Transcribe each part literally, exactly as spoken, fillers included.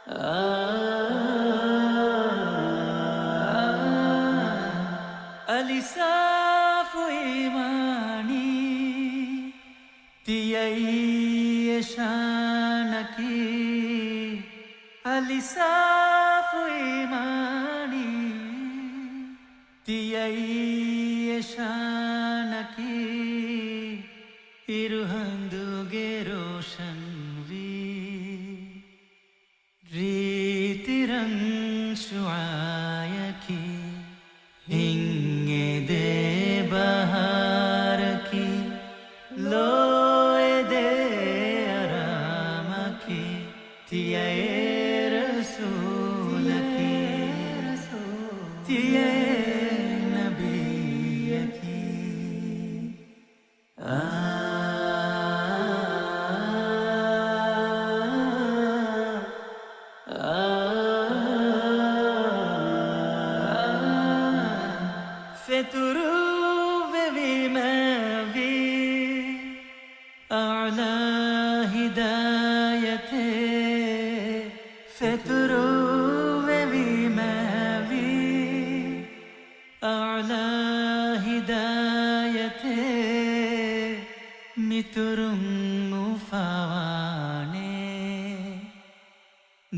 އާ، އަލި ސާފު އީމާނީ، ތިޔައީ އެ ޝާނަކީ. އަލި ސާފު އީމާނީ، ތިޔައީ އެ ޝާނަކީ. އިރުހަނދުގެ ރޯޝަންވީ ރީތި ރަން ޝުޢާޔަކީ، ހިތް އެދޭ ބަހާރަކީ، ލޯ އެދޭ އަރާމަކީ، ތިޔައޭ ރަސޫލަކީ، ތިޔައޭ ނަބިއްޔަކީ. އާ، އާ، ފެތުރުވެވީމަވީ އަޢްލާ ހިދާޔަތޭ، ފެތުރުވެވީމަވީ އަޢްލާ ހިދާޔަތޭ، މިތުރުން އުފާވާނޭ.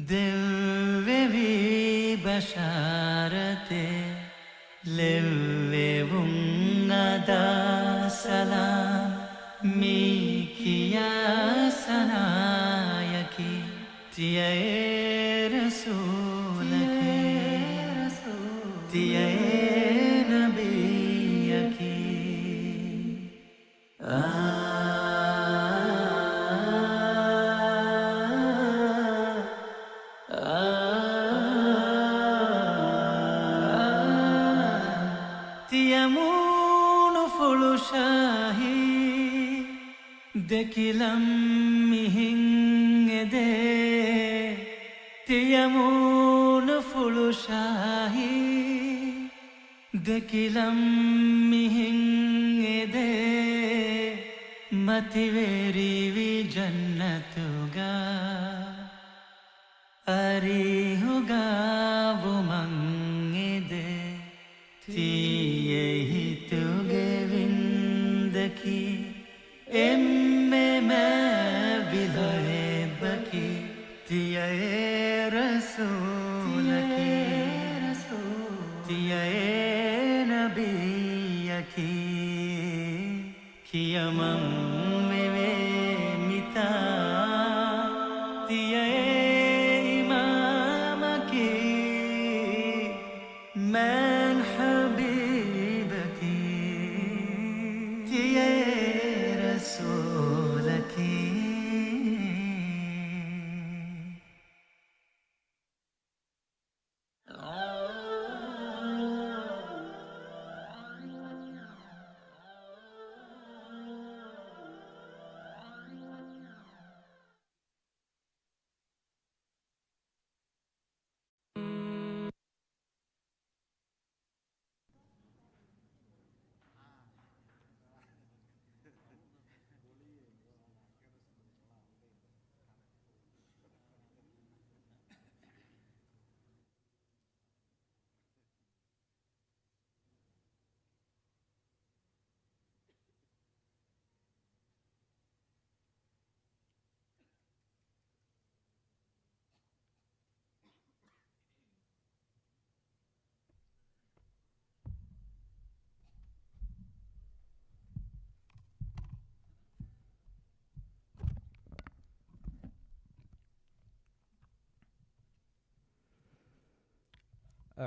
ދެއްވެވީ ބަޝާރަތެއް، ލެއްވެވުން އަދާ ސަލާމް، މި ކިޔާ ސަނާޔަކީ، ތިޔައޭ ރަސޫލަކީ، ތިޔައޭ ނަބިއްޔަކީ. އާ، އާ، ތިޔަމޫނުފުޅު ޝާހީ، ދެކިލަން މިހިން އެދޭ. ތިޔަމޫނުފުޅު ޝާހީ، ދެކިލަން މިހިން އެދޭ، މަތިވެރިވި ޖަންނަތުގަ އަރިހުގަ ވުމަށް އެދޭ. ތިޔަ ހިތުގެ ވިންދަކީ، އެންމެ މާތްވި ލޯތްބަކީ، ތިޔައޭ ރަސޫލަކީ، ތިޔައޭ ނަބިއްޔަކީ. ކިޔަމަންވެވޭ މިތާ، ތިޔައޭ އިމާމަކީ. މާތް ޙަބީބަކީ، ތިޔައޭ ރަސޫލަކީ.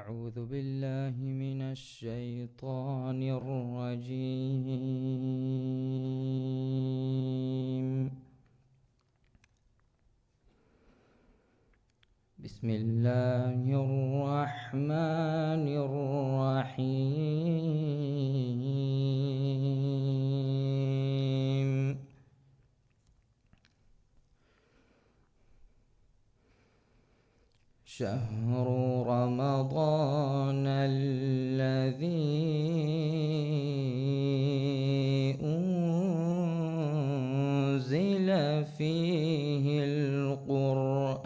أعوذ بالله من الشيطان الرجيم. بسم الله الرحمن الرحيم. شهر رمضان الذي أنزل فيه القرآن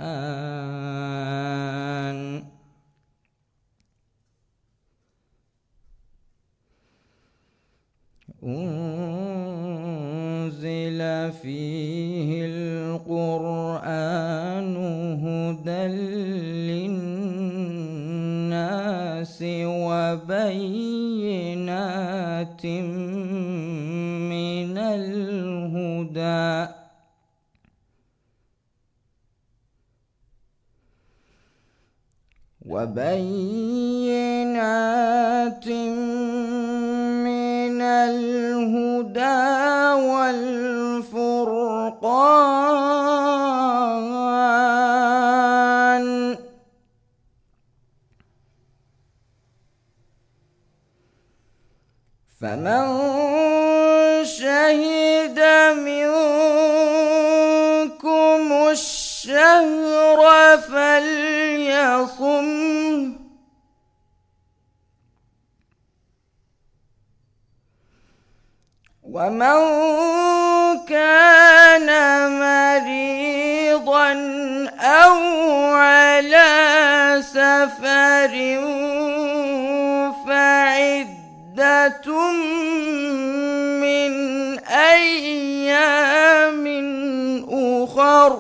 بينات من الهدى وبينات من الهدى والفرقان، فمن شهد منكم الشهر فليصمه، ومن كان مريضا أو على سفر فعدة من أيام أخر،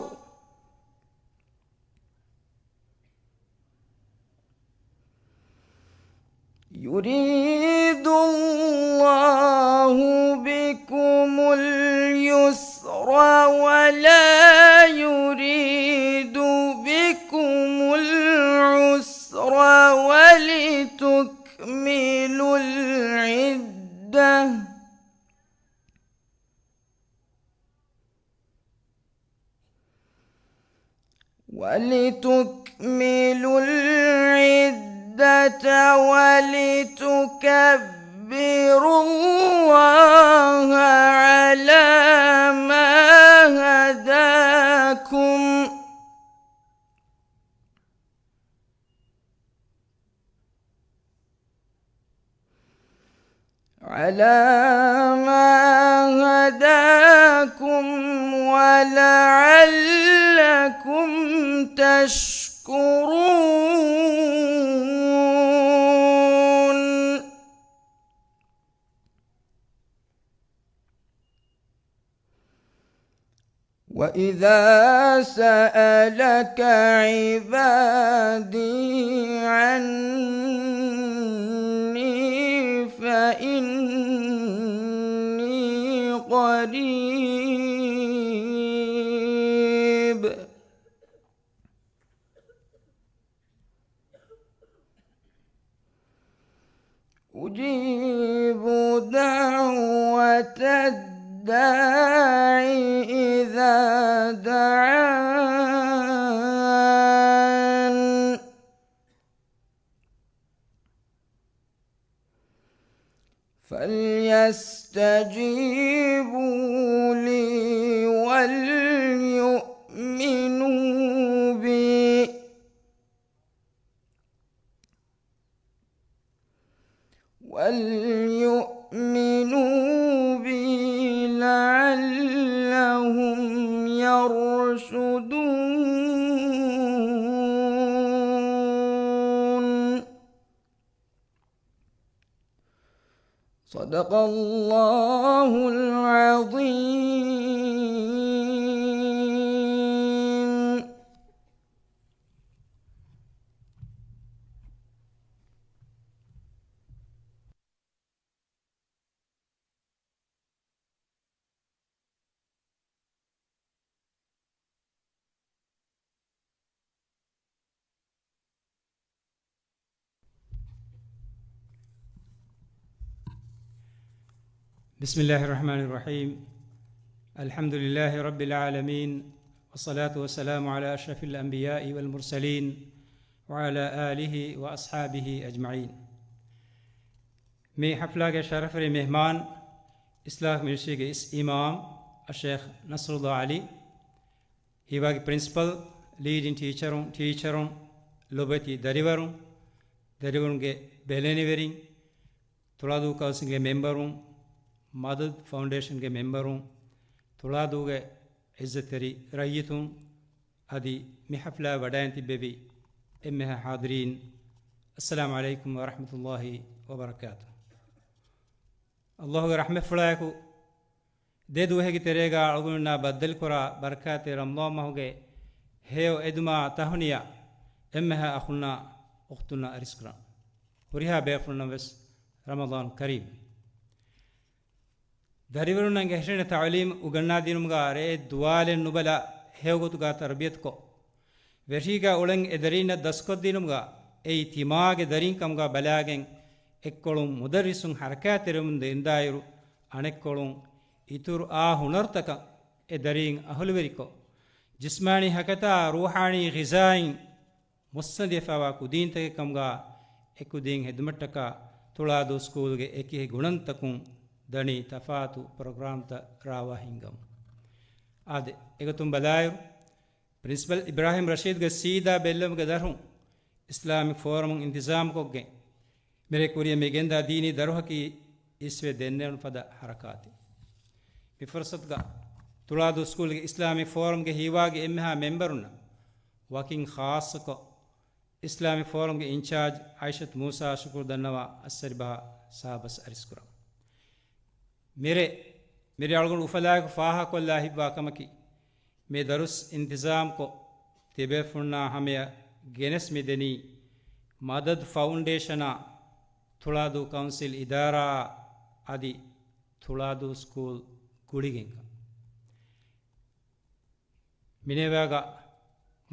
يريد الله بكم اليسر ولا يريد بكم العسر ولتكملوا العدة ولتكملوا العدة ولتكبروا الله على ما هداكم، على ما هداكم ولعلكم تشكرون. وإذا سألك عبادي عني فإني قريب أجيب دعوة الداع إذا دعان، فليستجيبوا لي وليؤمنوا بي، وليؤمنوا بي لعلهم يرشدون. صدق الله العظيم. بسم الله الرحمن الرحيم. الحمد لله رب العالمين، والصلاة والسلام على أشرف الأنبياء والمرسلين، وعلى آله وأصحابه أجمعين. މި ޙަފްލާގެ ޝަރަފުވެރި މެހްމާން، އިސްލާހް މިނިސްޓްރީގެ އިސް އިމާމް އައްޝޭޚް ނަޞްރުﷲ ޢަލީ، ހީވާގި ޕްރިންސިޕަލް، ލީޑިން ޓީޗަރުން، ޓީޗަރުން، ލޮބުވެތި ދަރިވަރުން، ދަރިވަރުންގެ ބެލެނިވެރިން، ތުޅާދޫ ކައުންސިލްގެ މެމްބަރުން، މަދަދް ފައުންޑޭޝަންގެ މެމްބަރުން، ތުޅާދޫގެ ޢިއްޒަތްތެރި ރައްޔިތުން، އަދި މި ޙަފްލާ ވަޑައިން ތިއްބެވި އެންމެހާ ޙާޟިރީން، އައްސަލާމު ޢަލައިކުމް ވަރަޙްމަތުﷲ ވަބަރަކާތު. ﷲގެ ރަޙްމަތްފުޅާއެކު، ދެ ދުވަހެއްގެ ތެރޭގަ އަޅުގަނޑުމެންނާ ބައްދަލުކުރާ ބަރަކާތްތެރި ރަމަޟާން މަހުގެ ހެޔޮ އެދުމާ ތަހުނިޔާ އެންމެހާ އަޚުންނާ އުޚްތުންނަށް އަރިސްކުރަން. ހުރިހާ ބޭފުޅުންނަށް ވެސް ރަމަޟާން ކަރީމް. ދަރިވަރުންނަށް އެހެން ތަޢުލީމް އުގަންނާދިނުމުގަ ރެއެއް ދުވާލެއް ނުބަލާ ހެޔޮގޮތުގަ ތަރުބިޔަތުކޮށް، ވެށީގަ އުޅެން އެ ދަރީންނަށް ދަސްކޮށްދިނުމުގަ އެއީ ތިމާގެ ދަރީން ކަމުގަ ބަލާގެން އެއްކޮޅުން މުދައްރިސުން ހަރަކާތްތެރިވަމުން ދެންދާއިރު، އަނެއްކޮޅުން އިތުރު އާ ހުނަރުތަކަށް އެ ދަރީން އަހުލުވެރިކޮށް، ޖިސްމާނީ ހަކަތާ ރޫޙާނީ ޣިޒާއިން މުއްސަނދިވެފައިވާ ކުދީންތަކެއް ކަމުގަ އެ ކުދީން ހެދުމަށްޓަކާ ތުޅާދޫ ސްކޫލްގެ އެކި ގުނަންތަކުން ދަނީ ތަފާތު ޕްރޮގްރާމްތައް ރާވާ ހިންގަމުން. އާދެ، އެގޮތުން ބަލާއިރު، ޕްރިންސިޕަލް އިބްރާހިމް ރަޝީދުގެ ސީދާ ބެއްލެވުމުގެ ދަށުން އިސްލާމިކް ފޯރަމުން އިންތިޒާމްކޮށްގެން، މިރޭ ކުރިއަށް މި ގެންދާ ދީނީ ދަރުހަކީ އިސްވެ ދެންނެވުނު ފަދަ ހަރަކާތެއް. މި ފުރުސަތުގަ ތުޅާދޫ ސްކޫލްގެ އިސްލާމިކް ފޯރަމްގެ ހީވާގި އެންމެހާ މެމްބަރުންނަށް ވަކިން ޚާއްޞަކޮށް، އިސްލާމިކް ފޯރަމްގެ އިންޗާޖް އައިޝަތު މޫސާ ޝުކުރު ދަންނަވާ އައްސަރިބަހާ ސާބަސް އަރިސްކުރަން. މިރޭ، މިރޭ އަޅުގަނޑު އުފަލާއެކު ފާހަގަކޮށްލާ ހިތްވާ ކަމަކީ، މި ދަރުސް އިންތިޒާމްކޮށް، ތިބޭފުޅުންނާ ހަމަޔަށް ގެނެސް މިދެނީ، މަދަދު ފައުންޑޭޝަނާ، ތުޅާދޫ ކައުންސިލް އިދާރާއާ އަދި ތުޅާދޫ ސްކޫލް ގުޅިގެންކަން. މިނޭވާގަ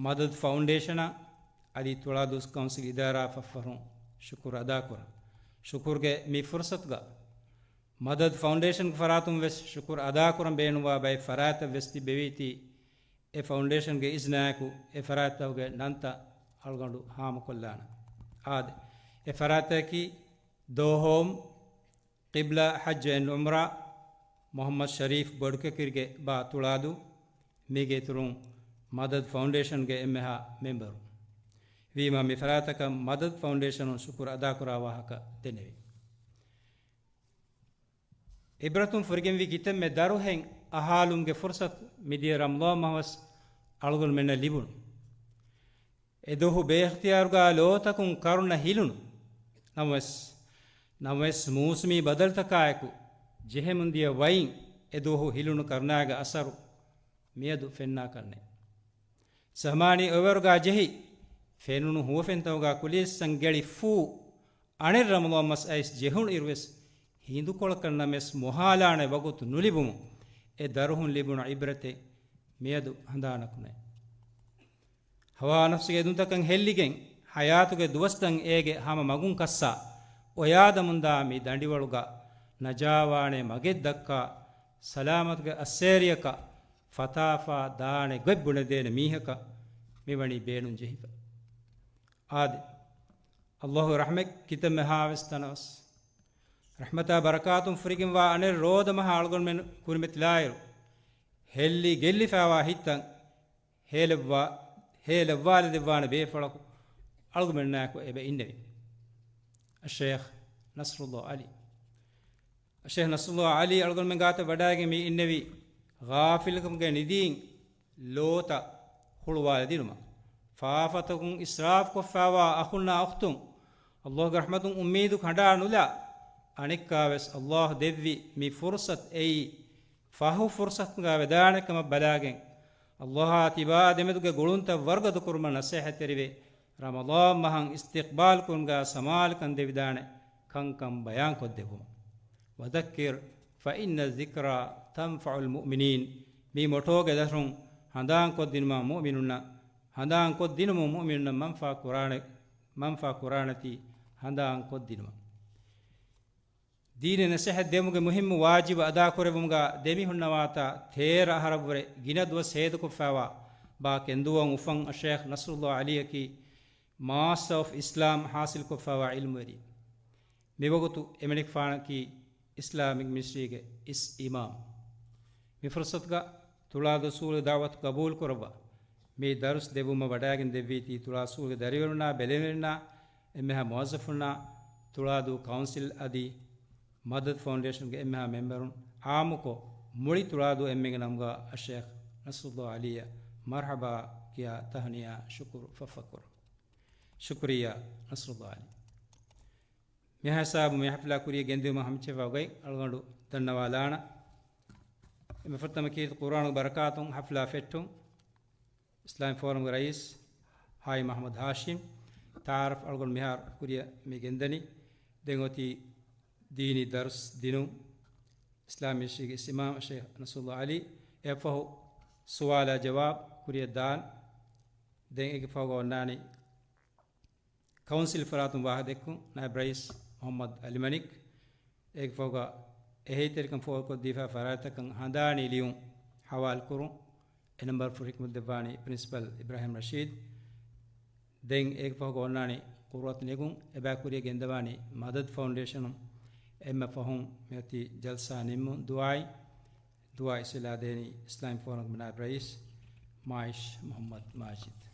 މަދަދު ފައުންޑޭޝަނާ އަދި ތުޅާދޫ ކައުންސިލް އިދާރާ ފަށްފަށުން ޝުކުރު އަދާކުރަން. ޝުކުރުގެ މި ފުރުސަތުގަ މަދަދު ފައުންޑޭޝަންގެ ފަރާތުން ވެސް ޝުކުރު އަދާކުރަން ބޭނުންވާ ބައެއް ފަރާތްތައް ވެސް ތިއްބެވީތީ، އެ ފައުންޑޭޝަންގެ އިޒްނާއެކު އެ ފަރާތްތަކުގެ ނަންތައް އަޅުގަނޑު ހާމަކޮށްލާނަން. އާދެ، އެ ފަރާތްތަކަކީ ދޯ ހޯމް، ޤިބްލާ ޙައްޖު އެންޑް ޢުމްރާ، މުޙައްމަދު ޝަރީފް ބޮޑުކެކިރިގެ ބާ ތުޅާދޫ، މީގެ އިތުރުން މަދަދު ފައުންޑޭޝަންގެ އެންމެހާ މެމްބަރު. ވީމާ މި ފަރާތަކަށް މަދަދު ފައުންޑޭޝަނުން ޝުކުރު އަދާކުރާ ވާހަކަ ދެންނެވި. ޢިބްރަތުން ފުރިގެންވީ ކިތަންމެ ދަރުހެއް އަހާލުމުގެ ފުރުސަތު މިދިޔަ ރަމަޟާން މަހުވެސް އަޅުގަނޑުމެންނަށް ލިބުނު. އެދުވަހު ބޭއިޚްތިޔާރުގާ ލޯތަކުން ކަރުނަ ހިލުނު. ނަމަވެސް، ނަމަވެސް މޫސުމީ ބަދަލުތަކާއެކު ޖެހެމުންދިޔަ ވައިން އެދުވަހު ހިލުނު ކަރުނާގެ އަސަރު މިއަދު ފެންނާކަށްނެތް. ޒަމާނީ އޮވެވަރުގާ ޖެހި، ފެނުނު ހުވަފެންތަކުގާ ކުލިއްސަން ގެޅި ފޫ، އަނެއް ރަމަޟާން މަސް އައިސް ޖެހުނު އިރުވެސް، ހިނދުކޮޅަކަށް ނަމަވެސް މޮހާލާނެ ވަގުތު ނުލިބުމުން، އެ ދަރުހުން ލިބުނު ޢިބްރަތެއް މިއަދު ހަނދާނަކުނެ. ހަވާ ނަފްސުގެ އެދުންތަކަށް ހެއްލިގެން، ޙަޔާތުގެ ދުވަސްތައް އޭގެ ހަމަ މަގުން ކައްސާ، އޮޔާދަމުންދާ މި ދަނޑިވަޅުގަ ނަޖާވާނެ މަގެއް ދައްކާ، ސަލާމަތުގެ އައްސޭރިއަކަށް ފަތާފާ ދާނެ ގޮތް ބުނެދޭނެ މީހަކަށް މިވަނީ ބޭނުން ޖެހިފަ. އާދެ، ﷲ ގެ ރަޙްމަތް ކިތަންމެ ހާވެސް ތަނަވަސް. ރަޙްމަތާ ބަރަކާތުން ފުރިގެންވާ އަނެއް ރޯދަ މަހާ އަޅުގަނޑުމެން ކުރިމަތިލާއިރު، ހެއްލި ގެއްލިފައިވާ ހިތްތައް ހޭލެއްވާ، ހޭލައްވާލަދެއްވާނެ ބޭފުޅަކު އަޅުގަނޑުމެންނާއެކު އެބަ އިންނެވި. އައްޝޭޚް ނަޞްރުﷲ ޢަލީ. އައްޝޭޚް ނަޞްރުﷲ ޢަލީ އަޅުގަނޑުމެން ގާތަށް ވަޑައިގެން މި އިންނެވީ ޣާފިލުކަމުގެ ނިދީން ލޯތައް ހުޅުވާލަދިނުމަށް. ފާފަތަކުން އިސްރާފްކޮށްފައިވާ އަޚުންނާ އުޚްތުން، ﷲ ގެ ރަޙްމަތުން އުއްމީދު ކަނޑާ ނުލާ، އަނެއްކާވެސް ﷲ ދެއްވި މި ފުރުޞަތު އެއީ ފަހު ފުރުޞަތުގަ ވެދާނެ ކަމަށް ބަލާގެން، ﷲ އާ ތިބާ ދެމެދުގެ ގުޅުންތައް ވަރުގަދަ ކުރުމަށް ނަޞޭޙަތްތެރިވެ، ރަމަޟާން މަހަށް އިސްތިޤްބާލް ކުރުމުގަ ސަމާލުކަން ދެވިދާނެ ކަންކަން ބަޔާންކޮށްދެއްވުމަށް. وذكر فإن الذكرى تنفع المؤمنين. މި މޮޓޯގެ ދަށުން ހަނދާންކޮށްދިނުމަށް މުއުމިނުންނަށް، ހަނދާންކޮށްދިނުމުން މުއުމިނުންނަށް މަންފާ ކުރާނެ، މަންފާ ކުރާނެތީ ހަނދާންކޮށްދިނުމަށް. ދީނީ ނަޞޭޙަތް ދެވުމުގެ މުހިއްމު ވާޖިބު އަދާކުރެއްވުމުގަ ދެމިހުންނަވާތާ ތޭރަ އަހަރަށްވުރެ ގިނަ ދުވަސް ހޭދަކޮށްފައިވާ ބާ ކެންދޫއަށް އުފަން އައްޝޭޚް ނަޞްރުﷲ ޢަލީއަކީ މާސްޓަރ އޮފް އިސްލާމް ޙާޞިލްކޮށްފައިވާ ޢިލްމުވެރި. މިވަގުތު އެމަނިކުފާނަކީ އިސްލާމިކް މިނިސްޓްރީގެ އިސް އިމާމް. މި ފުރުޞަތުގަ ތުޅާދޫ ސްކޫލްގެ ދަޢުވަތު ޤަބޫލުކުރައްވާ، މި ދަރުސް ދެއްވުމަށް ވަޑައިގެން ދެއްވީތީ ތުޅާދޫ ސްކޫލްގެ ދަރިވަރުންނާ، ބެލެނިވެރިންނާ، އެންމެހާ މުވައްޒަފުންނާ، ތުޅާދޫ ކައުންސިލް އަދި މަދަދު ފައުންޑޭޝަންގެ އެންމެހާ މެމްބަރުން، ޢާއްމުކޮށް، މުޅި ތުޅާދޫ އެންމެންގެ ނަމުގަ އައްޝޭޚް ނަޞްރުﷲ ޢަލީއަށް މަރްޙަބާ ކިޔާ ތަހުނިޔާ ޝުކުރު ފަށްފަކުރަން. ޝުކުރިއްޔާ ނަޞްރުﷲ ޢަލީ. މިހާ ހިސާބުން މި ޙަފްލާ ކުރިއަށް ގެންދިއުމަށް ހަމަޖެހިފައި އޮތް އަޅުގަނޑު ދަންނަވާލާނަން. އެންމެ ފުރަތަމަ ކީރިތި ޤުރުއާނުގެ ބަރަކާތުން ޙަފްލާ ފެއްޓުން، އިސްލާމިކް ފޯރަމްގެ ރައީސް ހާއި މަޙްމޫދު ހާޝިމް، ތަޢާރަފް އަޅުގަނޑު މިހާރު ކުރިއަށް މި ގެންދަނީ. ދެން އޮތީ ދީނީ ދަރުސް ދިނުން، އިސްލާމީ ހިސްޓްރީގެ އިމާމް ޝޭޚް ނަޞްރުﷲ ޢަލީ. އެއަށްފަހު ސުވާލާ ޖަވާބު ކުރިއަށް ދާން. ދެން އޭގެ ފަހުގަ އޮންނާނީ ކައުންސިލް ފަރާތުން ވާހަކަ ދެއްކުން، ނާއިބް ރައީސް މުޙައްމަދު ޢަލީ މަނިކް. އޭގެ ފަހުގަ އެހީތެރިކަން ފޯރުކޮށްދީފާ ފަރާތްތަކަށް ހަނދާނީ ލިޔުން ޙަވާލުކުރުން. އެ ނަންބަރު ފުރިހިކުމަށް ދެއްވާނީ ޕްރިންސިޕަލް އިބްރާހިމް ރަޝީދު. ދެން އޭގެ ފަހުގަ އޮންނާނީ ޤުރުއަތު ނެގުން. އެބައި ކުރިއަށް ގެންދަވާނީ މަދަދު ފައުންޑޭޝަނުން. އެންމެ ފަހުން މިއޮތީ ޖަލްސާ ނިންމުން ދުޢާއިން. ދުޢާ އިސްލާ ދޭނީ އިސްލާމީ ފޯރަމްގެ ނާއިބް ރައީސް މާއިޝް މުޙައްމަދު މާޖިދު.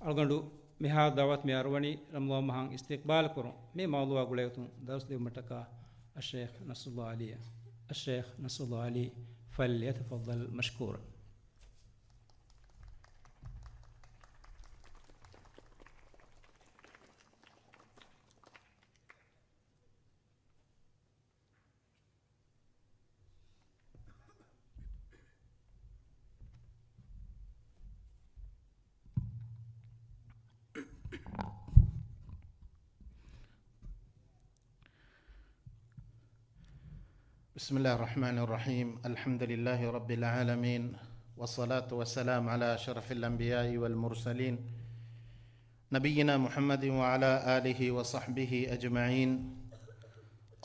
އަޅުގަނޑު މިހާރު ދަޢުވަތު މި އަރުވަނީ ރަމަޟާން މަހަށް އިސްތިޤްބާލު ކުރުން. މި މައުޟޫޢާ ގުޅޭގޮތުން ދަރުސް ލިޔުމަށްޓަކާ އައްޝޭޚް ނަޞްރުﷲ ޢަލީއަށް. އައްޝޭޚް ނަޞްރުﷲ ޢަލީ، فليتفضل مشكورا. بسم الله الرحمن الرحيم. الحمد لله رب العالمين، والصلاة والسلام على أشرف الأنبياء والمرسلين، نبينا محمد وعلى آله وصحبه أجمعين.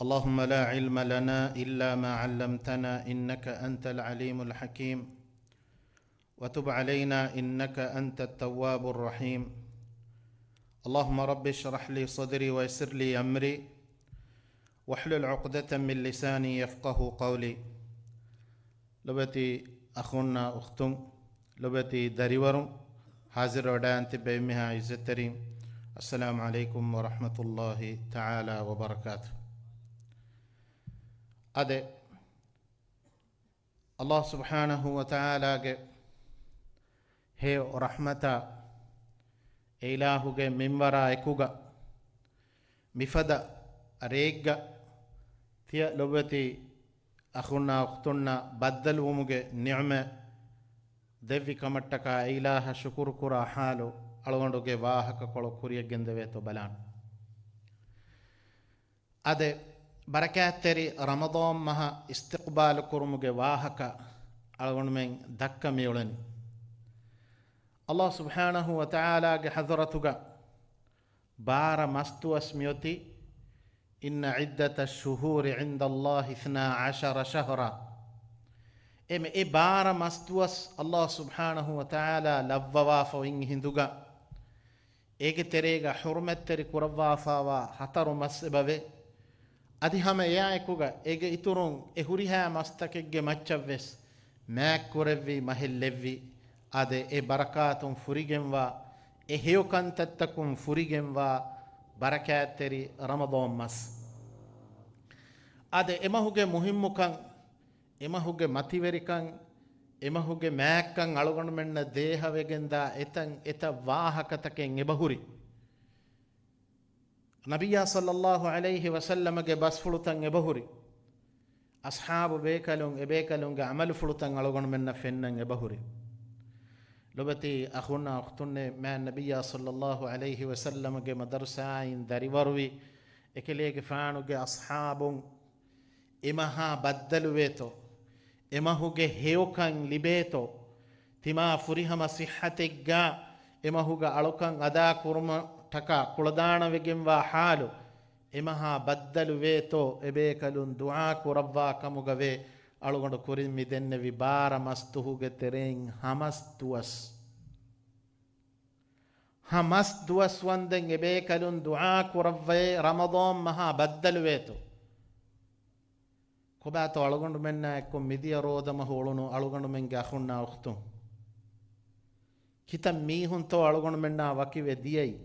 اللهم لا علم لنا إلا ما علمتنا إنك أنت العليم الحكيم. وتب علينا إنك أنت التواب الرحيم. اللهم رب اشرح لي صدري ويسر لي أمري واحلل عقدة من لساني يفقهوا قولي. ލޮބެތި އަޚުންނާ އުޚްތުން، ލޮބެތި ދަރިވަރުން، ޙާޟިރުވެވަޑައިގެން ތިއްބެވި އެންމެހާ ޢިއްޒަތްތެރިން، السلام عليكم ورحمة الله تعالى وبركاته. އާދެ، ﷲ ސުބްޙާނަހޫ ވަތަޢާލާގެ ހެޔޮ ރަޙްމަތާ، އެ އިލާހުގެ މިންވަރާ އެކުގަ، މިފަދަ ރެއެއްގަ ތިޔަ ލޮބުވެތި އަޚުންނާ އުޚްތުންނާ ބައްދަލުވުމުގެ ނިޢުމަތް ދެއްވި ކަމަށްޓަކާ އެ އިލާހަށް ޝުކުރު ކުރާ ޙާލު އަޅުގަނޑުގެ ވާހަކަކޮޅު ކުރިއަށް ގެންދެވޭތޯ ބަލާން. އާދެ، ބަރަކާތްތެރި ރަމަޟާން މަހަށް އިސްތިޤްބާލު ކުރުމުގެ ވާހަކަ އަޅުގަނޑުމެން ދައްކަ މިއުޅެނީ. ﷲ ސުބްޙާނަހޫ ވަތަޢާލާގެ ޙަޟްރަތުގަ ބާރަ މަސްދުވަސް މިއޮތީ، إن عدة الشهور عند الله اثنا عشر شهرا. އެމެ، އެ ބާރަ މަސްދުވަސް ﷲ ސުބްޙާނަހޫ ވަތަޢާލާ ލައްވަވާފަ އިން ހިނދުގަ، އޭގެ ތެރޭގަ ޙުރުމަތްތެރި ކުރައްވާފާވާ ހަތަރު މަސް އެބަވޭ. އަދި ހަމަ އެއާއެކުގަ އޭގެ އިތުރުން އެ ހުރިހާ މަސްތަކެއްގެ މައްޗަށްވެސް މާތްކުރެއްވި މަހެއް ލެއްވި. އާދެ، އެ ބަރަކާތުން ފުރިގެންވާ، އެ ހެޔޮ ކަންތައްތަކުން ފުރިގެންވާ ބަރަކާތްތެރި ރަމަޟާން މަސް. އާދެ، އެމަހުގެ މުހިއްމުކަން، އެމަހުގެ މަތިވެރިކަން، އެމަހުގެ މާތްކަން އަޅުގަނޑުމެންނަށް ދޭހަވެގެންދާ އެތަން އެތައް ވާހަކަތަކެއް އެބަހުރި. ނަބިއްޔާ ޞައްލައްލާހު ޢަލައިހި ވަސައްލަމަގެ ބަސްފުޅުތައް އެބަހުރި. އަޞްޙާބު ބޭކަލުން، އެބޭކަލުންގެ ޢަމަލުފުޅުތައް އަޅުގަނޑުމެންނަށް ފެންނަން އެބަހުރި. ލޮބެތި އަޚުންނާ އުޚްތުންނޭ، މާތް ނަބިއްޔާ ޞައްލައްލާހު ޢަލައިހި ވަސައްލަމަގެ މަދަރުސާއިން ދަރިވަރުވި، އެކަލޭގެފާނުގެ އަޞްޙާބުން އެމަހާ ބައްދަލުވޭތޯ، އެމަހުގެ ހެޔޮކަން ލިބޭތޯ، ތިމާ ފުރިހަމަ ޞިއްޙަތެއްގާ އެމަހުގަ އަޅުކަން އަދާ ކުރުމަށްޓަކާ ކުޅަދާނަވެގެންވާ ޙާލު، އެމަހާ ބައްދަލުވޭތޯ، އެބޭކަލުން ދުޢާ ކުރައްވާ ކަމުގަވޭ. އަޅުގަނޑު ކުރިން މި ދެންނެވި ބާރަ މަސްދުވަހުގެ ތެރެއިން ހަމަސް ދުވަސް، ހަމަސް ދުވަސް ވަންދެން އެބޭކަލުން ދުޢާ ކުރައްވައޭ، ރަމަޟާން މަހާ ބައްދަލުވޭތޯ. ކޮބާތޯ އަޅުގަނޑުމެންނާ އެއްކޮށް މިދިޔަ ރޯދަމަހު އުޅުނު އަޅުގަނޑުމެންގެ އަޚުންނާ އުޚްތުން؟ ކިތައް މީހުންތޯ އަޅުގަނޑުމެންނާ ވަކިވެ ދިޔައީ؟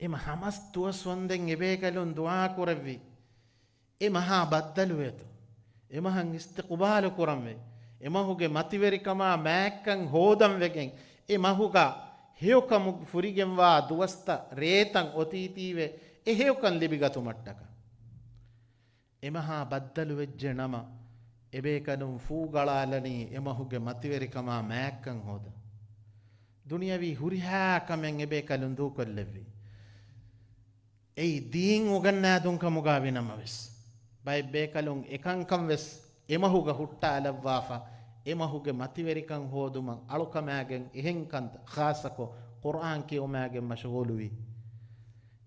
އެމަ ހަމަސް ދުވަސް ވަންދެން އެބޭކަލުން ދުޢާ ކުރެއްވި. އެ މަހާ ބައްދަލުވޭތޯ. އެ މަހަށް އިސްތިޤުބާލު ކުރަންވެ. އެ މަހުގެ މަތިވެރިކަމާ މާތްކަން ހޯދަން ވެގެން، އެ މަހުގަ ހެޔޮކަމު ފުރިގެންވާ ދުވަސްތައް ރޭތައް އޮތީތީވެ، އެ ހެޔޮކަން ލިބިގަތުމަށްޓަކާ. އެމަހާ ބައްދަލުވެއްޖެ ނަމަ، އެބޭކަލުން ފޫގަޅާލަނީ އެމަހުގެ މަތިވެރިކަމާ މާތްކަން ހޯދަން. ދުނިޔަވީ ހުރިހާ ކަމެއް އެބޭކަލުން ދޫކޮށްލެއްވި. އެއީ ދީން އުގަންނާދުން ކަމުގަ ވިނަމަވެސް، ބައެއް ބޭކަލުން އެކަންކަން ވެސް އެމަހުގަ ހުއްޓާލައްވާފަ، އެމަހުގެ މަތިވެރިކަން ހޯދުމަށް އަޅުކަމާގެން އެހެން ކަންތައް، ޚާއްޞަކޮށް ޤުރްއާން ކިޔުމާގެން މަޝްޣޫލުވި.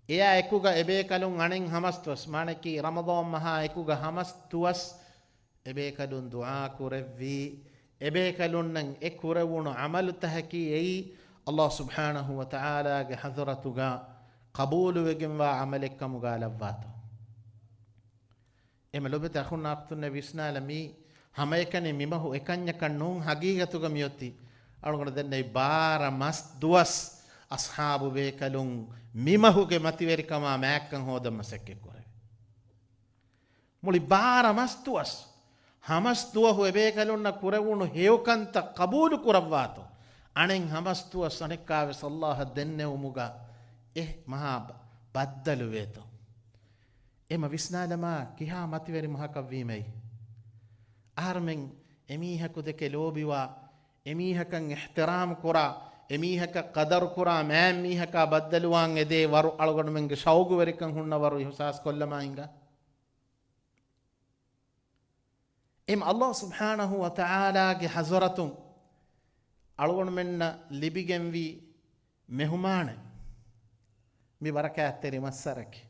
އެއާ އެކުގަ އެބޭކަލުން އަނެއް ހަމަސްދުވަސް، މާނައަކީ ރަމަޟާން މަހާ އެކުގަ ހަމަސްދުވަސް އެބޭކަލުން ދުޢާ ކުރެއްވީ. އެބޭކަލުންނަށް އެ ކުރެވުނު ޢަމަލުތަކަކީ އެއީ ﷲ ސުބްޙާނަހޫ ވަތަޢާލާގެ ޙަޟްރަތުގަ ޤަބޫލުވެގެންވާ ޢަމަލެއްކަމުގަ ލައްވާތޯ؟ އެމަ ލޮބެތި އަޚުންނާ އުޚްތުންނޭ، ވިސްނާލަ، މީ ހަމައެކަނި މިމަހު އެކަންޏަކަށް ނޫން. ޙަޤީޤަތުގަ މިއޮތީ އަޅުގަނޑު ދެންނެވި ބާރަ މަސް ދުވަސް އަޞްޙާބު ބޭކަލުން މިމަހުގެ މަތިވެރިކަމާ މާތްކަން ހޯދަން މަސައްކަތް ކުރެވި. މުޅި ބާރަ މަސް ދުވަސް، ހަމަސް ދުވަހު އެބޭކަލުންނަށް ކުރެވުނު ހެޔޮކަންތައް ޤަބޫލު ކުރައްވާތޯ؟ އަނެއް ހަމަސް ދުވަސް އަނެއްކާވެސް ﷲ އަށް ދެންނެވުމުގަ އެ މަހާ ބަ-، ބައްދަލުވޭތޯ؟ އެމަ ވިސްނާލަމާ ކިހާ މަތިވެރި މަހަކަށްވީމެއް؟ އަހަރުމެން އެމީހަކު ދެކެ ލޯބިވާ، އެމީހަކަށް އިޙްތިރާމް ކުރާ، އެމީހަކަށް ޤަދަރު ކުރާ، މާތް މީހަކާ ބައްދަލުވާން އެދޭ ވަރު އަޅުގަނޑުމެންގެ ޝައުގުވެރިކަން ހުންނަ ވަރު އިޙުސާސް ކޮށްލަމާ ހިނގާ. އެމަ ﷲ ސުބްޙާނަހޫ ވަތަޢާލާގެ ޙަޟްރަތުން އަޅުގަނޑުމެންނަށް ލިބިގެންވީ މެހުމާނެއް. މި ބަރަކާތްތެރި މައްސަރަކީ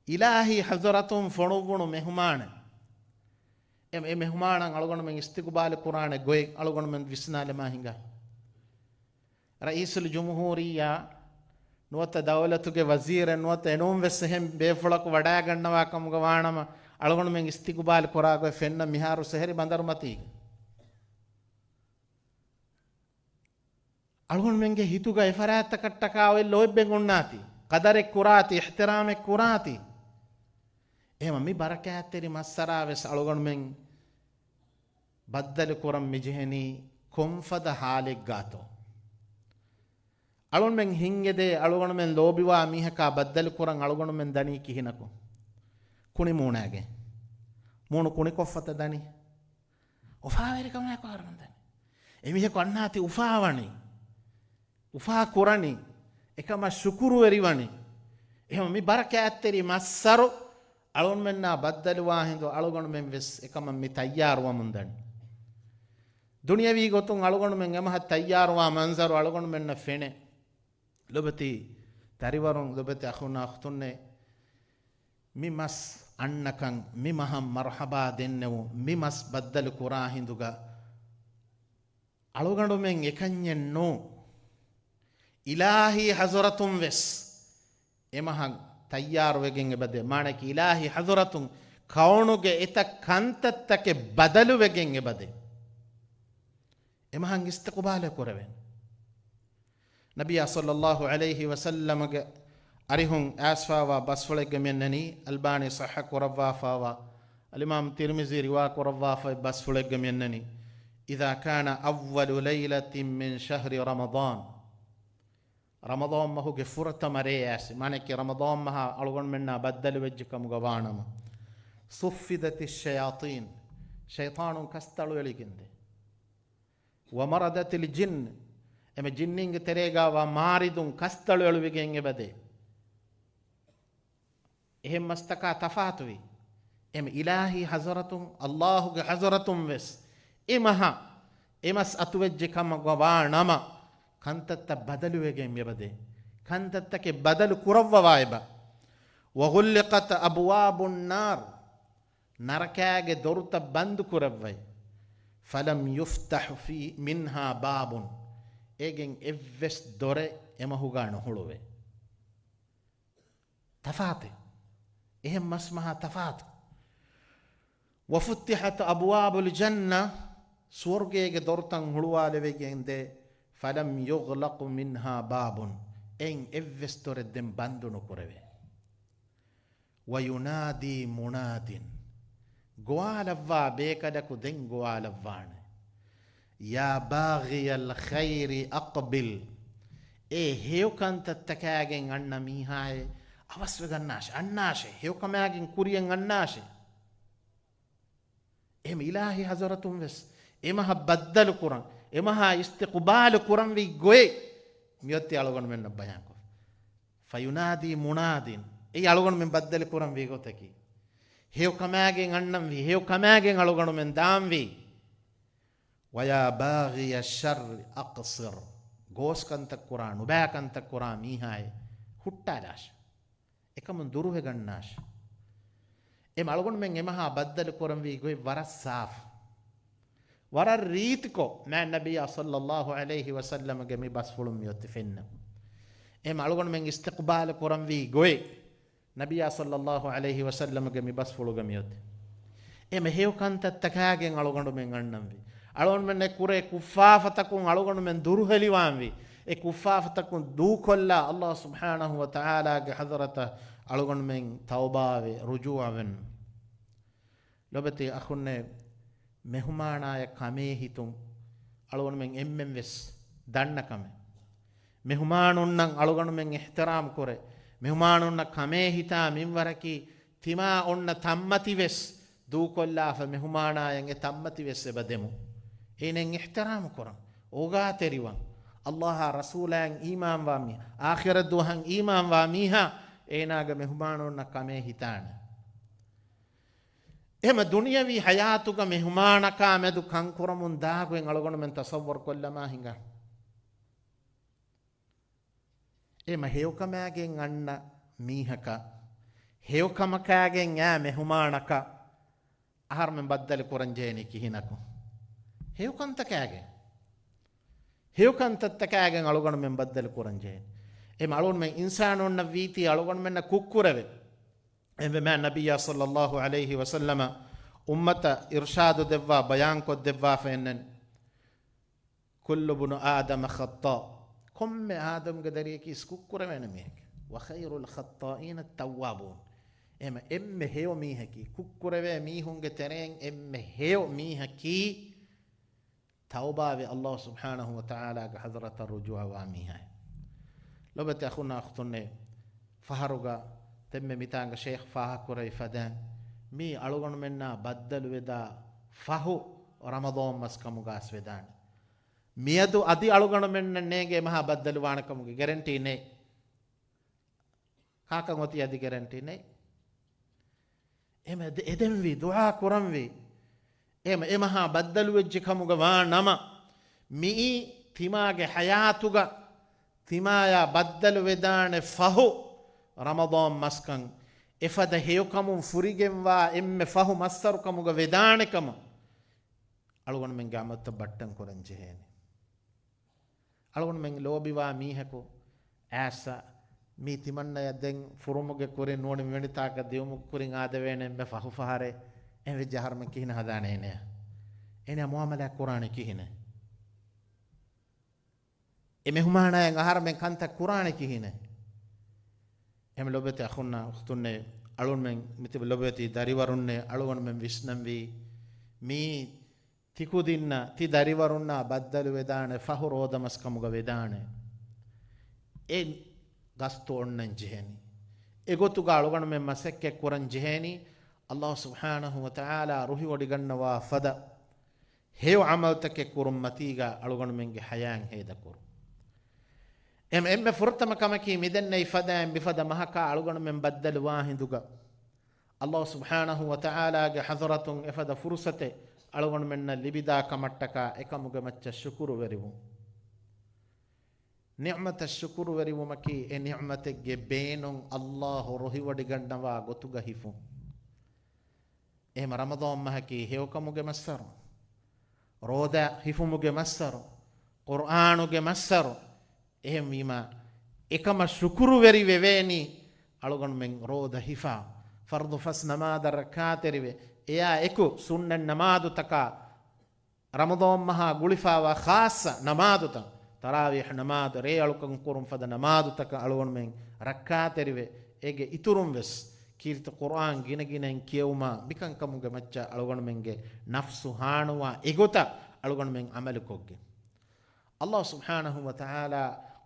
އިލާހީ ޙަޟްރަތުން ފޮނުއްވުނު މެހުމާނެއް. އެ، އެ މެހުމާނަށް އަޅުގަނޑުމެން އިސްތިޤުބާލު ކުރާނެ ގޮތް އަޅުގަނޑުމެން ވިސްނާލަމާ ހިނގާ. ރައީސުލް ޖުމްހޫރިއްޔާ ނުވަތަ ދައުލަތުގެ ވަޒީރެއް ނުވަތަ އެނޫން ވެސް އެހެން ބޭފުޅަކު ވަޑާގަންނަވާ ކަމުގަ ވާނަމަ، އަޅުގަނޑުމެން އިސްތިޤުބާލު ކުރާ ގޮތް ފެންނަ މިހާރު ސެހެރި ބަނދަރުމަތީގަ. އަޅުގަނޑުމެންގެ ހިތުގަ އެފަރާތްތަކަށްޓަކާ އޮތް ލޯތްބެއް އޮންނާތީ، ޤަދަރެއް ކުރާތީ، އިޙްތިރާމެއް ކުރާތީ. އެހެން މި ބަރަކާތްތެރި މައްސަރާ ވެސް އަޅުގަނޑުމެން ބައްދަލު ކުރަން މިޖެހެނީ ކޮންފަދަ ޙާލެއްގާތޯ؟ އަޅުގަނޑުމެން ހިންގެދޭ، އަޅުގަނޑުމެން ލޯބިވާ މީހަކާ ބައްދަލު ކުރަން އަޅުގަނޑުމެން ދަނީ ކިހިނަކު؟ ކުނި މޫނާގެ. މޫނު ކުނިކޮށްފަތަ ދަނީ؟ އުފާވެރިކަމާއެކު އަހަރުމެން ދަނީ. އެމީހަކު އަންނާތީ އުފާވަނީ، އުފާ ކުރަނީ، އެކަމަށް ޝުކުރުވެރިވަނީ. އެހެން މި ބަރަކާތްތެރި މައްސަރު އަޅުގަނޑުމެންނާ ބައްދަލުވާ ހިނދު އަޅުގަނޑުމެން ވެސް އެކަމަށް މި ތައްޔާރުވަމުން ދަނީ. ދުނިޔަވީ ގޮތުން އަޅުގަނޑުމެން އެމަހަށް ތައްޔާރުވާ މަންޒަރު އަޅުގަނޑުމެންނަށް ފެނޭ. ލޮބެތި ދަރިވަރުން، ލޮބެތި އަޚުންނާ އުޚްތުންނޭ، މި މަސް އަންނަކަން، މި މަހަށް މަރުޙަބާ ދެންނެވުން، މި މަސް ބައްދަލު ކުރާ ހިނދުގަ އަޅުގަނޑުމެން އެކަންޏެއް ނޫން. އިލާހީ ޙަޟްރަތުން ވެސް އެމަހަށް ތައްޔާރުވެގެން އެބަދޭ. މާނައަކީ އިލާހީ ޙަޟްރަތުން ކައުނުގެ އެތައް ކަންތައްތަކެއް ބަދަލުވެގެން އެބަދޭ. އެމަހަށް އިސްތިޤުބާލެއް ކުރެވޭނެ. ނަބިއްޔާ ޞައްލައްލާހު ޢަލައިހި ވަސައްލަމަގެ އަރިހުން އައިސްފާވާ ބަސްފުޅެއްގަ މިއަންނަނީ، އަލްބާނީ ޞައްޙަ ކުރައްވާފާވާ، އަލްއިމާމް ތިރްމިޒީ ރިވާ ކުރައްވާފައި ބަސްފުޅެއްގަ މިއަންނަނީ، إذا كان أول ليلة من شهر رمضان، ރަމަޟާން މަހުގެ ފުރަތަމަ ރޭ އައިސް، މާނައަކީ ރަމަޟާން މަހާ އަޅުގަނޑުމެންނާ ބައްދަލުވެއްޖެ ކަމުގަ ވާނަމަ، صفدت الشياطين، ޝައިޠާނުން ކަސްތަޅު އެޅިގެންދޭ. ومردت الجن، އެމެ ޖިންނީންގެ ތެރޭގަވާ މާރިދުން ކަސްތަޅު އެޅުވިގެން އެބަދޭ. އެހެން މަސްތަކާ ތަފާތުވި، އެމެ އިލާހީ ޙަޟްރަތުން، ﷲގެ ޙަޟްރަތުން ވެސް އެ މަހަށް އެ މަސް އަތުވެއްޖެ ކަމަށް ވާ ނަމަ، ކަންތައްތައް ބަދަލުވެގެން އެބަދޭ. ކަންތައްތަކެއް ބަދަލު ކުރައްވަވާ އެބަ. وغلقت أبواب النار، ނަރަކާގެ ދޮރުތައް ބަންދު ކުރައްވައި، فلم يفتح في، منها باب، އޭގެން އެއްވެސް ދޮރެއް އެމަހުގަ ނުހުޅުވޭ. ތަފާތެއް. އެހެން މަސްމަހާ ތަފާތު. وفتحت أبواب الجنة، ސުވަރުގޭގެ ދޮރުތައް ހުޅުވާލެވިގެން ދޭ، فلم يغلق منها باب، އެއިން އެއްވެސް ދޮރެއް ދެން ބަންދު ނުކުރެވޭ. وينادي مناد، ގޮވާލައްވާ ބޭކަލަކު ދެން ގޮވާލައްވާނެ، يا باغي الخير أقبل، އޭ ހެޔޮ ކަންތައްތަކާގެން އަންނަ މީހާއޭ، އަވަސްވެގަންނާށޭ، އަންނާށޭ، ހެޔޮކަމާގެން ކުރިޔަށް އަންނާށޭ. އެހެން އިލާހީ ޙަޟްރަތުން ވެސް އެމަހަށް ބައްދަލު ކުރަން، އެމަހާ އިސްތިޤުބާލު ކުރަންވީ ގޮތް މިއޮތީ އަޅުގަނޑުމެންނަށް ބަޔާންކޮށް. ފަޔުނާދީ މުނާދިން، އެއީ އަޅުގަނޑުމެން ބައްދަލު ކުރަންވީ ގޮތަކީ. ހެޔޮކަމާގެން އަންނަންވީ، ހެޔޮކަމާގެން އަޅުގަނޑުމެން ދާންވީ. ވަޔާ ބާޣިޔަ ޝައްރި އަޤްޞިރް. ގޯސް ކަންތައް ކުރާ، ނުބައި ކަންތައް ކުރާ މީހާއޭ، ހުއްޓާލާށި. އެކަމުން ދުރުވެގަންނާށި. އެ އަޅުގަނޑުމެން އެމަހާ ބައްދަލު ކުރަންވީ ގޮތް ވަރަށް ސާފު، ވަރަށް ރީތިކޮށް، މާތް ނަބިއްޔާ ޞައްލައްލާހު ޢަލައިހި ވަސައްލަމަގެ މި ބަސްފުޅުން މިއޮތީ ފެންނަ. އެ އަޅުގަނޑުމެން އިސްތިޤުބާލު ކުރަންވީ ގޮތް، ނަބިއްޔާ ޞައްލައްލާހު ޢަލައިހި ވަސައްލަމަގެ މި ބަސްފުޅުގަ މިއޮތީ. އެމަ ހެޔޮ ކަންތައްތަކާގެން އަޅުގަނޑުމެން އަންނަންވީ. އަޅުގަނޑުމެންނަށް ކުރޭ ކުށްފާފަތަކުން އަޅުގަނޑުމެން ދުރުހެލިވާންވީ. އެ ކުށްފާފަތަކުން ދޫކޮށްލާ، ﷲ ސުބްޙާނަހު ވަތަޢާލާގެ ޙަޟްރަތަށް އަޅުގަނޑުމެން ތައުބާވެ، ރުޖޫޢަވެން. ލޮބެތި އަޚުންނޭ، މެހުމާނާޔަށް ކަމޭ ހިތުން އަޅުގަނޑުމެން އެންމެން ވެސް ދަންނަ ކަމެއް. މެހުމާނުންނަށް އަޅުގަނޑުމެން އިޙްތިރާމް ކުރޭ. މެހުމާނުންނަށް ކަމޭ ހިތާ މިންވަރަކީ، ތިމާ އޮންނަ ތަންމަތި ވެސް ދޫކޮށްލާފަ، މެހުމާނާޔަށް އެ ތަންމަތި ވެސް އެބަ ދެމު. އޭނައަށް އިޙްތިރާމް ކުރަން، އޯގާތެރިވަން. ﷲ އާ ރަސޫލާއަށް އީމާންވާ މީ، އާޚިރަތް ދުވަހަށް އީމާންވާ މީހާ އޭނާގެ މެހުމާނުންނަށް ކަމޭ ހިތާނެ. އެހެމަ ދުނިޔަވީ ޙަޔާތުގަ މެހުމާނަކާ މެދު ކަން ކުރަމުން ދާ ގޮތް އަޅުގަނޑުމެން ތަޞައްވަރު ކޮށްލަމާ ހިނގާ. އެމަ ހެޔޮކަމާގެން އަންނަ މީހަކަށް، ހެޔޮކަމަކާގެން އާ މެހުމާނަކަށް އަހަރުމެން ބައްދަލު ކުރަން ޖެހެނީ ކިހިނަކު؟ ހެޔޮކަންތަކާގެން. ހެޔޮކަންތައްތަކާގެން އަޅުގަނޑުމެން ބައްދަލު ކުރަން ޖެހެނީ. އެމަ އަޅުގަނޑުމެން އިންސާނުންނަށް ވީތީ އަޅުގަނޑުމެންނަށް ކުށްކުރެވެ. އެންމެ މާތް ނަބިއްޔާ ޞައްލައްލާހު ޢަލައިހި ވަސައްލަމަ އުއްމަތަށް އިރްޝާދު ދެއްވާ، ބަޔާންކޮށްދެއްވާފަ އެންނެން، كل ابن آدم خطاء. ކޮންމެ އާދަމްގެ ދަރިޔަކީ ކުށްކުރެވޭނެ މީހެކޭ. وخير الخطائين التوابون. އެހެމަ އެންމެ ހެޔޮ މީހަކީ، ކުށްކުރެވޭ މީހުންގެ ތެރެއިން އެންމެ ހެޔޮ މީހަކީ، ތައުބާވެ ﷲ ސުބްޙާނަހު ވަތަޢާލާގެ ޙަޟްރަތަށް ރުޖޫޢަވާ މީހާ. ލޮބެތި އަޚުންނާ އުޚްތުންނޭ، ފަހަރުގަ ދެންމެ މިތާނގަ ޝޭޚް ފާހަގަކުރެވި ފަދައިން، މީ އަޅުގަނޑުމެންނާ ބައްދަލުވެދާ ފަހު ރަމަޟާން މަސް ކަމުގަ ވެދާނެ. މިއަދު އަދި އަޅުގަނޑުމެންނަށް ނޭނގޭ މަހާ ބައްދަލުވާނެ ކަމުގެ ގެރެންޓީ ނެތް. ކާކަށް އޮތީ އަދި ގެރެންޓީ ނެތް. އެމަ އެދެންވީ، ދުޢާ ކުރަންވީ. އެމަ އެމަހާ ބައްދަލުވެއްޖެ ކަމުގަ ވާ ނަމަ، މިއީ ތިމާގެ ޙަޔާތުގަ ތިމާޔާ ބައްދަލުވެދާނެ ފަހު ރަމަޟާން މަސްކަން، އެފަދަ ހެޔޮކަމުން ފުރިގެންވާ އެންމެ ފަހު މައްސަރު ކަމުގަ ވެދާނެ ކަމަށް އަޅުގަނޑުމެންގެ ޢަމަލުތައް ބައްޓަން ކުރަން ޖެހޭނެ. އަޅުގަނޑުމެން ލޯބިވާ މީހަކު އައިސް، މީ ތިމަންނަޔަށް ދެން ފުރުމުގެ ކުރިން ނޫނީ މިވެނި ތާކަށް ދިއުމުގެ ކުރިން އާދެވޭނެ އެންމެ ފަހު ފަހަރެއް. އެހެން ވެއްޖެ އަހަރުމެން ކިހިނެއް ހަދާނެ އޭނަޔާ؟ އޭނަޔާ މުޢާމަލާތް ކުރާނެ ކިހިނެއް؟ އެ މެހުމާނާޔަށް އަހަރުމެން ކަންތައް ކުރާނެ ކިހިނެއް؟ އެހެން ލޮބެތި އަޚުންނާ އުޚްތުންނޭ، އަޅުގަނޑުމެން މިތިބި ލޮބެތި ދަރިވަރުންނޭ، އަޅުގަނޑުމެން ވިސްނަންވީ މީ ތިކުދިންނަށް، ތި ދަރިވަރުންނާ ބައްދަލުވެދާނެ ފަހު ރޯދަމަސް ކަމުގަ ވެދާނެ. އެ ގަސްތު އޮންނަން ޖެހޭނީ. އެގޮތުގަ އަޅުގަނޑުމެން މަސައްކަތް ކުރަން ޖެހޭނީ، ﷲ ސުބްޙާނަހު ވަތަޢާލާ ރުހިވޮޑިގަންނަވާ ފަދަ ހެޔޮ ޢަމަލުތަކެއް ކުރުން މަތީގަ އަޅުގަނޑުމެންގެ ޙަޔާތް ހޭދަކުރުން. އެމަ އެންމެ ފުރަތަމަ ކަމަކީ، މިދެންނެވި ފަދައިން މިފަދަ މަހަކާ އަޅުގަނޑުމެން ބައްދަލުވާ ހިނދުގަ، ﷲ ސުބްޙާނަހު ވަތަޢާލާގެ ޙަޟްރަތުން އެފަދަ ފުރުޞަތެއް އަޅުގަނޑުމެންނަށް ލިބިދާ ކަމަށްޓަކާ އެކަމުގެ މައްޗަށް ޝުކުރުވެރިވުން. ނިޢުމަތަށް ޝުކުރުވެރިވުމަކީ އެ ނިޢުމަތެއްގެ ބޭނުން ﷲ ރުހިވޮޑިގަންނަވާ ގޮތުގަ ހިފުން. އެހެމަ ރަމަޟާން މަހަކީ ހެޔޮކަމުގެ މައްސަރު، ރޯދަ ހިފުމުގެ މައްސަރު، ޤުރްއާނުގެ މައްސަރު. އެހެންވީމަ، އެކަމަށް ޝުކުރުވެރި ވެވޭނީ، އަޅުގަނޑުމެން ރޯދަ ހިފާ، ފަރްޟު ފަސް ނަމާދަށް ރައްކާތެރިވެ، އެއާ އެކު ސުންނަތް ނަމާދުތަކާ، ރަމަޟާން މަހާ ގުޅިފާވާ ޚާއްޞަ ނަމާދުތައް، ތަރާވީޙް ނަމާދު، ރޭއަޅުކަން ކުރުން ފަދަ ނަމާދުތަކަށް އަޅުގަނޑުމެން ރައްކާތެރިވެ، އޭގެ އިތުރުން ވެސް ކީރިތި ޤުރްއާން ގިނަގިނައިން ކިޔެވުމާ، މިކަންކަމުގެ މައްޗަށް އަޅުގަނޑުމެންގެ ނަފްސު ހާނުވާ އެގޮތަށް އަޅުގަނޑުމެން ޢަމަލުކޮށްގެން. ﷲ ސުބްޙާނަހު ވަތަޢާލާ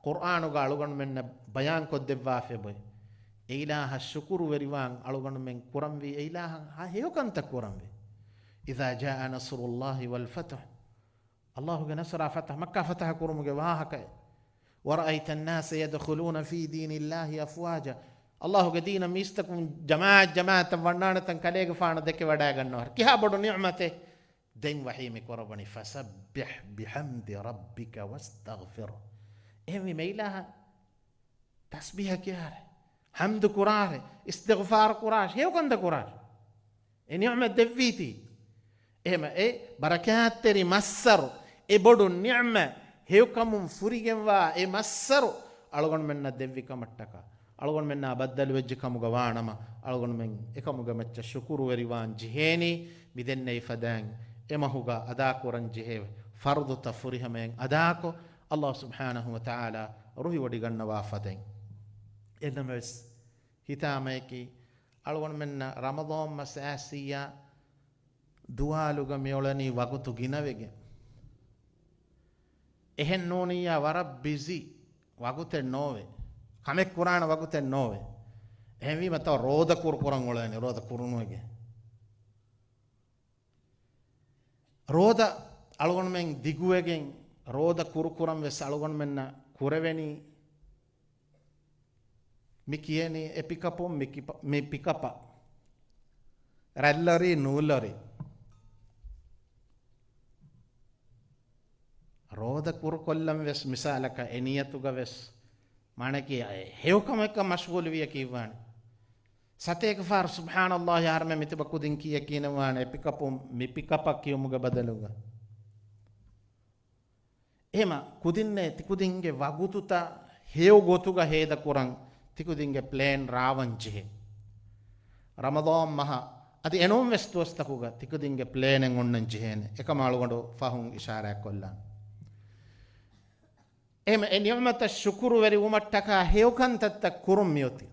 ޤުރްއާނުގަ އަޅުގަނޑުމެންނަށް ބަޔާންކޮށްދެއްވާފައި އޮތް، އެ އިލާހަށް ޝުކުރުވެރިވާން އަޅުގަނޑުމެން ކުރަންވީ، އެ އިލާހަށް ހެޔޮކަންތައް ކުރަންވީ. إذا جاء نصر الله والفتح، އަލްލާހުގެ ނަޞްރާ ފަތަޙަ، މައްކާ ފަތަޙަ ކުރުމުގެ ވާހަކައެއް. وَرَأَيْتَ النَّاسَ يَدْخُلُونَ فِي دِينِ اللَّهِ أَفْوَاجًا. އަލްލާހުގެ ދީނަށް މީސްތަކުން ޖަމާޢަތް ޖަމާޢަތަށް ވަންނާނެތަން ކަލޭގެފާނަށް ދެކެވަޑައިގަންނަވާ. ކިހާ ބޮޑު ނިޢުމަތެއް؟ ދެން ވަޙީ މި ކުރައްވަނީ، فَسَبِّحْ بِحَمْدِ رَبِّكَ وَاسْتَغْفِرْهُ. އެހެންވީމަ އިލާހަށް ތަސްބީޙަ ކިޔާރޭ، ޙަމްދު ކުރާރޭ، އިސްތިޣްފާރު ކުރާށޭ، ހެޔޮކަންތައް ކުރާށޭ. އެ ނިޢުމަތް ދެއްވީތީ. އެހެމަ އެ ބަރަކާތްތެރި މައްސަރު، އެ ބޮޑު ނިޢުމަތް ހެޔޮކަމުން ފުރިގެންވާ އެ މައްސަރު އަޅުގަނޑުމެންނަށް ދެއްވި ކަމަށްޓަކާ، އަޅުގަނޑުމެންނާ ބައްދަލުވެއްޖެ ކަމުގަ ވާނަމަ، އަޅުގަނޑުމެން އެކަމުގެ މައްޗަށް ޝުކުރުވެރިވާން ޖެހޭނީ، މިދެންނެވި ފަދައިން އެ މަހުގަ އަދާކުރަން ޖެހޭ ފަރުޟުތައް ފުރިހަމައިން އަދާކޮށް، އަލްލާހު ސުބްޙާނަހު ވަ ތަޢާލާ ރުހިވޮޑިގަންނަވާ ފަދައިން. އެނަމަވެސް، ހިތާމަޔަކީ، އަޅުގަނޑުމެންނަށް ރަމަޟާން މަސް އައިސްއިއްޔާ ދުވާލުގަ މިއުޅެނީ ވަގުތު ގިނަވެގެން. އެހެން ނޫނިއްޔާ ވަރަށް ބިޒީ ވަގުތެއް ނޯވޭ. ކަމެއް ކުރާނެ ވަގުތެއް ނޯވޭ. އެހެންވީމަ ތަ ރޯދަ ކުރު ކުރަން އުޅޭނެ، ރޯދަ ކުރުނުވެގެން. ރޯދަ އަޅުގަނޑުމެން ދިގުވެގެން، ރޯދަ ކުރު ކުރަން ވެސް އަޅުގަނޑުމެންނަށް ކުރެވެނީ. މި ކިޔެނީ އެ ޕިކަޕުން މި ކިޕަ-، މި ޕިކަޕަށް. ރަތްލޮރީ ނޫލޮރީ. ރޯދަ ކުރުކޮށްލަން ވެސް މިސާލަކަށް އެ ނިޔަތުގަ ވެސް މާނަކީ ހެޔޮކަމެއްކަ މަޝްޣޫލުވިޔަކީ ވާނެ. ސަތޭކަ ފަހަރު ސުބްޙާނައްލާހި އަހަރުމެން މިތިބަ ކުދިން ކިޔަކީނެ ވާނެ އެ ޕިކަޕުން މި ޕިކަޕަށް ކިޔުމުގެ ބަދަލުގަ. އެހެމަ ކުދިންނޭ ތިކުދިންގެ ވަގުތުތައް ހެޔޮ ގޮތުގަ ހޭދަކުރަން ތިކުދިންގެ ޕްލޭން ރާވަން ޖެހޭ. ރަމަޟާން މަހަށް އަދި އެނޫން ވެސް ދުވަސްތަކުގަ ތިކުދިންގެ ޕްލޭނެއް އޮންނަން ޖެހޭނެ. އެކަމަށް އަޅުގަނޑު ފަހުން އިޝާރާތްކޮށްލާން. އެހެމަ އެ ނިޢުމަތަށް ޝުކުރުވެރިވުމަށްޓަކާ ހެޔޮކަންތައްތައް ކުރުން މިއޮތީ.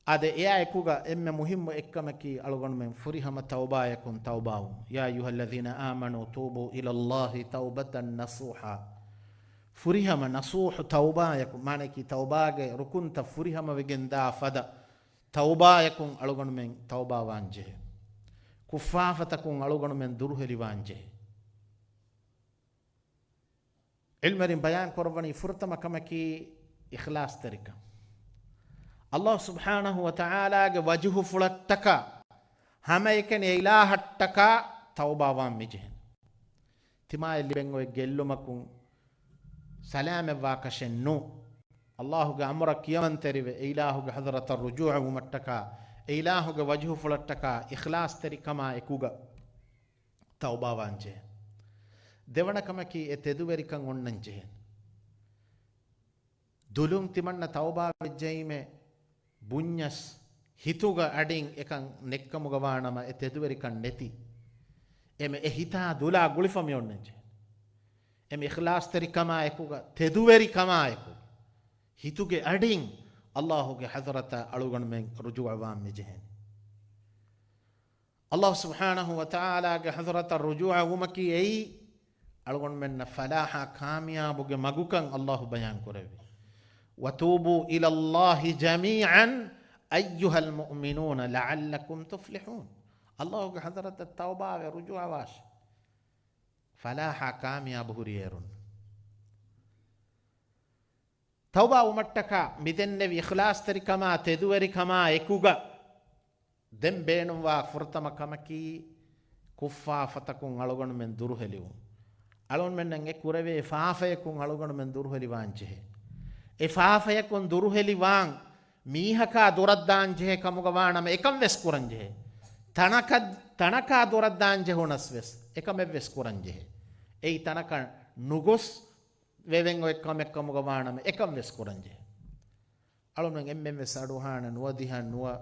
އާދެ، އެއާ އެކުގަ އެންމެ މުހިއްމު އެއްކަމަކީ އަޅުގަނޑުމެން ފުރިހަމަ ތައުބާޔަކުން ތައުބާވުން. يَا أَيُّهَا الَّذِينَ آمَنُوا تُوبُوا إِلَى اللَّهِ تَوْبَةً نَصُوحًا. ފުރިހަމަ ނަޞޫޙު ތައުބާޔަކުން، މާނައަކީ ތައުބާގެ ރުކުންތައް ފުރިހަމަވެގެންދާ ފަދަ ތައުބާޔަކުން އަޅުގަނޑުމެން ތައުބާވާންޖެހޭ. ކުށްފާފަތަކުން އަޅުގަނޑުމެން ދުރުހެލިވާންޖެހޭ. ޢިލްމުވެރިން ބަޔާން ކުރައްވަނީ ފުރަތަމަ ކަމަކީ އިޚްލާޞްތެރިކަން. އަލްލާހު ސުބްޙާނަހު ވަ ތަޢާލާގެ ވަޖުހުފުޅަށްޓަކާ، ހަމައެކަނި އެ އިލާހަށްޓަކާ ތައުބާވާން މިޖެހެން. ތިމާއަށް ލިބެން އޮތް ގެއްލުމަކުން ސަލާމަތްވާކަށެއް ނޫން. އަލްލާހުގެ އަމުރަށް ކިޔަމަންތެރިވެ، އެ އިލާހުގެ ޙަޟްރަތަށް ރުޖޫޢަވުމަށްޓަކާ، އެ އިލާހުގެ ވަޖުހުފުޅަށްޓަކާ އިޚްލާޞްތެރިކަމާ އެކުގަ ތައުބާވާންޖެހޭ. ދެވަނަ ކަމަކީ އެ ތެދުވެރިކަން އޮންނަން ޖެހޭނެ. ދުލުން ތިމަންނަ ތައުބާވެއްޖައީމޭ ބުންޏަސް، ހިތުގަ އަޑިން އެކަން ނެއްކަމުގަ ވާނަމަ އެ ތެދުވެރިކަން ނެތި. އެމެ އެ ހިތާ ދުލާ ގުޅިފަ މިއޮންނަންޖެހޭ. އެމެ އިޚްލާޞްތެރިކަމާ އެކުގަ، ތެދުވެރިކަމާ އެކު، ހިތުގެ އަޑިން އަލްލާހުގެ ޙަޟްރަތަށް އަޅުގަނޑުމެން ރުޖޫޢަވާން މިޖެހޭނެ. އަލްލާހު ސުބްޙާނަހު ވަ ތަޢާލާގެ ޙަޟްރަތަށް ރުޖޫޢަވުމަކީ އެއީ، އަޅުގަނޑުމެންނަށް ފަލާޙާ ކާމިޔާބުގެ މަގުކަން އަލްލާހު ބަޔާން ކުރެއްވި. وَتُوبُوا إِلَى اللَّهِ جَمِيعًا أَيُّهَا الْمُؤْمِنُونَ لَعَلَّكُمْ تُفْلِحُونَ. އަލްލާހުގެ ޙަޟްރަތަށް ތައުބާވެ ރުޖޫޢަވާށި. ފަލާޙާ ކާމިޔާބު ހުރި އޭރުން. ތައުބާވުމަށްޓަކާ މިދެންނެވި އިޚްލާޞްތެރިކަމާ ތެދުވެރިކަމާ އެކުގަ ދެން ބޭނުންވާ ފުރަތަމަ ކަމަކީ ކުށްފާފަތަކުން އަޅުގަނޑުމެން ދުރުހެލިވުން. އަޅުގަނޑުމެންނަށް އެ ކުރެވޭ ފާފަޔަކުން އަޅުގަނޑުމެން ދުރުހެލިވާންޖެހޭ. އެ ފާފަޔަކުން ދުރުހެލިވާން މީހަކާ ދުރަށްދާންޖެހޭ ކަމުގަ ވާނަމަ އެކަން ވެސް ކުރަންޖެހޭ. ތަނަކަށް، ތަނަކާ ދުރަށްދާންޖެހުނަސް ވެސް އެކަމެއް ވެސް ކުރަންޖެހޭ. އެއީ ތަނަކަށް ނުގޮސް ވެވެން އޮތް ކަމެއް ކަމުގަ ވާނަމަ އެކަން ވެސް ކުރަންޖެހޭ. އަޅުމެން އެންމެން ވެސް އަޑުއަހާނެ ނުވަދިހަ ނުވަ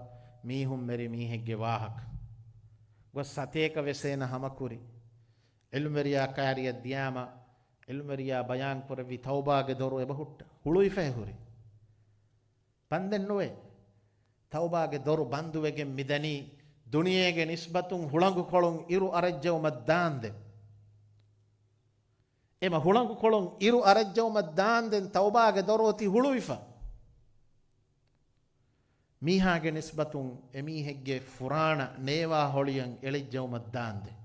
މީހުން މެރި މީހެއްގެ ވާހަކަ. ގޮސް ސަތޭކަ ވެސް އޭނަ ހަމަކުރި. ޢިލްމުވެރިޔާ ކާރިއަށް ދިޔާމަ، ޢިލްމުވެރިޔާ ބަޔާން ކުރެއްވި ތައުބާގެ ދޮރު އެބަ ހުއްޓަ ހުޅުވިފައި ހުރި. ބަންދެއް ނުވޭ. ތައުބާގެ ދޮރު ބަންދުވެގެން މިދަނީ، ދުނިޔޭގެ ނިސްބަތުން ހުޅަނގުކޮޅުން އިރު އަރައްޖައުމަށް ދާންދެން. އެމަ ހުޅަނގުކޮޅުން އިރު އަރައްޖައުމަށް ދާންދެން ތައުބާގެ ދޮރު އޮތީ ހުޅުވިފަ. މީހާގެ ނިސްބަތުން އެމީހެއްގެ ފުރާނަ ނޭވާ ހޮޅިއަށް އެޅިއްޖައުމަށް ދާންދެން.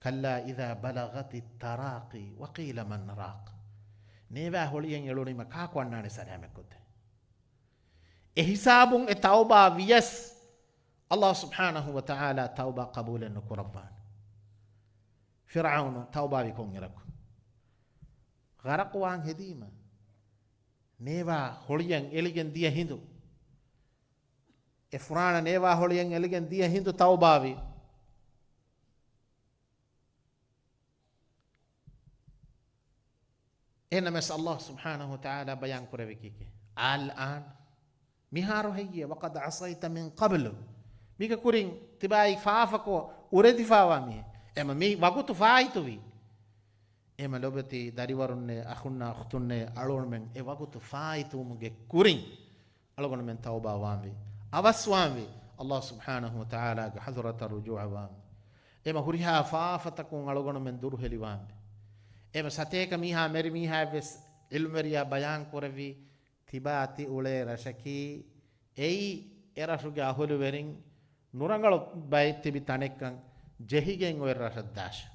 كلا إذا بلغت التراقي وقيل من راق. ނޭވާ ހޮޅިއެއް އެޅުނީމަ ކާކު އަންނާނެ ސަލާމަތްކޮށްދޭ؟ އެ ހިސާބުން އެ ތައުބާ ވިޔަސް، ﷲ ސުބްޙާނަހޫ ވަތަޢާލާ ތައުބާ ޤަބޫލެއް ނުކުރައްވާނެ. ފިރްޢައުނު ތައުބާވި ކޮންއިރަކު؟ ޣަރަޤުވާން ހެދީމަ، ނޭވާ ހޮޅިއަށް އެޅިގެން ދިޔަ ހިނދު، އެ ފުރާނަ ނޭވާ ހޮޅިއަށް އެޅިގެން ދިޔަ ހިނދު ތައުބާވި. އެހެންނަމަވެސް ﷲ ސުބްޙާނަހޫ ވަތަޢާލާ ބަޔާން ކުރެއްވި ކީކޭ؟ الآن، މިހާރު ހެއްޔޭ؟ وقد عصيت من قبل. މީގެ ކުރިން ތިބާއީ ފާފަކޮށް އުރެދިފާވާ މީހެއް. އެމަ މި ވަގުތު ފާއިތުވީ. އެމަ ލޮބެތި ދަރިވަރުންނޭ، އަޚުންނާ އުޚްތުންނޭ، އަޅުގަނޑުމެން އެ ވަގުތު ފާއިތުވުމުގެ ކުރިން އަޅުގަނޑުމެން ތައުބާވާންވީ، އަވަސްވާންވީ، ﷲ ސުބްޙާނަހޫ ވަތަޢާލާގެ ޙަޟްރަތަށް ރުޖޫޢަވާން. އެމަ ހުރިހާ ފާފަތަކުން އަޅުގަނޑުމެން ދުރުހެލިވާންވީ. އެމަ ސަތޭކަ މީހާ މެރި މީހާއެއްވެސް ޢިލްމުވެރިޔާ ބަޔާން ކުރެއްވީ، ތިބާ ތި އުޅޭ ރަށަކީ އެއީ އެ ރަށުގެ އަހުލުވެރިން ނުރަނގަޅު ބައެއް ތިބި ތަނެއްކަން ޖެހިގެން އޮތް ރަށަށްދާށޭ.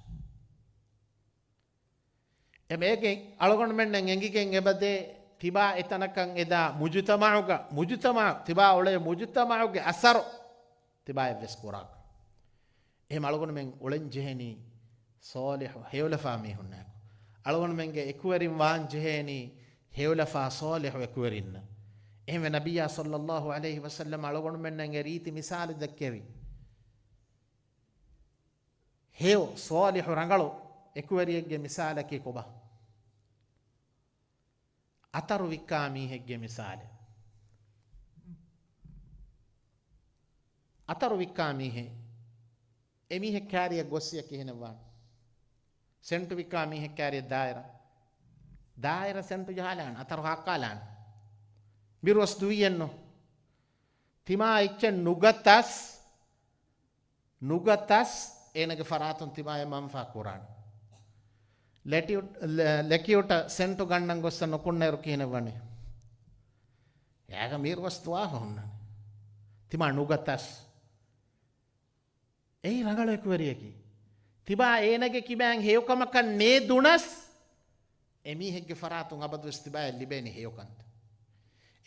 އެމަ އޭގެ އަޅުގަނޑުމެންނަށް އެނގިގެން އެބަދޭ، ތިބާ އެތަނަކަށް އެދާ މުޖުތަމަޢުގަ، މުޖުތަމަޢު، ތިބާ އުޅޭ މުޖުތަމަޢުގެ އަސަރު ތިބާއަށްވެސް ކުރާކަށް. އެހެން އަޅުގަނޑުމެން އުޅެން ޖެހޭނީ ޞާލިޙު ހެޔޮލަފާ މީހުންނާއެކު. އަޅުގަނޑުމެންގެ އެކުވެރިން ވާން ޖެހޭނީ ހެޔޮލަފާ ޞާލިޙު އެކުވެރިންނަށް. އެހެންވެ ނަބިއްޔާ ޞައްލައްލާހު ޢަލައިހި ވަސައްލަމަ އަޅުގަނޑުމެންނަށް އެ ރީތި މިސާލު ދެއްކެވި. ހެޔޮ، ޞާލިޙު، ރަނގަޅު އެކުވެރިއެއްގެ މިސާލަކީ ކޮބާ؟ އަތަރު ވިއްކާ މީހެއްގެ މިސާލެއް. އަތަރު ވިއްކާ މީހެއް، އެ މީހެއް ކާރިއަށް ގޮއްސިޔަ ކިހިނެއްވާނެ؟ ސެންޓު ވިއްކާ މީހެއް ކާރިއަށް ދާއިރަ، ދާއިރަ ސެންޓު ޖަހާލާނެ، އަތަރު ހާއްކާލާނެ. ބިރުވަސް ދުވިއެއްނު. ތިމާ އެއްޗެއް ނުގަތަސް، ނުގަތަސް އޭނަގެ ފަރާތުން ތިމާޔަށް މަންފާ ކުރާނެ. ލެޓިއު-، ލެ-، ލެކިއުޓަށް ސެންޓު ގަންނަން ގޮއްސަ ނުކުންނައިރު ކިހިނެއްވާނެ؟ އޭގަ މީރުވަސް ދުވާހަ ހުންނާނެ. ތިމާ ނުގަތަސް. އެއީ ރަނގަޅު އެކުވެރިޔަކީ. ތިބާ އޭނަގެ ކިބައިން ހެޔޮކަމަކަށް ނޭދުނަސް، އެމީހެއްގެ ފަރާތުން އަބަދުވެސް ތިބާޔަށް ލިބޭނެ ހެޔޮކަންތައް.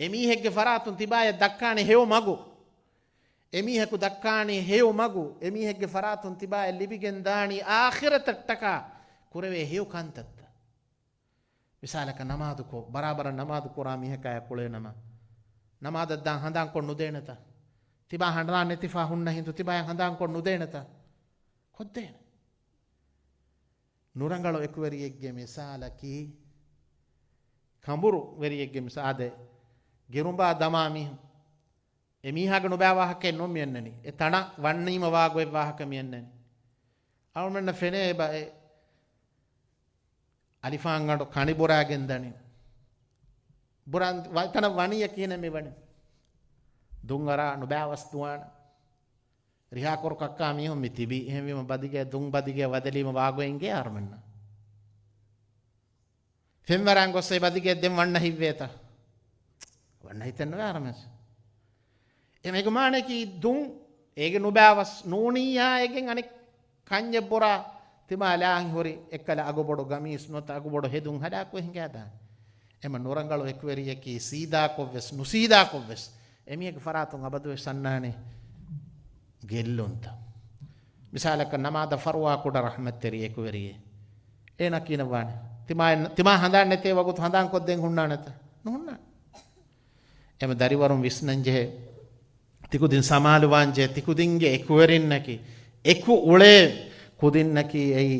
އެމީހެއްގެ ފަރާތުން ތިބާޔަށް ދައްކާނެ ހެޔޮ މަގު. އެމީހަކު ދައްކާނީ ހެޔޮ މަގު. އެމީހެއްގެ ފަރާތުން ތިބާޔަށް ލިބިގެން ދާނީ އާޚިރަތަށްޓަކާ ކުރެވޭ ހެޔޮ ކަންތައްތައް. މިސާލަކަށް ނަމާދުކޮށް، ބަރާބަރަށް ނަމާދު ކުރާ މީހަކާ އެކުޅޭނަމަ، ނަމާދަށް ދާން ހަނދާންކޮށް ނުދޭނެތަ؟ ތިބާ ހަނދާން ނެތިފާ ހުންނަ ހިނދު ތިބާޔަށް ހަނދާންކޮށް ނުދޭނެތަ؟ ކޮށްދޭނެ. ނުރަނގަޅު އެކުވެރިއެއްގެ މިސާލަކީ، ކަނބުރު ވެރިއެއްގެ މިސާލެއް. ގިރުނބާ ދަމާ މީހުން. އެ މީހާގެ ނުބައި ވާހަކައެއް ނޫން މިއަންނަނީ. އެ ތަނަށް ވަންނީމަ ވާގޮތް ވާހަކަ މިއަންނަނީ. އަޅުމެންނަށް ފެނޭ އެބަ އެ އަލިފާންގަނޑު ކަނި ބުރާގެން ދަނީ. ބުރާ ވަ-، ތަނަށް ވަނީއަ ކިހިނެއް މި ވަނީ؟ ދުން އަރާ ނުބައިވަސް ދުވާނެ. ރިހާކުރު ކައްކާ މީހުން މި ތިބީ. އެހެންވީމަ ބަދިގެ ދުން ބަދިގެ ވަދެލީމަ ވާގޮތް އިނގޭ އަހަރުމެންނަށް. ފެންވަރާން ގޮއްސަ އެ ބަދިގެ ދެން ވަންނަ ހިތްވޭތަ؟ ވަންނަ ހިތެއް ނުވޭ އަހަރުމެން. އެމެގެ މާނައަކީ ދުން އޭގެ ނުބައިވަސް ނޫނިއްޔާ އޭގެން އަނެއް ކަންޏެއް ބުރާ ތިމާ ލާހި ހުރި އެއްކަލަ އަގުބޮޑު ގަމީސް ނުވަތަ އަގުބޮޑު ހެދުން ހަލާކުވެ ހިނގާދާނެ. އެމަ ނުރަނގަޅު އެކުވެރިޔަކީ ސީދާކޮށްވެސް ނުސީދާކޮށްވެސް އެމީހެއްގެ ފަރާތުން އަބަދުވެސް އަންނާނެ ގެއްލުންތައް. މިސާލަކަށް ނަމާދަށް ފަރުވާ ކުޑަ ރަޙްމަތްތެރި އެކުވެރިއެއް. އޭނާ ކިހިނެއްވާނެ؟ ތިމާ، ތިމާ ހަނދާން ނެތޭ ވަގުތު ހަނދާން ކޮށްދޭން ހުންނާނެތަ؟ ނުހުންނާނެ. އެމަ ދަރިވަރުން ވިސްނަންޖެހޭ. ތިކުދިން ސަމާލުވާންޖެހޭ. ތިކުދިންގެ އެކުވެރިންނަކީ، އެކު އުޅޭ ކުދިންނަކީ އެއީ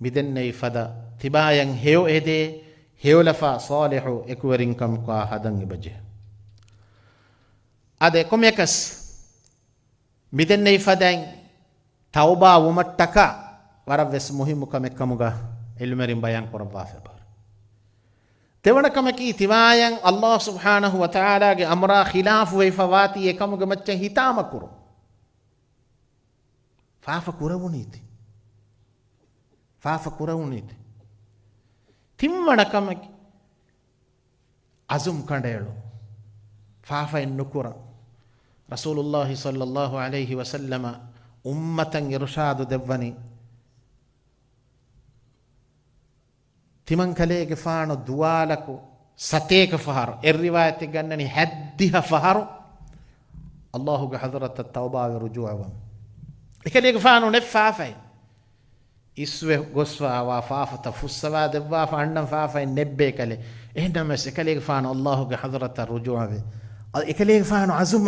މިދެންނެވި ފަދަ ތިބާޔަށް ހެޔޮ އެދޭ، ހެޔޮލަފާ ޞާލިޙު އެކުވެރިންކަމަކާ ހަދަން އެބަޖެހޭ. އާދެ، ކޮންމެއަކަސް މިދެންނެވި ފަދައިން ތައުބާ ވުމަށްޓަކާ ވަރަށްވެސް މުހިއްމު ކަމެއްކަމުގަ ޢިލްމުވެރިން ބަޔާން ކުރައްވާފަ އެބަހުރި. ދެވަނަ ކަމަކީ، ތިމާޔަށް ﷲ ސުބްޙާނަހޫ ވަތަޢާލާގެ އަމުރާ ޚިލާފުވެފަ ވާތީ އެކަމުގެ މައްޗަށް ހިތާމަ ކުރުން. ފާފަ ކުރެވުނީތި. ފާފަ ކުރެވުނީތި. ތިންވަނަ ކަމަކީ، އަޒުމް ކަނޑައެޅުން. ފާފައެއް ނުކުރަން. ރަސޫލުﷲ ޞައްލަﷲ ޢަލައިހި ވަސައްލަމަ އުއްމަތަށް އިރުޝާދު ދެއްވަނީ، ތިމަންކަލޭގެފާނު ދުވާލަކު ސަތޭކަ ފަހަރު، އެއް ރިވާޔަތެއް ގަންނަނީ ހައްދިހަ ފަހަރު އައްލާހުގެ ޙަޟްރަތަށް ތައުބާވެ ރުޖޫޢަވަން. އެކަލޭގެފާނު ނެތް ފާފައެއް. އިސްވެ ގޮސްފަވާ ފާފަތައް ފުއްސަވާ ދެއްވާފަ އަންނަން ފާފައެއް ނެތްބޭކަލެއް. އެހެންނަމަވެސް އެކަލޭގެފާނު އައްލާހުގެ ޙަޟްރަތަށް ރުޖޫޢަވެ، އަ، އެކަލޭގެފާނު ޢަޒުމް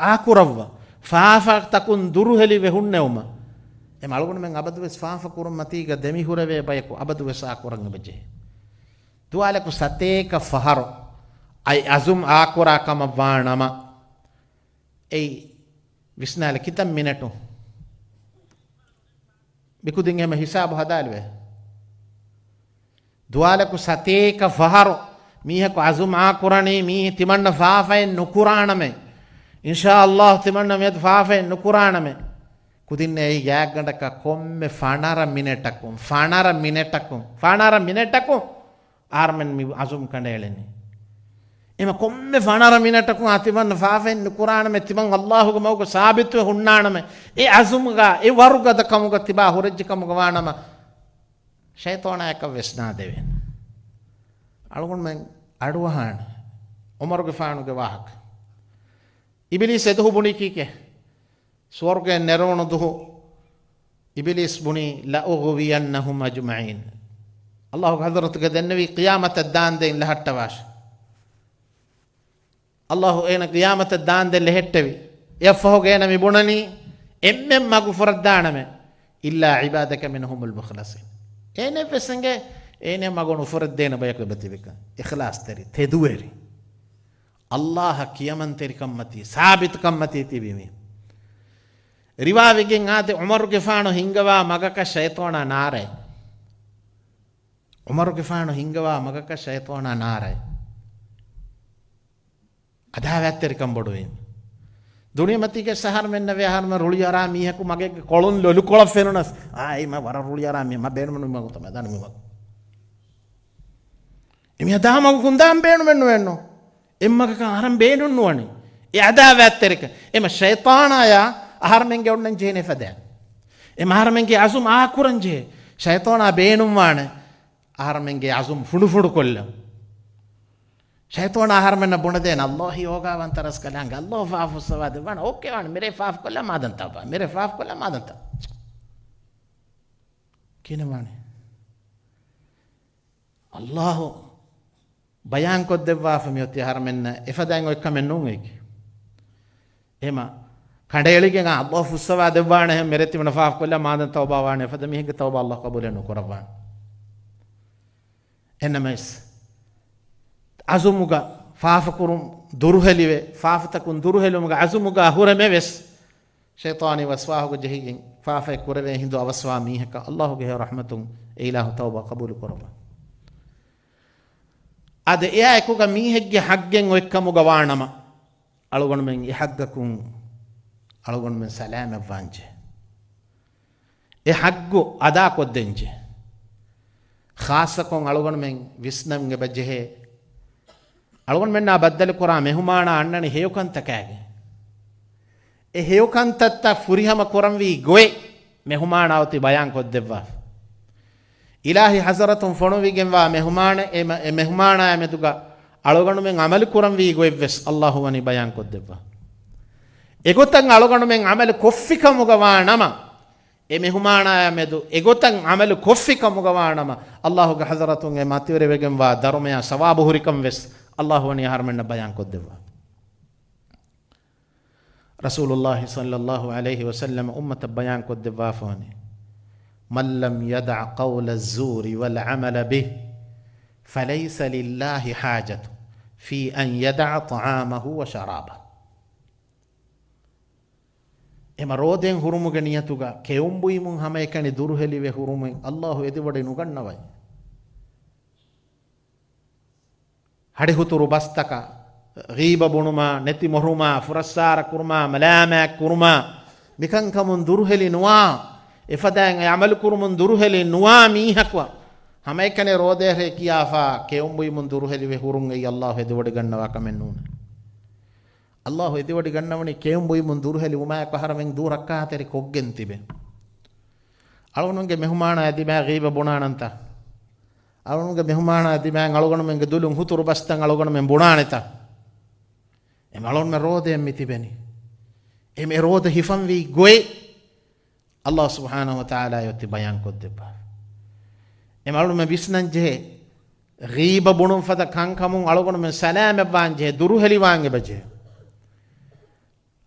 އާކުރައްވަ، ފާފަތަކުން ދުރުހެލިވެ ހުންނެވުމަށް. އެމަ އަޅުގަނޑުމެން އަބަދުވެސް ފާފަ ކުރުން މަތީގަ ދެމިހުރެވޭ ބަޔަކު އަބަދުވެސް އާކުރަން އެބަޖެހޭ. ދުވާލަކު ސަތޭކަ ފަހަރު އައި ޢަޒުމް އާކުރާ ކަމަށް ވާނަމަ، އެއީ ވިސްނާލެ ކިތައް މިނެޓު؟ މިކުދިން އެހެމަ ހިސާބު ހަދާލިވޭ. ދުވާލަކު ސަތޭކަ ފަހަރު މީހަކު ޢަޒުމް އާކުރަނީ މީ ތިމަންނަ ފާފައެއް ނުކުރާނަމޭ. އިންޝާﷲ ތިމަންނަ މިއަދު ފާފައެއް ނުކުރާނަމޭ. ކުދިންނޭ އެއީ ގާތްގަނޑަކަށް ކޮންމެ ފަނަރަ މިނެޓަކުން، ފަނަރަ މިނެޓަކުން، ފަނަރަ މިނެޓަކުން އަހަރުމެން މި ޢަޒުމް ކަނޑައެޅެނީ. އެމަ ކޮންމެ ފަނަރަ މިނެޓަކުން އަތިމަން ފާފައެއް ނުކުރާނަމެ، ތިމަން އައްލާހުގެ މަގުގަ ސާބިތުވެ ހުންނާނަމެ، އެ ޢަޒުމުގަ އެ ވަރުގަދަ ކަމުގަ ތިބާ ހުރެއްޖެ ކަމުގަ ވާނަމަ، ޝައިޠާނާއަކަށް ވެސް ނާދެވޭނެ. އަޅުގަނޑުމެން އަޑުއަހާނެ ޢުމަރުގެފާނުގެ ވާހަކަ. އިބިލީސް އެދުހު ބުނީ ކީކޭ؟ ސުވަރުގައި ނެރެވުނު ދުހު އިބިލީސް ބުނީ، "لَأُغْوِيَنَّهُمْ أَجْمَعِينَ." އައްލާހުގެ ޙަޟްރަތުގަ ދެންނެވީ ޤިޔާމަތަށް ދާންދެން ލަހައްޓަވާށޭ. އައްލާހު އޭނަ ޤިޔާމަތަށް ދާންދެން ލެހެއްޓެވި. އެއަށްފަހުގަ އޭނަ މި ބުނަނީ، އެންމެން މަގު ފުރައްދާނަމޭ، "إِلَّا عِبَادَكَ مِنْهُمُ الْمُخْلَصِينَ." އޭނަ ވެސް އެނގޭ، އޭނަ މަގު ނުފުރެއްދޭނެ ބަޔަކު އެބަތިބިކަން. އިޚްލާޞްތެރި، ތެދުވެރި. އައްލާހަށް ކިޔަމަންތެރިކަންމަތީ، ސާބިތުކަންމަތީ ތިބި މީ. ރިވާވެގެން އާދެ، ޢުމަރުގެފާނު ހިންގަވާ މަގަކަށް ޝައިޠާނާ ނާރޭ. ޢުމަރުގެފާނު ހިންގަވާ މަގަކަށް ޝައިޠާނާ ނާރޭ. އަދާވާތްތެރިކަން ބޮޑުވީމަ. ދުނިޔެމަތީގެ އަހަރުމެންނަށް ވޭ، އަހަރުމެން ރުޅިއަރާ މީހަކު މަގެއްގެ ކޮޅުން ލޮލުކޮޅަށް ފެނުނަސް، އާ، އެ މަ ވަރަށް ރުޅިއަރާ މީ، މަ ބޭނުމެއް ނުވި މަގު ތަމަ ދާން މި މަގު. އެ މީހާ ދާ މަގު ކުން ދާން ބޭނުމެއް ނުވެންނޯ. އެއްމަގަކަށް އަހަރެން ބޭނުން ނުވަނީ. އެ އަދާވާތްތެރިކަން. އެމަ ޝައިޠާނާޔާ އަހަރެމެންގެ އޮންނަން ޖެހޭނެ ފަދައިން. އެމަ އަހަރެމެންގެ އަޒުމް އާކުރަން ޖެހޭ. ޝައިޠާނާ ބޭނުންވާނެ. އަހަރެމެންގެ އަޒުމް ފުނޑުފުނޑުކޮށްލަން. ޝައިޠާނާ އަހަރެމެންނަށް ބުނެދޭނެ، އައްލާހީ އޯގާވަންތަ ރަސްކަލާނގެ، އައްލާހު ފާފަ ފުއްސަވާ ދެއްވާނެ. އޯކޭ ވާނެ، މިރޭ ފާފަކޮށްލާ މާދަން ތައުބާ. މިރޭ ފާފަކޮށްލާ މާދަން ތައުބާ. ކިހިނެއް ވާނެ؟ އައްލާހު ބަޔާންކޮށްދެއްވާފަ މިއޮތީ އަހަރެމެންނަށް އެފަދައިން އޮތްކަމެއް ނޫން އޭގެ. އެހެމަ ކަނޑައެޅިގެން އާ އައްލާހު ފުއްސަވާ ދެއްވާނެ، އެހެން މިރޭ ތިބުނަ ފާފަކޮށްލާ މާދަން ތައުބާ ވާނެ، އެފަދަ މީހެއްގެ ތައުބާ އައްލާހު ޤަބޫލެއް ނުކުރައްވާނެ. އެންނަމަވެސް، އަޒުމުގަ ފާފަކުރުން ދުރުހެލިވެ، ފާފަތަކުން ދުރުހެލުމުގަ އަޒުމުގަ ހުރެމެވެސް، ޝައިޠާނީ ވަސްވާހުގަ ޖެހިގެން ފާފައެއް ކުރެވޭ ހިނދު އަވަސްވާ މީހަކަށް އައްލާހުގެ ހެޔޮ ރަޙްމަތުން އެ އިލާހު ތައުބާ ޤަބޫލު ކުރައްވާ. އަދި އެއާ އެކުގަ މީހެއްގެ ޙައްޤެއް އޮތްކަމުގަ ވާނަމަ، އަޅުގަނޑުމެން އެ ޙައްޤަކުން އަޅުގަނޑުމެން ސަލާމަތްވާންޖެ. އެ ޙައްޤު އަދާކޮށްދޭންޖެ. ޚާއްޞަކޮށް އަޅުގަނޑުމެން ވިސްނަން އެބަ ޖެހޭ. އަޅުގަނޑުމެންނާ ބައްދަލުކުރާ މެހުމާނާ އަންނަނީ ހެޔޮކަންތަކާގެ. އެ ހެޔޮކަންތައްތައް ފުރިހަމަ ކުރަންވީ ގޮތް މެހުމާނާ އޮތީ ބަޔާންކޮށްދެއްވާފަ. އިލާހީ ޙަޟްރަތުން ފޮނުވިގެންވާ މެހުމާނެއް، އެ މެ-، އެ މެހުމާނާއާ މެދުގަ އަޅުގަނޑުމެން ޢަމަލު ކުރަންވީ ގޮތްވެސް އައްލާހު ވަނީ ބަޔާންކޮށްދެއްވާ. އެގޮތަށް އަޅުގަނޑުމެން ޢަމަލު ކޮށްފިކަމުގަ ވާނަމަ، އެ މެހުމާނާއާ މެދު އެގޮތަށް ޢަމަލު ކޮށްފިކަމުގަ ވާނަމަ، އައްލާހުގެ ޙަޟްރަތުން އެ މަތިވެރިވެގެންވާ ދަރުމަޔާ ސަވާބު ހުރިކަން ވެސް އައްލާހު ވަނީ އަހަރުމެންނަށް ބަޔާންކޮށްދެއްވާ. ރަސޫލުﷲ ޞައްލަﷲ ޢަލައިހި ވަސައްލަމަ އުއްމަތަށް ބަޔާންކޮށްދެއްވާފަވަނީ، "من لم يدع قول الزور والعمل به فليس لله حاجة في أن يدع طعامه وشرابه." އެމަ ރޯދައިން ހުރުމުގެ ނިޔަތުގަ ކެއުންބުއިމުން ހަމައެކަނި ދުރުހެލިވެ ހުރުމުން އައްލާހު އެދިވަޑި ނުގަންނަވައި. ހަޑިހުތުރު ބަސްތަކަށް، ޣީބަ ބުނުމާ، ނެތި މޮށުމާ، ފުރައްސާރަ ކުރުމާ، މަލާމާތް ކުރުމާ، މިކަންކަމުން ދުރުހެލި ނުވާ، އެފަދައިން އެ ޢަމަލު ކުރުމުން ދުރުހެލި ނުވާ މީހަކު ހަމައެކަނި ރޯދައެހޭ ކިޔާފާ ކެއުންބުއިމުން ދުރުހެލިވެ ހުރުން އެއީ އައްލާހު އެދިވަޑިގަންނަވާ ކަމެއް ނޫނޭ. އައްލާހު އެދިވަޑިގަންނަވަނީ ކެއުންބުއިމުން ދުރުހެލި ވުމާއެކު އަހަރެމެން ދޫ ރައްކާތެރި ކޮށްގެން ތިބެ. އަޅުގަނޑުގެ މެހުމާނާ އެދިމާ ޣީބަ ބުނާނަންތަ؟ އަޅުގަނޑުގެ މެހުމާނާ ދިމާއިން އަޅުގަނޑުމެންގެ ދުލުން ހުތުރު ބަސްތައް އަޅުގަނޑުމެން ބުނާނެތަ؟ އެމަ އަޅުގަނޑުމެން ރޯދައެއް މި ތިބެނީ. އެމަ އެ ރޯދަ ހިފަންވީ ގޮތް އައްލާހު ސުބްޙާނަހު ވަތަޢާލާ އޮތީ ބަޔާންކޮށްދެއްވާ. އެމަ އަޅުގަނޑުމެން ވިސްނަން ޖެހޭ، ޣީބަ ބުނުން ފަދަ ކަންކަމުން އަޅުގަނޑުމެން ސަލާމަތްވާން ޖެހޭ، ދުރުހެލިވާން އެބަޖެހޭ.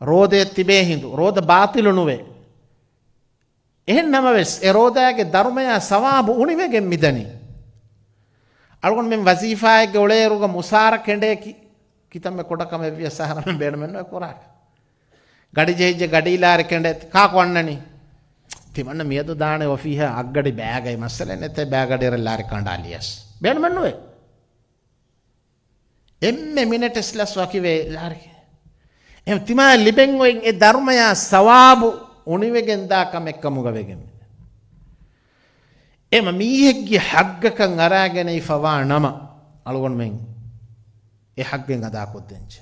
ރޯދައެއް ތިބޭ ހިނދު، ރޯދަ ބާޠިލު ނުވޭ. އެހެން ނަމަވެސް، އެ ރޯދާގެ ދަރުމަޔާ ސަވާބު އުނިވެގެން މިދަނީ. އަޅުގަނޑުމެން ވަޒީފާއެއްގެ އުޅޭއިރުގަ މުސާރަ ކެނޑޭ ކި-، ކިތަންމެ ކުޑަކަމެއް ވިޔަސް އަހަރަމެން ބޭނުމެއްނުވޭ ކުރާކަށް. ގަޑި ޖެހިއްޖެ ގަޑީ ލާރި ކެނޑޭ ކާކު އަންނަނީ؟ ތިމަންނަ މިއަދު ދާނެ އޮފީހަށް އަށްގަޑި ބައިގައި މައްސަލައެއް ނެތޭ ބައިގަޑިއަށް ލާރި ކަނޑާލިޔަސް. ބޭނުމެއްނުވޭ. އެންމެ މިނެޓެސް ލަސް ވަކިވޭ ލާރި. އެ ތިމާ ލިބެން އޮތް އެ ދަރުމަޔާ ސަވާބު އުނިވެގެން ދާ ކަމެއް ކަމުގަ ވެގެން. އެމަ މީހެއްގެ ހައްގަކަށް އަރާގެނެއް ފަވާ ނަމަ، އަޅުގަނޑުމެން އެ ހައްގެއް އަދާކޮށްދޭންޖެ.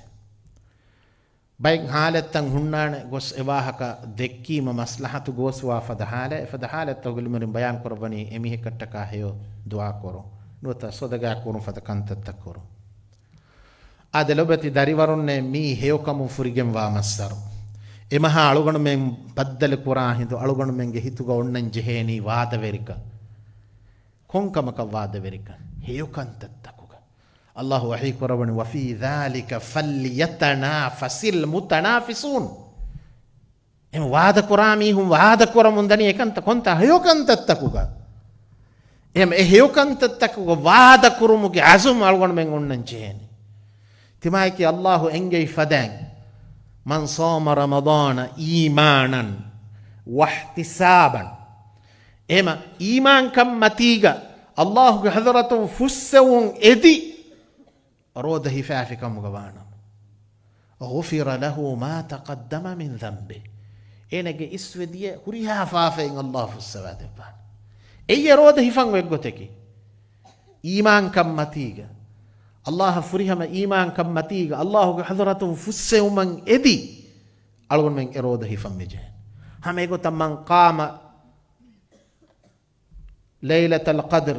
ބައެއް ހާލަތްތައް ހުންނާނެ ގޮސް އެ ވާހަކަ ދެއްކީމަ މަސްލަހަތު ގޯސްވާ ފަދަ ހާލެއް، އެފަދަ ހާލަތްތަކުގެ ލިމުރިން ބަޔާން ކުރައްވަނީ އެ މީހެއްކަށްޓަކާ ހެޔޮ ދުޢާ ކުރުން. ނުވަތަ ސޮދަގާ ކުރުން ފަދަ ކަންތައްތައް ކުރުން. އާދެ ލޮބެތި ދަރިވަރުންނޭ މީ ހެޔޮކަމުން ފުރިގެންވާ މައްސަރު. އެމަހާ އަޅުގަނޑުމެން ބައްދަލު ކުރާ ހިނދު އަޅުގަނޑުމެންގެ ހިތުގަ އޮންނަން ޖެހޭނީ ވާދަވެރިކަން. ކޮންކަމަކަށް ވާދަވެރިކަން؟ ހެޔޮކަންތައްތަކުގަ. އައްލާހު ވަޙީ ކުރައްވަނީ، "وفي ذلك فليتنافس المتنافسون." އެމަ ވާދަކުރާ މީހުން ވާދަކުރަމުން ދަނީ އެކަންތައް ކޮންތާ؟ ހެޔޮކަންތައްތަކުގަ. އެމަ އެ ހެޔޮކަންތައްތަކުގަ ވާދަކުރުމުގެ އަޒުމް އަޅުގަނޑުމެން އޮންނަން ޖެހޭނެ. ތިމާއެކީ އައްލާހު އެންގެވި ފަދައިން، "من صام رمضان إيمانا واحتسابا." އެމަ އީމާންކަން މަތީގަ އައްލާހުގެ ޙަޟްރަތުން ފުއްސެވުން އެދި، ރޯދަ ހިފާފި ކަމުގަ ވާނަމަ، "غفر له ما تقدم من ذنبه." އޭނަގެ އިސްވެ ދިޔަ ހުރިހާ ފާފައިން އައްލާހު ފުއްސަވާ ދެއްވާނެ. އެއީ ރޯދަ ހިފަން އޮތްގޮތަކީ. އީމާންކަން މަތީގަ، އައްލާހަށް ފުރިހަމަ އީމާންކަން މަތީގަ، އައްލާހުގެ ޙަޟްރަތުން ފުއްސެވުމަށް އެދި، އަޅުގަނޑުމެން އެ ރޯދަ ހިފަން މިޖެހޭ. ހަމަ އެގޮތަށް، "من قام ليلة القدر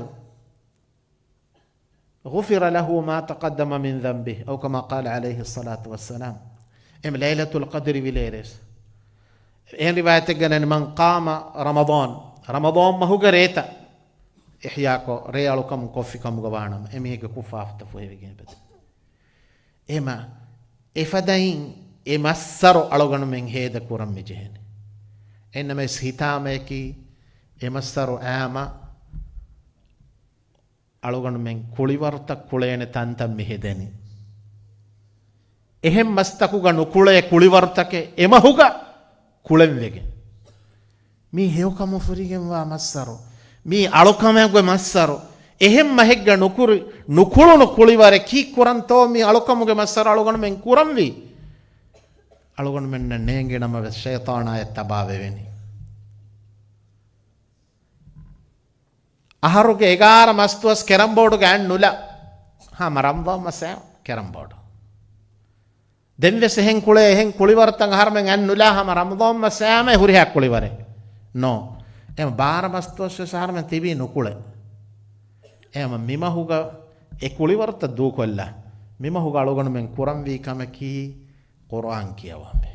غفر له ما تقدم من ذنبه" أو كما قال عليه الصلاة والسلام. އެމަ ލައިލަތުލް ޤަދްރި ވިލޭރޭސް. އެހެން ރިވާޔަތެއްގަ ނަން، "من قام رمضان." ރަމަޟާން މަހުގެ ރޭތައް އިޙްޔާކޮށް، ރޭ އަޅުކަމުން ކޮށްފި ކަމުގަ ވާނަމަ، އެމީހެއްގެ ކުށް ފާފަތައް ފުހެވިގެން އެބަދޭ. އެމަ އެފަދައިން އެ މައްސަރު އަޅުގަނޑުމެން ހޭދަ ކުރަން މި ޖެހޭނެ. އެންނަމެސް ހިތާމަޔަކީ އެ މައްސަރު އާމަ އަޅުގަނޑުމެން ކުޅިވަރުތައް ކުޅޭނެ ތަންތަން މި ހެދެނީ. އެހެން މަސްތަކުގަ ނުކުޅޭ ކުޅިވަރުތަކެއް އެމަހުގަ ކުޅެން ވެގެން. މީ ހެޔޮކަމުން ފުރިގެންވާ މައްސަރު. މީ އަޅުކަމެއްގެ މައްސަރު. އެހެން މަހެއްގަ ނުކުރި، ނުކުޅުނު ކުޅިވަރެއް ކީއްކުރަންތޯ މީ އަޅުކަމުގެ މައްސަރު އަޅުގަނޑުމެން ކުރަންވީ؟ އަޅުގަނޑުމެންނަށް ނޭނގި ނަމަވެސް ޝައިޠާނާޔަށް ތަބާވެވެނީ. އަހަރުގެ އެގާރަ މަސްދުވަސް ކެރަމް ބޯޑުގަ އަތް ނުލާ. ހަމަ ރަމަޟާން މަސް އައި ކެރަމް ބޯޑު. ދެންވެސް އެހެން ކުޅޭ، އެހެން ކުޅިވަރުތައް އަހަރުމެން އަތް ނުލާ ހަމަ ރަމަޟާން މަސް އައި ހުރިހާ ކުޅިވަރެއް ނޯ. އެމަ ބާރަ މަސްދުވަސް ވެސް އަހަރުމެން ތިބީ ނުކުޅެ. އެމަ މިމަހުގަ އެ ކުޅިވަރުތައް ދޫކޮށްލާ. މިމަހުގަ އަޅުގަނޑުމެން ކުރަންވީ ކަމަކީ ޤުރްއާން ކިޔަވަންވޭ.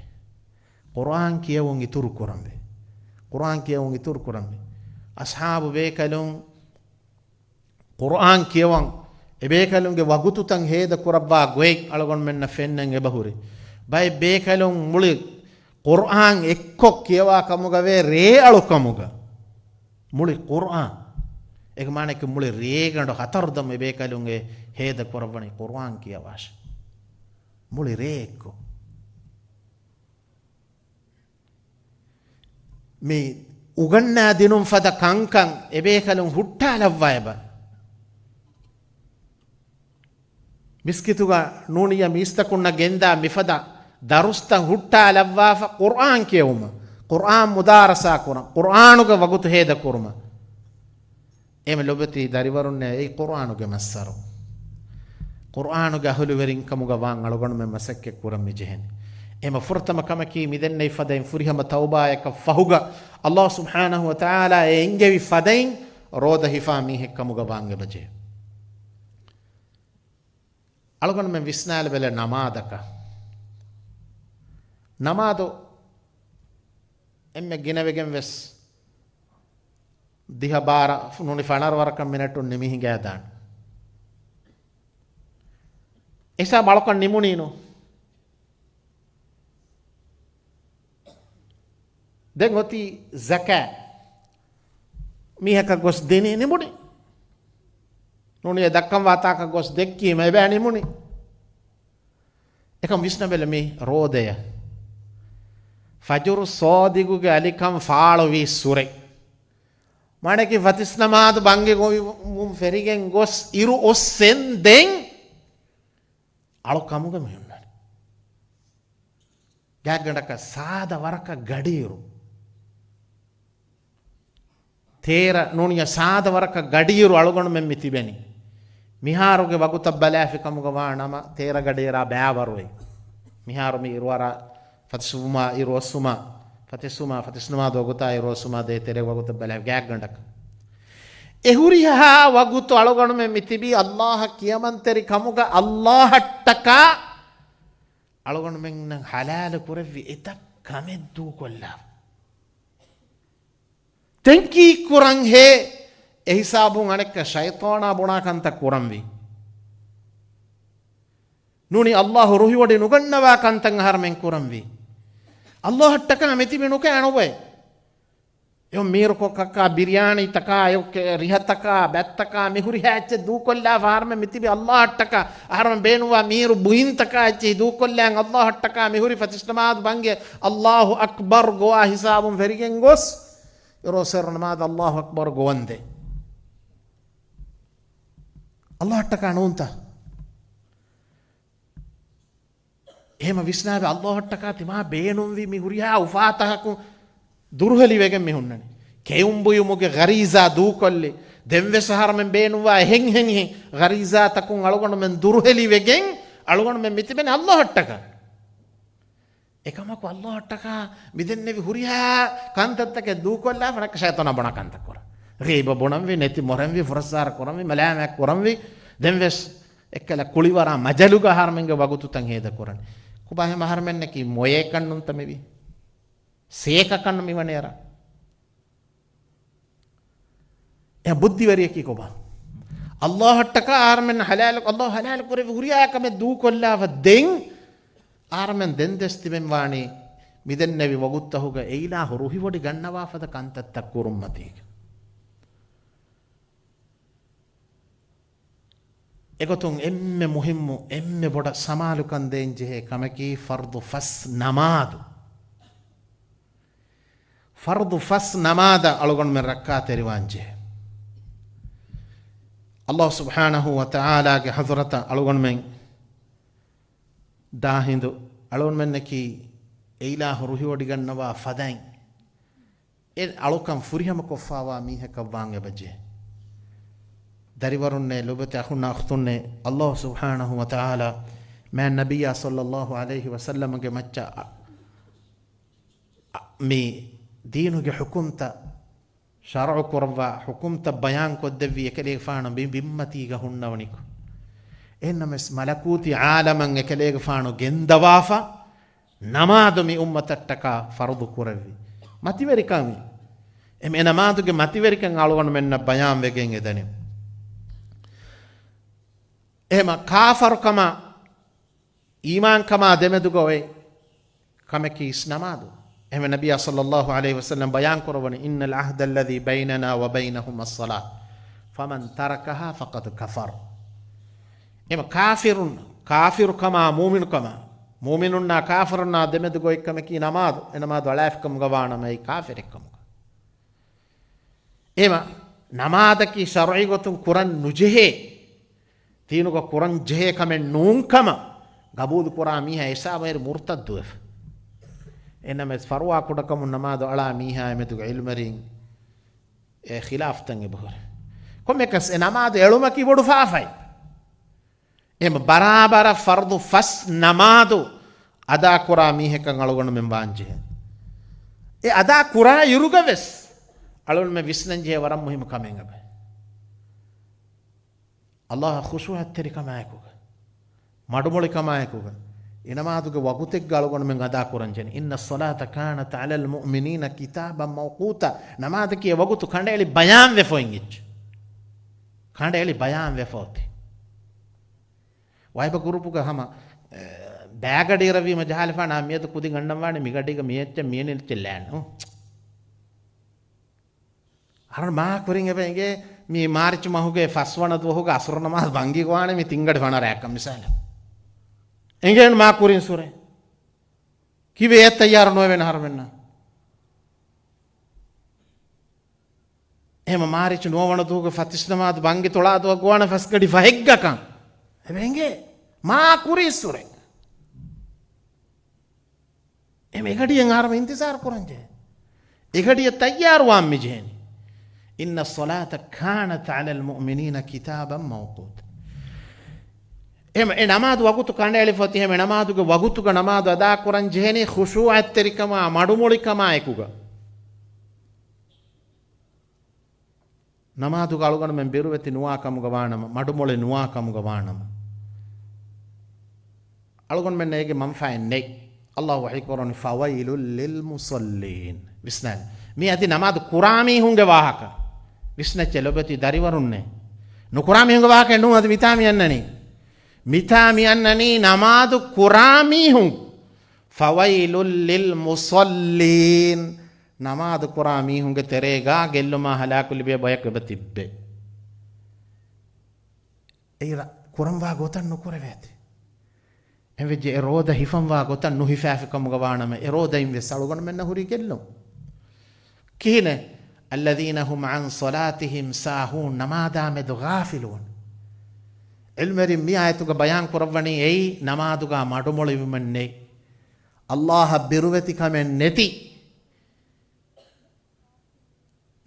ޤުރްއާން ކިޔެވުން އިތުރު ކުރަންވޭ. ޤުރްއާން ކިޔެވުން އިތުރު ކުރަންވޭ. އަޞްޙާބު ބޭކަލުން ޤުރްއާން ކިޔަވަން އެބޭކަލުންގެ ވަގުތުތައް ހޭދަ ކުރައްވާ ގޮތް އަޅުގަނޑުމެންނަށް ފެންނަން އެބަހުރި. ބައެއް ބޭކަލުން މުޅި ޤުރްއާން އެއްކޮށް ކިޔަވާ ކަމުގަވޭ ރޭ އަޅުކަމުގަ. މުޅި ޤުރްއާން. އޭގެ މާނައަކީ މުޅި ރޭގަނޑު ހަތަރު ދަމު އެބޭކަލުންގެ ހޭދަ ކުރައްވަނީ ޤުރްއާން ކިޔަވާށޭ. މުޅި ރޭ އެއްކޮށް. މި އުގަންނާ ދިނުން ފަދަ ކަންކަން އެބޭކަލުން ހުއްޓާލައްވާ އެބަ. މިސްކިތުގަ ނޫނިއްޔާ މީސްތަކުންނަށް ގެންދާ މިފަދަ ދަރުސްތައް ހުއްޓާލައްވާފަ ޤުރްއާން ކިޔެވުމަށް، ޤުރްއާން މުދާރަސާ ކުރަން، ޤުރްއާނުގެ ވަގުތު ހޭދަ ކުރުމަށް. އެމެ ލޮބެތި ދަރިވަރުންނޭ، އެއީ ޤުރްއާނުގެ މައްސަރު. ޤުރްއާނުގެ އަހުލުވެރިން ކަމުގަ ވާން އަޅުގަނޑުމެން މަސައްކަތް ކުރަން މި ޖެހެނީ. އެމަ ފުރަތަމަ ކަމަކީ މިދެންނެވި ފަދައިން ފުރިހަމަ ތައުބާޔަކަށް ފަހުގަ ﷲ ސުބްޙާނަހޫ ވަތަޢާލާ އެ އެންގެވި ފަދައިން ރޯދަ ހިފާ މީހެއް ކަމުގަ ވާން އެބަޖެހޭ. އަޅުގަނޑުމެން ވިސްނާލެވެލެ ނަމާދަކަށް. ނަމާދު އެންމެ ގިނަވެގެން ވެސް ދިހަ ބާރަ ނޫނީ ފަނަރަ ވަރަކަށް މިނެޓުން ނިމި ހިނގާދާނެ. އެހިސާބު އަޅުކަން ނިމުނީނު. ދެން އޮތީ ޒަކާ. މީހަކަށް ގޮސް ދިނީ ނިމުނީ. ނޫނީ އެ ދައްކަންވާ ތާކަށް ގޮސް ދެއްކީމަ އެބައި ނިމުނީ. އެކަމް ވިސްނަބެލަ މި ރޯދަޔަށް. ފަޖުރު ސޯދިގުގެ އަލިކަން ފާޅުވީ ސުރެ. މާނައަކީ ފަތިސް ނަމާދު ބަންގި ގޮވުމުން ފެރިގެން ގޮސް އިރު އޮއްސެން ދެން އަޅު ކަމުގަ މި ހުންނަނީ. ގާތްގަނޑަކަށް ސާދަ ވަރަކަށް ގަޑިއިރު. ތޭރަ ނޫނިޔަ ސާދަ ވަރަކަށް ގަޑިއިރު އަޅުގަނޑުމެން މި ތިބެނީ. މިހާރުގެ ވަގުތަށް ބަލާފި ކަމުގަ ވާ ނަމަ، ތޭރަ ގަޑިއިރާ ބައިވަރުވޭ. މިހާރު މި އިރުއަރާ ފަތިސުވުމާ، އިރު އޮއްސުމާ، ފަތިސުވުމާ، ފަތިސް ނަމާދު ވަގުތާ އިރު އޮއްސުމާ ދޭތެރޭ ވަގުތަށް ބަލާ ގާތްގަނޑަކަށް. އެ ހުރިހާ ވަގުތު އަޅުގަނޑުމެން މި ތިބީ އައްލާހަށް ކިޔަމަންތެރި ކަމުގަ އައްލާހަށްޓަކާ އަޅުގަނޑުމެންނަށް ހަލާލު ކުރެއްވި އެތައް ކަމެއް ދޫކޮށްލާ. ތެންކީ ކުރަން ހޭ އެހިސާބުން އަނެއްކާ ޝައިޠާނާ ބުނާ ކަންތައް ކުރަންވީ. ނޫނީ އައްލާހު ރުހިވޮޑި ނުގަންނަވާ ކަންތައް އަހަރުމެން ކުރަންވީ. އައްލާހަށްޓަކާ މިތިބި ނުކައި ނުބޮއެ. އެ މީރުކޮށް ކައްކާ ބިރިޔާނީތަކާ، އެ ރިހަތަކާ، ބަތްތަކާ، މި ހުރިހާ އެއްޗެއް ދޫކޮށްލާފަ އަހަރުމެން މިތިބި އައްލާހަށްޓަކާ. އަހަރުމެން ބޭނުންވާ މީރު ބުއިންތަކާ އެއްޗެހި ދޫކޮށްލާން އައްލާހަށްޓަކާ މި ހުރި ފަތިސް ނަމާދު ބަންގި އައްލާހު އަކްބަރު ގޮވާ ހިސާބުން ފެރިގެން ގޮސް، އިރު އޮއްސުނު ނަމާދު އައްލާހު އަކްބަރު ގޮވަންދެން. އައްލާހަށްޓަކާ ނޫންތަ؟ އެހެމަ ވިސްނާބެ އައްލާހަށްޓަކާ ތިމާ ބޭނުންވި މި ހުރިހާ އުފާތަކަކުން ދުރުހެލިވެގެން މި ހުންނަނީ. ކެއުން ބުއިމުގެ ޣަރީޒާ ދޫކޮށްލި، ދެންވެސް އަހަރުމެން ބޭނުންވާ އެހެން އެހެން ޣަރީޒާތަކުން އަޅުގަނޑުމެން ދުރުހެލިވެގެން އަޅުގަނޑުމެން މިތިބެނީ އައްލާހަށްޓަކާ. އެކަމަކު އައްލާހަށްޓަކާ މިދެންނެވި ހުރިހާ ކަންތައްތަކެއް ދޫކޮށްލާފަ ނަކަ ޝައިޠާނާ ބުނާ ކަންތައް ކުރާ. ޣީބަ ބުނަންވީ، ނެތި މޮރަންވީ، ފުރައްސާރަ ކުރަންވީ، މަލާމާތް ކުރަންވީ، ދެންވެސް އެއްކަލަ ކުޅިވަރާ މަޖަލުގަ އަހަރުމެންގެ ވަގުތުތައް ހޭދަ ކުރަނީ. ކޮބާ ހަމަ އަހަރުމެންނަކީ މޮޔައެއްކަން ނޫންތަ މިވީ؟ ސޭކަކަން މިވަނީ އަރާ. އެ ބުއްދިވެރިޔަކީ ކޮބާ؟ އައްލާހަށްޓަކާ އަހަރުމެން ހަލާލު، އައްލާހު ހަލާލު ކުރެއްވި ހުރިހާ ކަމެއް ދޫކޮށްލާފަ ދެން އަހަރުމެން ދެން ދެސް ތިބެން ވާނީ މިދެންނެވި ވަގުތުތަކުގަ އެއިލާހު ރުހިވޮޑި ގަންނަވާފަދަ ކަންތައްތައް ކުރުންމަތީގަ. އެގޮތުން އެންމެ މުހިއްމު، އެންމެ ބޮޑަށް ސަމާލުކަން ދޭން ޖެހޭ ކަމަކީ ފަރްޟު ފަސް ނަމާދު. ފަރްޟު ފަސް ނަމާދަށް އަޅުގަނޑުމެން ރައްކާތެރިވާން ޖެހޭ. އައްލާހު ސުބްޙާނަހޫ ވަތަޢާލާގެ ޙަޟްރަތަށް އަޅުގަނޑުމެން ދާހިނދު އަޅުގަނޑުމެންނަކީ އެއިލާހު ރުހިވޮޑިގަންނަވާ ފަދައިން އެ އަޅުކަން ފުރިހަމަކޮށްފާވާ މީހަކަށް ވާން އެބަޖެހޭ. ދަރިވަރުންނޭ، ލޮބުވެތި އަޚުންނާ އުޚްތުންނޭ، އައްލާހު ސުބްޙާނަހޫ ވަތަޢާލާ މާތް ނަބިއްޔާ ޞައްލައްލާހު ޢަލައިހި ވަސައްލަމަގެ މައްޗަށް އަ-، އަ-، މި ދީނުގެ ޙުކުމްތައް ޝަރުޢު ކުރައްވާ، ޙުކުމްތައް ބަޔާން ކޮށްދެއްވި އެކަލޭގެފާނު މި ބިންމަތީގަ ހުންނަވަނިކޮށް، އެހެންނަމަވެސް މަލަކޫތީ ޢާލަމަށް އެކަލޭގެފާނު ގެންދަވާފަ، ނަމާދު މި އުއްމަތަށްޓަކާ ފަރުޟު ކުރެއްވި. މަތިވެރިކަން އެ ނަމާދުގެ މަތިވެރިކަން އަޅުގަނޑުމެންނަށް ބަޔާން ވެގެން އެދަނީ. އެހެމަ ކާފަރުކަމާ އީމާންކަމާ ދެމެދުގަ އޮތް ކަމަކީ އިސް ނަމާދު. އެހެމަ ނަބިއްޔާ ޞައްލައްލާހު ޢަލައިހި ވަސައްލަމް ބަޔާން ކުރައްވަނީ، إن العهد الذي بيننا وبينهم الصلاة فمن تركها فقد كفر. އެމަ ކާފިރުން، ކާފިރުކަމާ މޫމިނުކަމާ، މޫމިނުންނާ ކާފިރުންނާ ދެމެދުގައި އޮތް ކަމަކީ ނަމާދު، އެ ނަމާދު އަޅާފިކަމުގަ ވާނަމަ އެއީ ކާފިރެއްކަމުގަ. އެމަ ނަމާދަކީ ޝަރުޢީ ގޮތުން ކުރަން ނުޖެހޭ، ދީނުގަ ކުރަން ޖެހޭ ކަމެއް ނޫން ކަމަށް ގަބޫލު ކުރާ މީހާ އެ ހިސާބަށް މުރުތައްދުވެފަ. އެނަމެސް ފަރުވާ ކުޑަކަމުން ނަމާދު އަޅާ މީހާ އެމެދުގެ ޢިލްމުވެރިން އެ ޚިލާފްތައް އެބަހުރި. ކޮންމެއަކަސް އެ ނަމާދު އެޅުމަކީ ބޮޑު ފާފައެއް. އެމަ ބަރާބަރަށް ފަރުޟު ފަސް ނަމާދު އަދާކުރާ މީހަކަށް އަޅުގަނޑުމެން ވާންޖެހޭ. އެ އަދާ ކުރާ އިރުގަވެސް އަޅުގަނޑުމެން ވިސްނަންޖެހޭ ވަރަށް މުހިއްމު ކަމެއް އެބަ. ﷲ ޚުޝޫޢަތްތެރިކަމާއެކުގަ، މަޑުމޮޅިކަމާއެކުގަ، އެ ނަމާދުގެ ވަގުތެއްގަ އަޅުގަނޑުމެން އަދާ ކުރަން ޖެހޭނީ. إن الصلاة كانت على المؤمنين كتابا موقوتا. ނަމާދަކީ އެ ވަގުތު ކަނޑައެޅި ބަޔާންވެފަ އޮތް އެއްޗެއް. ކަނޑައެޅި ބަޔާންވެފަ އޮތީ. ވައިބަ ގުރޫޕުގަ ހަމަ، އެ، ބައިގަޑި އިރަށްވީމަ ޖަހާލިފާނެ އާ މިއަދު ކުދިން އަންނަން ވާނެ މިގަޑީގަ މި އެއްޗެއް މިއެނި އެއްޗެއް ލާން. އަހަރެން މާ ކުރިން އެބަ އެނގޭ މި މާރިޗް މަހުގެ ފަސްވަނަ ދުވަހުގަ އަސުރު ނަމާދު ބަންގި ގޮވާނެ މި ތިންގަޑި ފަނަރައަކަށް މިސާލަށް. އެނގޭން މާ ކުރިން ސުރެ. ކީއްވެ އެ ތައްޔާރު ނުވެވޭނެ އަހަރުމެންނަށް؟ އެހެމަ މާރިޗް ނުވަވަނަ ދުވަހުގެ ފަތިސް ނަމާދު ބަންގި ތޮޅާ ދުވަ ގޮވާނެ ފަސްގަޑި ފަހެއްގަކަން. އެބަ އެނގޭ މާ ކުރިން ސުރެ. އެމެ އެގަޑިއެއް އަހަރުމެން އިންތިޒާރު ކުރަން ޖެހޭ. އެގަޑިއަށް ތައްޔާރުވާން މި ޖެހޭނީ. إن الصلاة كانت على المؤمنين كتابا موقوتا. އެމެ އެ ނަމާދު ވަގުތު ކަނޑައެޅިފަ އޮތީ އެމެ ނަމާދުގެ ވަގުތުގަ ނަމާދު އަދާ ކުރަން ޖެހޭނީ ޚުޝޫޢަތްތެރިކަމާ މަޑުމޮޅިކަމާ އެކުގަ. ނަމާދުގަ އަޅުގަނޑުމެން ބިރުވެތި ނުވާ ކަމުގަ ވާނަމަ، މަޑުމޮޅި ނުވާ ކަމުގަ ވާނަމަ، އަޅުގަނޑުމެންނަށް އޭގެ މަންފާއެއް ނެތް. ﷲ ވަޙީ ކުރަނީ، فويل للمصلين. ވިސްނާލި. މީ އަދި ނަމާދު ކުރާ މީހުންގެ ވާހަކަ. ވިސްނައްޗޭ ލޮބެތި ދަރިވަރުންނޭ. ނުކުރާ މީހުންގެ ވާހަކައެއް ނޫން އަދި މިތާ މި އަންނަނީ. މިތާ މި އަންނަނީ ނަމާދު ކުރާ މީހުން. فويل للمصلين. ނަމާދު ކުރާ މީހުންގެ ތެރޭގާ ގެއްލުމާ ހަލާކު ލިބޭ ބަޔަކު އެބަ ތިއްބޭ. އެއިރަށް ކުރަންވާ ގޮތަށް ނުކުރެވޭތި. އެންވެއްޖެ އެ ރޯދަ ހިފަންވާ ގޮތަށް ނުހިފާފި ކަމުގަ ވާނަމަ، އެ ރޯދައިން ވެސް އަޅުގަނޑުމެންނަށް ހުރީ ގެއްލުން. ކިހިނެއް؟ الذين هم عن صلاتهم ساهون. ނަމާދާމެދު ޣާފިލުވުން. ޢިލްމުވެރިން މި އާޔަތުގަ ބަޔާން ކުރައްވަނީ އެއީ ނަމާދުގާ މަޑުމޮޅިވުމެއް ނެތް. ﷲ އަށް ބިރުވެތިކަމެއް ނެތި.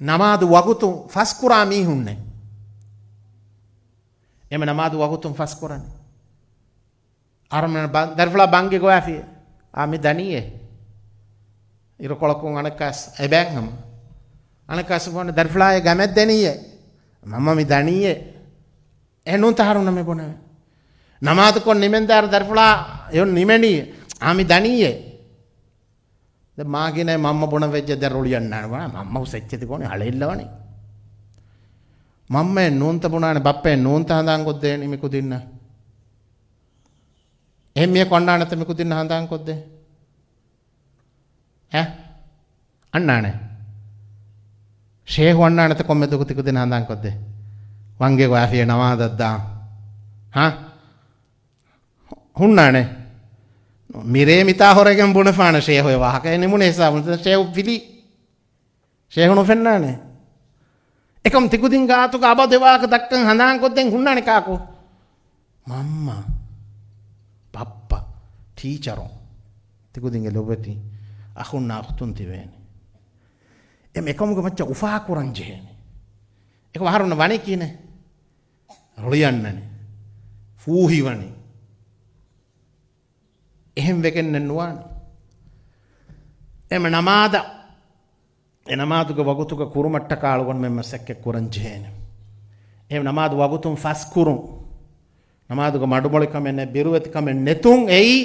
ނަމާދު ވަގުތުން ފަސްކުރާ މީހުންނެއް. އެމެ ނަމާދު ވަގުތުން ފަސްކުރަނީ. އަހަރުމެން ބަ-، ދަރިފުޅާ ބަންގި ގޮވާފި. އާ މި ދަނީއޭ. އިރުކޮޅަކުން އަނެއްކާސް އެބައިން ހަމަ. އަނެއްކާސް ބުނެ ދަރިފުޅާއޭ ގަމެއް ދެނީއޭ. މަންމަ މި ދަނީއޭ. އެހެން ނޫން ތަހަރުނަ މި ބުނެވެ. ނަމާދުކޮށް ނިމެންދާރު ދަރިފުޅާ އެއޮން ނިމެނީއޭ. އާ މި ދަނީއޭ. ދެ މާގިނަ މަންމަ ބުނަ ވެއްޖެ ދެ ރުޅި އަންނާނެ ބުނާ މަންމަ ހުސެއްޗެތި ގޯނި ހަޅޭއްލަވަނީ. މަންމައެއް ނޫންތަ ބުނާނެ ބައްޕައެއް ނޫންތަ ހަނދާން ކޮށްދޭނީ މި ކުދިންނަށް. އެހެން މީހަކު އަންނާނެތަ މި ކުދިންނަށް ހަނދާން ކޮށްދޭ؟ އެ؟ އަންނާނެ. ޝޭހު އަންނާނެތަ ކޮންމެ ދުވަހަކު ތި ކުދިން ހަނދާން ކޮށްދޭ؟ ވަންގޭ ގޮވާފިޔޭ ނަމާދަށްދާ. ހާ؟ ހުންނާނެ. މިރޭ މިތާ ހޮރެގެން ބުނެފާނެ ޝޭހު އެ ވާހަކަ. އެ ނިމުނެ ހިސާބުން ޝޭހު ފިލީ. ޝޭހު ނުފެންނާނެ. އެކަމް ތިކުދިން ގާތުގަ އަބަދު އެ ވާހަކަ ދައްކަން ހަނދާން ކޮށްދޭން ހުންނާނެ ކާކު؟ މަންމަ، ބައްޕަ، ޓީޗަރު، ތިކުދިންގެ ލޮބެތި އަޚުންނާ އުޚްތުން ތިބޭނެ. އެ އެކަމުގެ މައްޗަށް އުފާ ކުރަން ޖެހޭނެ. އެކަމް އަހަރުން ވަނީ ކިހިނެއް؟ ރުޅި އަންނަނީ. ފޫހިވަނީ. އެހެން ވެގެންނެއް ނުވާނެ. އެމަ ނަމާދަށް، އެ ނަމާދުގެ ވަގުތުގަ ކުރުމަށްޓަކާ އަޅުގަނޑުމެން މަސައްކަތް ކުރަން ޖެހޭނެ. އެ ނަމާދު ވަގުތުން ފަސްކުރުން. ނަމާދުގަ މަޑުމޮޅިކަމެއް ނެތް، ބިރުވެތިކަމެއް ނެތުން އެއީ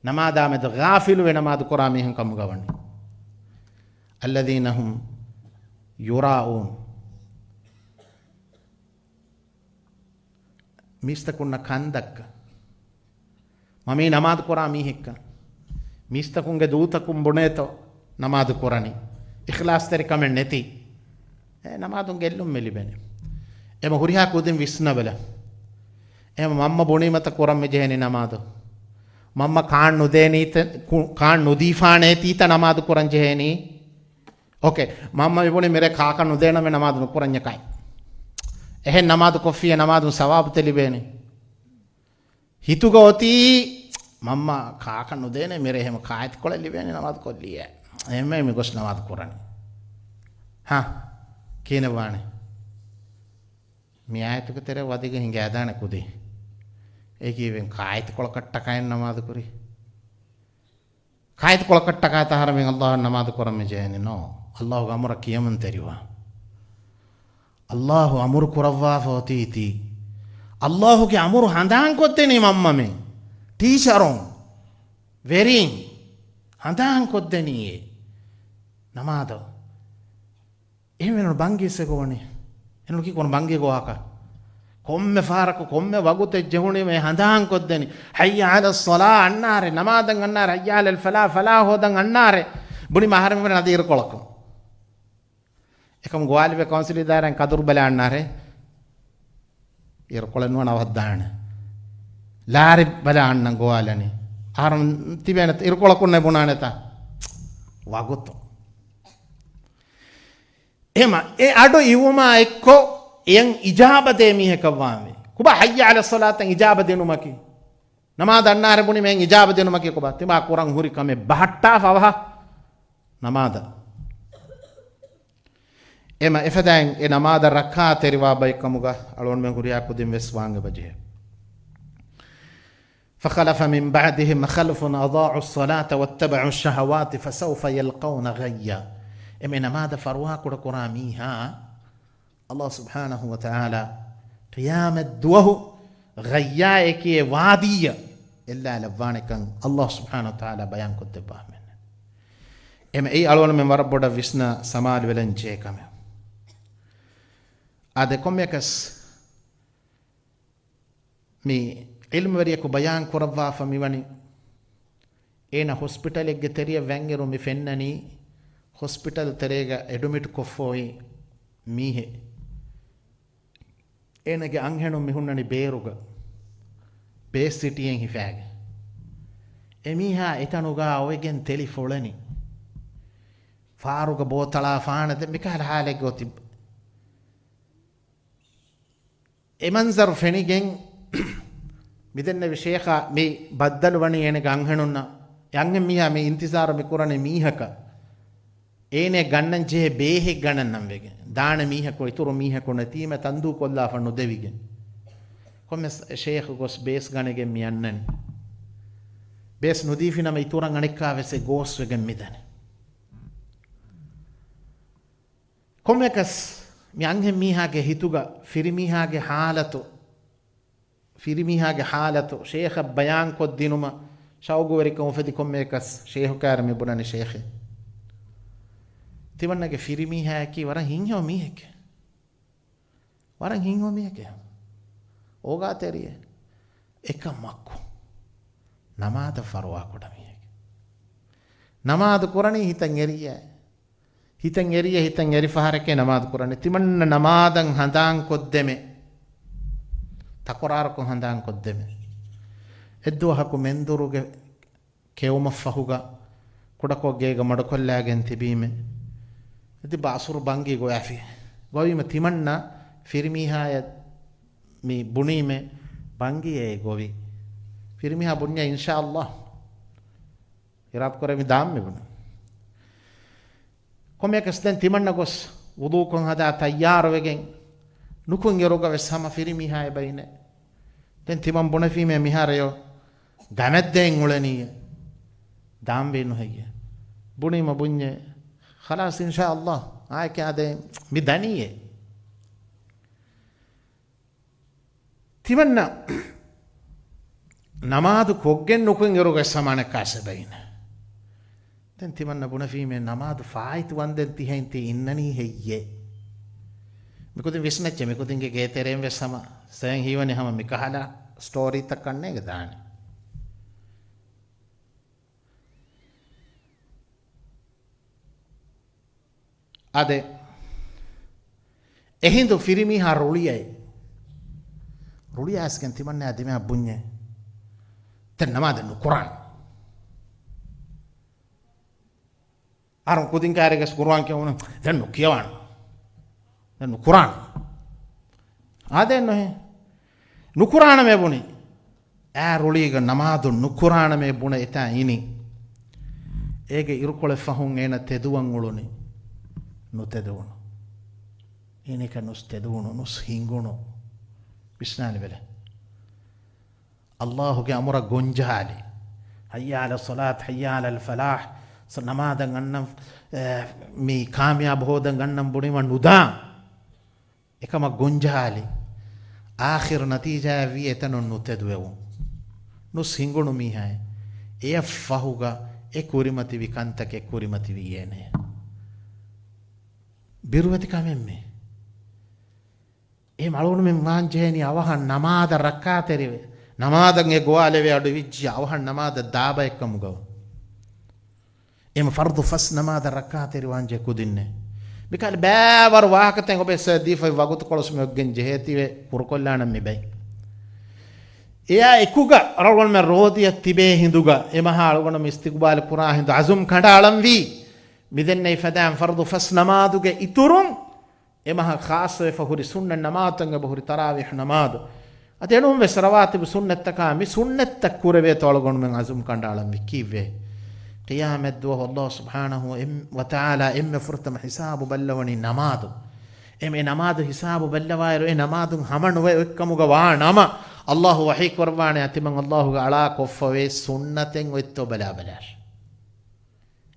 ނަމާދާމެދު ޣާފިލުވެ ނަމާދު ކުރާ މީހުން ކަމުގަ ވަނީ. الذين هم يراءون. މީސްތަކުންނަށް ކަންދައްކަ. މަ މީ ނަމާދު ކުރާ މީހެއްކަން. މީސްތަކުންގެ ދޫތަކުން ބުނޭތޯ ނަމާދު ކުރަނީ. އިޚްލާޞްތެރިކަމެއް ނެތި. އެ ނަމާދުން ގެއްލުން މި ލިބެނީ. އެމަ ހުރިހާ ކުދިން ވިސްނަބަލަ. އެމަ މަންމަ ބުނީމަތަ ކުރަން މި ޖެހެނީ ނަމާދު. މަންމަ ކާން ނުދޭނީތަ، ކު-، ކާން ނުދީފާނޭތީތަ ނަމާދު ކުރަން ޖެހެނީ. އޯކޭ. މަންމަ މި ބުނީ މިރޭ ކާކަށް ނުދޭނަމޭ ނަމާދު ނުކުރަންޏަކާއި. އެހެން ނަމާދު ކޮށްފިޔޭ ނަމާދުން ސަވާބުތަ ލިބޭނީ. ހިތުގަ އޮތީ މަންމަ ކާކަށް ނުދޭނެ މިރޭ ހެމަ ކާއެތިކޮޅެއް ލިބޭނީ ނަމާދު ކޮށްލިޔޭ. އެހެންމެ މި ގޮސް ނަމާދު ކުރަނީ. ހާ. ކިހިނެއް ވާނެ؟ މި އާޔަތުގެ ތެރެ ވަދެގެ ހިނގާދާނެ ކުދި. އޭގެ އިވެން ކާއެތިކޮޅަކަށްޓަކައިން ނަމާދު ކުރީ. ކާއެތިކޮޅަކަށްޓަކާތަ އަހަރެމެން ﷲ އަށް ނަމާދު ކުރަން މި ޖެހެނީ ނޯ. ﷲ ގެ އަމުރަށް ކިޔަމަންތެރިވާ. ﷲ އަމުރު ކުރައްވާފަ އޮތީތީ. އައްލާހުގެ އަމުރު ހަނދާންކޮށްދެނީ މަންމަމެން، ޓީޗަރުން، ވެރީން ހަނދާންކޮށްދެނީ އެ ނަމާދަށް. އެހެންވެ ބަންގީސް އެގޮވަނީ. އެނުކި ކޮން ބަންގީ ގޮވާކަށް. ކޮންމެ ފަހަރަކު ކޮންމެ ވަގުތެއް ޖެހުނީމަ އެ ހަނދާންކޮށްދެނީ. ޙައްޔަ ޢަލައްޞަލާ އަންނާރެ، ނަމާދަށް އަންނާރެ، ޙައްޔަ ޢަލަލް ފަލާޙް، ފަލާޙް ހޯދަން އަންނާރެ. ބުނީމަ އަހަރެމެން އަދި އިރުކޮޅަކުން. އެކަމު ގޮވާލިބެ ކައުންސިލް އިދާރާއިން ކަދުރު ބަލާ އަންނާރެ. އިރުކޮޅެއް ނުވަނަ ވައްދާނެ. ލާރި ބަލާ އަންނަން ގޮވާލަނީ. އަހަރުން ތިބޭނެ އިރުކޮޅަކުންނޭ ބުނާނެތާ. ވަގުތު. އެހެމަ އެ އަޑު އިވުމާ އެއްކޮށް އެޔަން އިޖާބަ ދޭ މީހަކަށް ވާންވީ. ކުބާ ޙައްޔަ ޢަލައްޞަލާތަށް އިޖާބަ ދިނުމަކީ. ނަމާދަށް އަންނާރެ ބުނީމަ އެޔަން އިޖާބަ ދިނުމަކީ ކުބާ. ތިމާ ކުރަން ހުރި ކަމެއް ބަހައްޓާފަ އަވަހަށް ނަމާދަށް. އެމަ އެފަދައިން އެ ނަމާދަށް ރައްކާތެރިވާ ބައެއްކަމުގަ އަޅުގަނޑުމެން ހުރިހާ ކުދިން ވެސް ވާން އެބަޖެހޭ. فخلف من بعدهم خلف أضاعوا الصلاة واتبعوا الشهوات فسوف يلقون غيا. އެމެ ނަމާދަށް ފަރުވާ ކުޑަކުރާ މީހާ ﷲ ސުބްޙާނަހޫ ވަތަޢާލާ ޤިޔާމަތް ދުވަހު ޣައްޔާއެކޭ ވާދީއަށް އެއްލާލައްވާނެކަން ﷲ ސުބްޙާނަހޫ ވަތަޢާލާ ބަޔާންކޮށްދެއްވާ ހަމެއް. އެމެ އެއީ އަޅުގަނޑުމެން ވަރަށް ބޮޑަށް ވިސްނާ ސަމާލުވެލަން ޖެހޭ ކަމެއް. އާދެ، ކޮންމެއަކަސް މި ޢިލްމުވެރިޔަކު ބަޔާން ކުރައްވާފަ މިވަނީ، އޭނަ ހޮސްޕިޓަލެއްގެ ތެރެއަށް ވަންއިރު މި ފެންނަނީ، ހޮސްޕިޓަލް ތެރޭގަ އެޑުމިޓް ކޮށްފަ އޮތް މީހެއް. އޭނަގެ އަންހެނުން މި ހުންނަނީ ބޭރުގަ، ބޭސް ސިޓީއެއް ހިފާގެން. އެމީހާ އެތަނުގަ އޮވެގެން ތެލި ފޮޅެނީ. ފާރުގަ ބޯތަޅާ ފާނަ ދެ މިކަހަލަ ހާލެއްގަ އޮތި. އެ މަންޒަރު ފެނިގެން މިދެންނެވި ޝޭޚާ މި ބައްދަލުވަނީ އޭނަގެ އަންހެނުންނަށް. އެ އަންހެން މީހާ މި އިންތިޒާރު މި ކުރަނީ މީހަކަށް. އޭނަ ގަންނަން ޖެހޭ ބޭހެއް ގަނަން ނަން ވެގެން. ދާނެ މީހަކު އިތުރު މީހަކު ނެތީމަ ތަންދޫ ކޮށްލާފަ ނުދެވިގެން. ކޮންމެސް ޝޭޚު ގޮސް ބޭސް ގަނެގެން މި އަންނަނީ. ބޭސް ނުދީފިނަމަ އިތުރަށް އަނެއްކާވެސް އެ ގޯސްވެގެން މިދަނީ. ކޮންމެއަކަސް މި އަންހެން މީހާގެ ހިތުގަ ފިރިމީހާގެ ހާލަތު، ފިރިމީހާގެ ހާލަތު ޝޭޚަށް ބަޔާންކޮށްދިނުމަށް ޝައުގުވެރިކަން އުފެދި ކޮންމެއަކަސް ޝޭޚު ކާރި މި ބުނަނީ ޝޭޚޭ. ތިމަންނަގެ ފިރިމީހާއަކީ ވަރަށް ހިތްހެޔޮ މީހެކޭ. ވަރަށް ހިތްހެޔޮ މީހެކޭ. އޯގާތެރިއެއް. އެކަމަކު ނަމާދަށް ފަރުވާ ކުޑަ މީހެކޭ. ނަމާދު ކުރަނީ ހިތަށް އެރިއްޔާ. ހިތަށް އެރިއްޔާ، ހިތަށް އެރި ފަހަރެކޭ ނަމާދު ކުރަނީ. ތިމަންނަ ނަމާދަށް ހަނދާން ކޮށްދެމެ. ތަކުރާރުކޮށް ހަނދާން ކޮށްދެމެ. އެއްދުވަހަކު މެންދުރުގެ ކެއުމަށްފަހުގަ ކުޑަކޮށް ގޭގަ މަޑުކޮށްލާގެން ތިބީމެ. އެދި ބާސުރު ބަންގީ ގޮވާފި. ގޮވީމަ ތިމަންނަ ފިރިމީހާޔަށް މި ބުނީމެ ބަންގީ އޭ ގޮވި. ފިރިމީހާ ބުންޏާ އިންޝާﷲ. އިރާދަކުރޭ މި ދާން މި ބުނަން. ކޮންމެއަކަސް ދެން ތިމަންނަ ގޮސް ވުޟޫކޮށް ހަދާ ތައްޔާރުވެގެން ނުކުތް އިރުގަ ވެސް ހަމަ ފިރިމީހާ އެބައިނެ. ދެން ތިމަން ބުނެފީމޭ މިހާރެޔޯ ގަމެއްދޭން އުޅެނީއޭ. ދާންވީ ނުހެއްޔޭ. ބުނީމަ ބުންޏޭ. ޚަލާސް އިންޝާﷲ. އާއެކޭ އާދޭ މި ދަނީއޭ. ތިމަންނަ ނަމާދު ކޮށްގެން ނުކުތް އިރުގަ ސަމާނެ ކާސެބައިން. ދެން ތިމަންނަ ބުނެފީމޭ ނަމާދު ފާއިތު ވަންދެން ތިހައިން ތި އިންނަނީ ހެއްޔޭ؟ މިކުދިން ވިސްނައްޗޭ، މިކުދިންގެ ގޭތެރޭން ވެސް ހަމަ ސައެން ހީވަނީ ހަމަ މިކަހަލަ ސްޓޯރީތައް ކަންނޭގެ ދާނެ. އާދެ، އެހިނދު ފިރިމީހާ ރުޅިއައި. ރުޅިއައިސްގެން ތިމަންނަޔާ ދިމާ ބުންޏޭ. ދެން ނަމާދެއް ނުކުރާނަ. އަހަރުން ކުދިން ކާރިގަސް ގުރުއާން ކިޔަވަން ދެން ނުކިޔަވާނަ. ދެން ނުކުރާނަ. އާދެ ނުހޭ. ނުކުރާނަމޭ ބުނި. އާ ރުޅީގަ ނަމާދު ނުކުރާނަމޭ ބުނެ އެތާ އިނި. އޭގެ އިރުކޮޅެއް ފަހުން އޭނަ ތެދުވަން އުޅުނި. ނުތެދުވުނު. އޭނަކަށް ނުސް ތެދުވުނު، ނުސް ހިނގުނު. ވިސްނާލިބެލެ. ﷲ ގެ އަމުރަށް ގޮންޖަހާލި. ޙައްޔަ ޢަލައް ޞަލާތް، ޙައްޔަ ޢަލަލް ފަލާޙް. ސަ-، ނަމާދަށް އަންނަން، އެ، މި ކާމިޔާބު ހޯދަން އަންނަން ބުނީމަ ނުދާން. އެކަމަށް ގޮންޖަހާލި. އާޚިރު ނަތީޖާއަށް ވީ އެތަނުން ނުތެދުވެވުން. ނުސް ހިނގުނު މީހާއެއް. އެޔަށް ފަހުގަ އެ ކުރިމަތިވި ކަންތަކެއް ކުރިމަތިވި އޭނަޔަށް. ބިރުވެތި ކަމެއް މީ. އެ އަޅުގަނޑުމެން ވާން ޖެހޭނީ އަވަހަށް ނަމާދަށް ރައްކާތެރިވެ، ނަމާދަށް އެ ގޮވާލެވޭ އަޑު އިވިއްޖިއްޔާ އަވަހަށް ނަމާދަށް ދާބައެއްކަމުގަ. އެމަ ފަރުޟު ފަސް ނަމާދަށް ރައްކާތެރިވާން ޖެ ކުދިންނެއް. މިކަހަލަ ބައިވަރު ވާހަކަތައް އޮބެ އެއްސަ ދީފައި ވަގުތުކޮޅުސް މި އޮއްގެން ޖެހޭތީވެ ކުރުކޮށްލާނަން މި ބައި. އެއާ އެކުގަ އަޅުގަނޑުމެން ރޯދިއަށް ތިބޭ ހިނދުގަ އެމަހާ އަޅުގަނޑުމެން އިސްތިޤުބާލު ކުރާ ހިނދު އަޒުމް ކަނޑައަޅަންވީ. މިދެންނެވި ފަދައިން ފަރުޟު ފަސް ނަމާދުގެ އިތުރުން އެމަހަށް ޚާއްޞަވެފަ ހުރި ސުންނަތް ނަމާދުތައް އެބަ ހުރި ތަރާވީޙު ނަމާދު. އަދި އެނޫންވެސް ރަވާތިބު ސުންނަތްތަކާ މި ސުންނަތްތައް ކުރެވޭތޯ އަޅުގަނޑުމެން އަޒުމް ކަނޑައަޅަންވީ ކީއްވެ؟ ޤިޔާމަތްދުވަހު ﷲ ސުބްޙާނަހޫ ވަތަޢާލާ އެންމެ ފުރަތަމަ ހިސާބު ބައްލަވަނީ ނަމާދު. އެމް އެ ނަމާދު ހިސާބު ބައްލަވާއިރު އެ ނަމާދުން ހަމަނުވެ އޮތްކަމުގަ ވާ ނަމަ، ﷲ ވަޙީ ކުރައްވާނެ އަތިމަން ﷲ ގެ އަޅާ ކޮށްފަވޭ ސުންނަތެއް އޮތްތޯ ބަލާބަލާށޭ.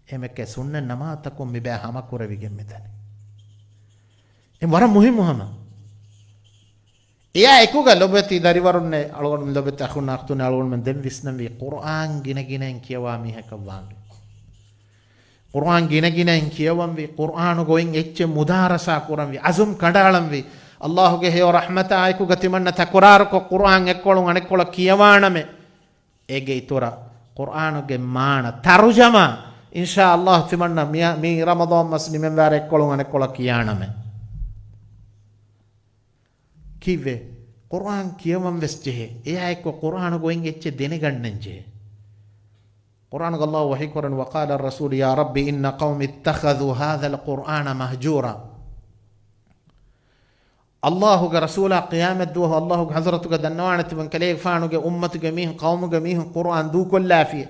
އެމެކޭ ސުންނަތް ނަމާދުތަކުން މިބައި ހަމަކުރެވިގެން މިދަނީ. އެ ވަރަށް މުހިއްމު ހަމަ. އެއާ އެކުގަ ލޮބުވެތި ދަރިވަރުންނޭ އަޅުގަނޑު ލޮބުވެތި އަޚުން އަޚްތުންނޭ އަޅުގަނޑުމެން ދެން ވިސްނަންވީ ޤުރްއާން ގިނަގިނައިން ކިޔަވާ މީހަކަށް ވާންވީ. ޤުރްއާން ގިނަގިނައިން ކިޔަވަންވީ، ޤުރްއާނުގެ އޮތް އެއްޗެއް މުދާރަސާ ކުރަންވީ، އަޒުމް ކަނޑައަޅަންވީ. ﷲ ގެ ހެޔޮ ރަޙްމަތާ އެކުގަ ތިމަންނަ ތަކުރާރުކޮށް ޤުރްއާން އެއްކޮޅުން އަނެއްކޮޅަށް ކިޔަވާނަމޭ. އޭގެ އިތުރަށް ޤުރްއާނުގެ މާނަ، ތަރުޖަމާ، އިންޝާﷲ ތިމަންނަ މި، މި ރަމަޟާން މަސް ނިމެންވާރަ އެއްކޮޅުން އަނެއްކޮޅަށް ކިޔާނަމޭ. ކީއްވެ؟ ޤުރްއާން ކިޔަވަން ވެސް ޖެހޭ. އެއާ އެއްކޮށް ޤުރްއާނުގެ އޮތް އެއްޗެއް ދެނެގަންނަން ޖެހޭ. ޤުރްއާނުގަ ﷲ ވަޙީ ކުރަން، وقال الرسول يا رب إن قومي اتخذوا هذا القرآن مهجورا. ﷲ ގެ ރަސޫލާ ޤިޔާމަތްދުވަހު ﷲ ގެ ޙަޟްރަތުގަ ދަންނަވާނެ ތިމަން ކަލޭގެފާނުގެ އުއްމަތުގެ މީހުން، ޤައުމުގެ މީހުން ޤުރްއާން ދޫކޮށްލާފިޔޭ.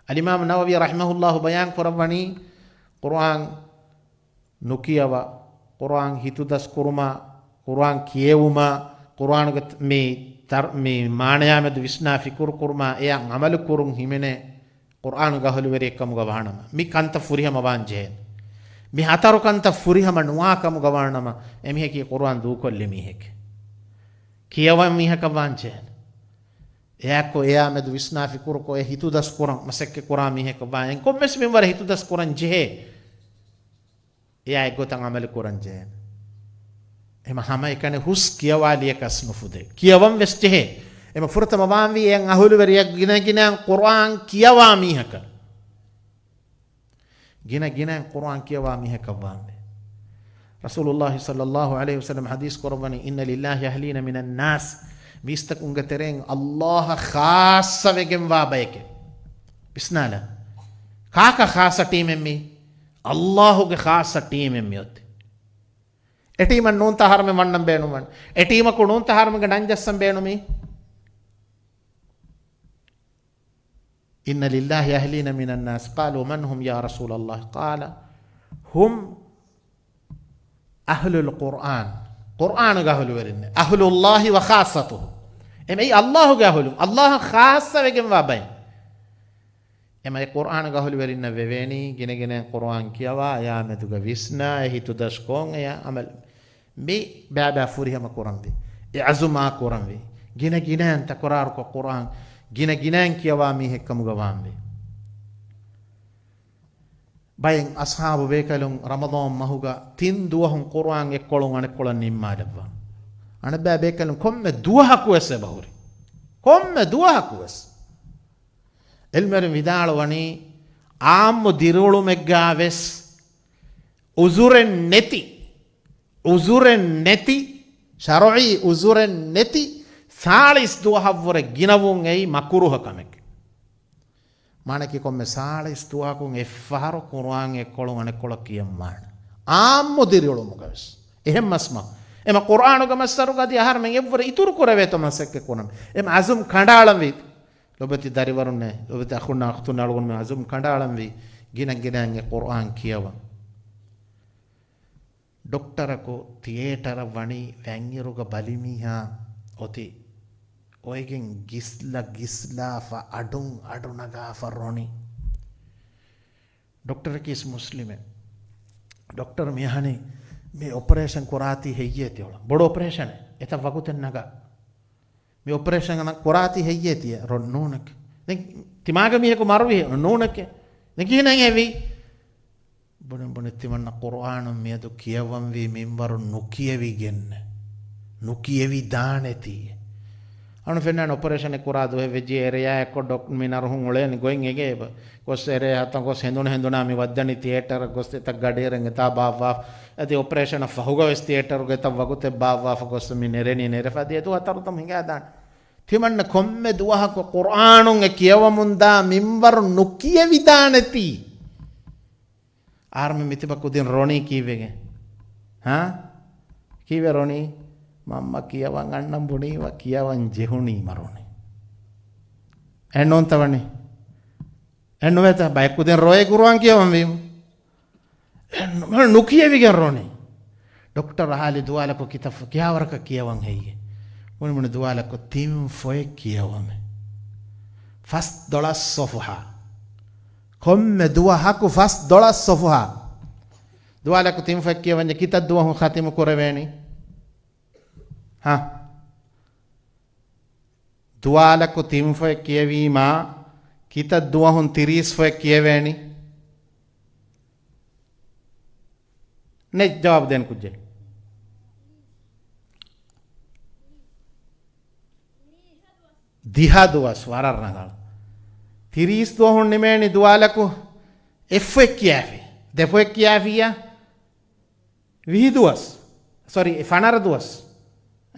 އަލްއިމާމު ނަވަވީ ރަޙިމަހުﷲ ބަޔާން ކުރައްވަނީ، ޤުރްއާން ނުކިޔަވާ، ޤުރްއާން ހިތުދަސް ކުރުމާ، ޤުރްއާން ކިޔެވުމާ، ޤުރްއާނުގެ ތަ-، މި ތަރ-، މި މާނަޔާމެދު ވިސްނާ ފިކުރު ކުރުމާ، އެއަށް ޢަމަލު ކުރުން ހިމެނޭ، ޤުރްއާނުގެ އަހުލުވެރިއެއްކަމުގަ ވާނަމަ، މި ކަންތައް ފުރިހަމަ ވާން ޖެހޭނެ. މި ހަތަރު ކަންތައް ފުރިހަމަ ނުވާކަމުގަ ވާނަމަ، އެމީހަކީ ޤުރްއާން ދޫކޮށްލި މީހެކޭ. ކިޔަވަން މީހަކަށް ވާން ޖެހޭނެ. އެއާއެކު އެއާމެދު ވިސްނާ ފިކުރުކޮށް އެ ހިތުދަސް ކުރަން މަސައްކަތް ކުރާ މީހަކަށް ވާން ކޮންމެސް މިންވަރެއް ހިތުދަސް ކުރަން ޖެހޭ. އެއާ އެއްގޮތަށް ޢަމަލު ކުރަން ޖެހޭނެ. އެމަ ހަމައެކަނި ހުސް ކިޔަވާލިޔަކަސް ނުފުދޭ. ކިޔަވަން ވެސް ޖެހޭ. އެމަ ފުރަތަމަ ވާންވީ އެއަށް އަހުލުވެރިޔަކު ގިނަގިނައިން ޤުރްއާން ކިޔަވާ މީހަކަށް. ގިނަގިނައިން ޤުރްއާން ކިޔަވާ މީހަކަށް ވާންވީ. ރަސޫލުﷲ ޞައްލައްލާހު ޢަލައިހި ވަސައްލަމަ ޙަދީޘް ކުރައްވަނީ، إن لله أهلين من الناس. މީސްތަކުންގެ ތެރެއިން ﷲ އަށް ޚާއްޞަވެގެންވާ ބަޔެކޭ. ވިސްނާލަ. ކާކަށް ޚާއްޞަ ޓީމެއް މީ؟ ﷲ ގެ ޚާއްޞަ ޓީމެއް މިއޮތީ. އެ ޓީމަށް ނޫންތަ އަހަރުމެން ވަންނަން ބޭނުންވަން. އެ ޓީމަކު ނޫންތަ އަހަރުމެންގެ ނަން ޖައްސަން ބޭނުމީ؟ إن لله أهلين من الناس. قالوا من هم يا رسول الله؟ قال هم أهل القرآن. ޤުރްއާނުގެ އަހުލުވެރިންނޭ. أهل الله وخاصته. އެމައި ﷲ ގެ އަހުލުން. ﷲ އަށް ޚާއްޞަވެގެންވާ ބައެއް. އެމައި ޤުރްއާނުގެ އަހުލުވެރިންނަށް ވެވޭނީ، ގިނަގިނައިން ޤުރްއާން ކިޔަވާ، އެއާމެދުގަ ވިސްނާ، އެ ހިތުދަސްކޮށް، އެ ޢަމަލު. މި ބައިބައި ފުރިހަމަ ކުރަންވީ. އެ ޢަޒުމާ ކުރަންވީ. ގިނަގިނައިން ތަކުރާރުކޮށް ޤުރްއާން ގިނަގިނައިން ކިޔަވާ މީހެއްކަމުގަ ވާންވީ. ބައެއް އަޞްޙާބު ބޭކަލުން ރަމަޟާން މަހުގަ ތިން ދުވަހުން ޤުރްއާން އެއްކޮޅުން އަނެއްކޮޅަށް ނިންމާލައްވާ. އަނެއްބައި ބޭކަލުން ކޮންމެ ދުވަހަކުވެސް އެބަހުރި. ކޮންމެ ދުވަހަކުވެސް. ޢިލްމުވެރިން ވިދާޅުވަނީ، ޢާއްމު ދިރިއުޅުމެއްގަ ވެސް ޢުޛުރެއް ނެތި، ޢުޛުރެއް ނެތި، ޝަރުޢީ ޢުޛުރެއް ނެތި، ސާޅީސް ދުވަހަށްވުރެ ގިނަވުން އެއީ މަކުރުހަ ކަމެކޭ. މާނައަކީ ކޮންމެ ސާޅީސް ދުވަހަކުން އެއްފަހަރު ޤުރްއާން އެއްކޮޅުން އަނެއްކޮޅަށް ކިޔަން ވާނެ. ޢާއްމު ދިރިއުޅުމުގަވެސް. އެހެން މަސްމަ. އެމަ ޤުރްއާނުގެ މައްސަރުގަ އަދި އަހަރުމެން އެއްވުރެ އިތުރު ކުރެވޭތޯ މަސައްކަތް ކުރަން. އެމަ އަޒުމް ކަނޑައަޅަންވީ. ލޮބެތި ދަރިވަރުންނޭ، ލޮބެތި އަޚުންނާ އަޚްތުންނާ އަޅުގަނޑުމެން އަޒުމް ކަނޑައަޅަންވީ. ގިނަ ގިނައިން އެ ޤުރްއާން ކިޔަވަން. ޑޮކްޓަރަކު ތިއޭޓަރަށް ވަނީ ވަންއިރުގަ ބަލިމީހާ އޮތީ އޮއެގެން ގިސްލަ ގިސްލާފަ އަޑުން އަޑު ނަގާފަ ރޮނީ. ޑޮކްޓަރަކީސް މުސްލިމެއް. ޑޮކްޓަރު މިއަހަނީ މި އޮޕަރޭޝަން ކުރާތީ ހެއްޔޭ ތިއުޅަން؟ ބޮޑު އޮޕަރޭޝަނެއް. އެތައް ވަގުތެއް ނަގާ. މި އޮޕަރޭޝަން ކުރާތީ ހެއްޔޭ ތިޔަ؟ ރޮ-، ނޫނެކެ. ދެން ތިމާގެ މީހަކު މަރުވި ނޫނެކެ. ދެން ކިހިނެއް ހެވީ؟ ބުނި ބުނި ތިމަންނަ ޤުރްއާނުން މިއަދު ކިޔަވަންވީ މިންވަރު ނުކިޔެވިގެން. ނުކިޔެވިދާނެތީ. އަނު ފެންނާން އޮޕަރޭޝަނެއް ކުރާ ދުވަހެއް ވެއްޖި އެރެޔާއެއްކޮށް ޑޮކް-، މި ނަރުހުން އުޅޭނެ ގޮތް އެގޭ ބަ-، ގޮސް އެރޭ ހަތަން ގޮސް ހެނދުނު ހެނދުނާ މި ވައްދަނީ ތިއޭޓަރަށް ގޮސް އެތައް ގަޑިއެރެން އެތާ ބާއްވާ. އަދި އޮޕަރޭޝަނަށް ފަހުގަ ވެސް ތިއޭޓަރުގެ އެތައް ވަގުތެއް ބާއްވާފަ ގޮސް މި ނެރެނީ ނެރެފަ އަދި އެދު ހަތަރު ދަމު ހިނގާދާނެ. ތިމަންނަ ކޮންމެ ދުވަހަކު ޤުރްއާނުން އެ ކިޔަވަމުންދާ މިންވަރު ނުކިޔެވިދާނެތީ. އާރްމި މިތިބަ ކުދިން ރޮނީ ކީއްވެގެން؟ ހާ؟ ކީއްވެ ރޮނީ؟ މަންމަ ކިޔަވަން އަންނަން ބުނީމަ ކިޔަވަން ޖެހުނީމަ ރޮނީ. އެއް ނޫންތަ ވަނީ؟ އެއް ނުވޭތަ؟ ބައެއް ކުދިން ރޮއޭ ޤުރުއާން ކިޔަވަން ވީމަ. އެއް ނު-، ނުކިޔެވިގެން ރޮނީ. ޑޮކްޓަރ އަހާލި ދުވާލަކު ކިތައް ފަ-، ކިޔާވަރަކަށް ކިޔަވަން ހެއްޔޭ؟ މުނި މުނި ދުވާލަކު ތިން ފޮތް ކިޔަވަމެ. ފަސް ދޮޅަސް ސޮފުހާ. ކޮންމެ ދުވަހަކު ފަސް ދޮޅަސް ސޮފުހާ. ދުވާލަކު ތިން ފޮތް ކިޔަވަންޏާ ކިތައް ދުވަހުން ޚަތިމު ކުރެވޭނީ؟ ހަ؟ ދުވާލަކު ތިން ފޮތް ކިޔެވީމާ، ކިތައް ދުވަހުން ތިރީސް ފޮތް ކިޔެވޭނީ؟ ނެތް ޖަވާބު ދޭން ކުއްޖެއް. ދިހަ ދުވަސް ވަރަށް ރަނގަޅު. ތިރީސް ދުވަހުން ނިމޭނީ ދުވާލަކު އެއް ފޮތް ކިޔާފި. ދެ ފޮތް ކިޔާފިއްޔާ ވިހި ދުވަސް. ސޮރީ، ފަނަރަ ދުވަސް.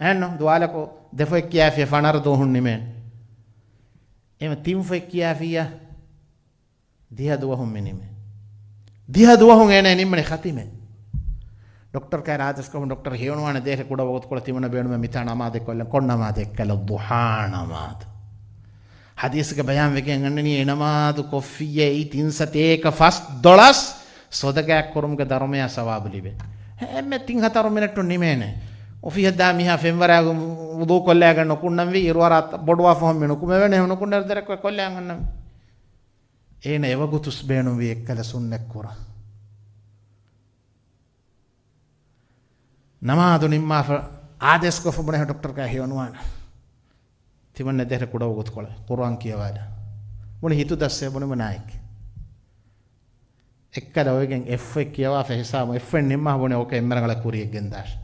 އެހެންނު ދުވާލަކު ދެ ފޮތް ކިޔާފި ފަނަރަ ދުވަހުން ނިމޭނެ. އެމަ ތިން ފޮތް ކިޔާފިއްޔާ ދިހަ ދުވަހުން މި ނިމޭ. ދިހަ ދުވަހުން އޭނަ ނިންމަނީ ޚަތިމެއް. ޑޮކްޓަރ ކައިރި އާދޭސްކޮށް ޑޮކްޓަރ ހެޔޮނުވާނެ ދޭހެ ކުޑަ ވަގުތުކޮޅެއް ތިމަންނަ ބޭނުމެއް މިތާ ނަމާދެއް ކޮށްލަން. ކޮން ނަމާދެއް؟ ކަލަ ޟުޙާ ނަމާދު. ޙަދީޘްގަ ބަޔާން ވެގެން އަންނަނީ އެ ނަމާދު ކޮށްފިއްޔާ އެއީ ތިން ސަތޭކަ ފަސް ދޮޅަސް ޞަދަޤާތް ކުރުމުގެ ދަރުމަޔާ ސަވާބު ލިބޭ. އެންމެ ތިން ހަތަރު މިނެޓުން ނިމޭނެ. އޮފީހަށް ދާ މީހާ ފެންވަރާގެ ވުޟޫ ކޮށްލާގެން ނުކުންނަންވީ، އިރުއަރާ ބޮޑުވާފަ ހޮންމި ނުކުމެވެނެ، ނުކުންނައިރު ދެރަކޮށް ކޮށްލާ އަންނަން. އޭނަ އެވަގުތުސް ބޭނުންވީ އެއްކަލަ ސުންނަތް ކުރަން. ނަމާދު ނިންމާފަ އާދޭސްކޮށްފަ ބުނެ ޑޮކްޓަރ ކައި ހެޔޮނުވާނެ. ތިމަންނަ ދޭހެ ކުޑަ ވަގުތުކޮޅެއް ޤުރުއާން ކިޔަވާލަ. މުޅި ހިތު ދައްސޭ ބުނި މުނާއެކެ. އެއްކަލަ އޮވެގެން އެއް ފޮތް ކިޔަވާފަ ހިސާބު އެއް ފޮތް ނިންމާ ބުނެ އޯކޭ އެއްމެރަނގަޅަށް ކުރިއަށް ގެންދާށި.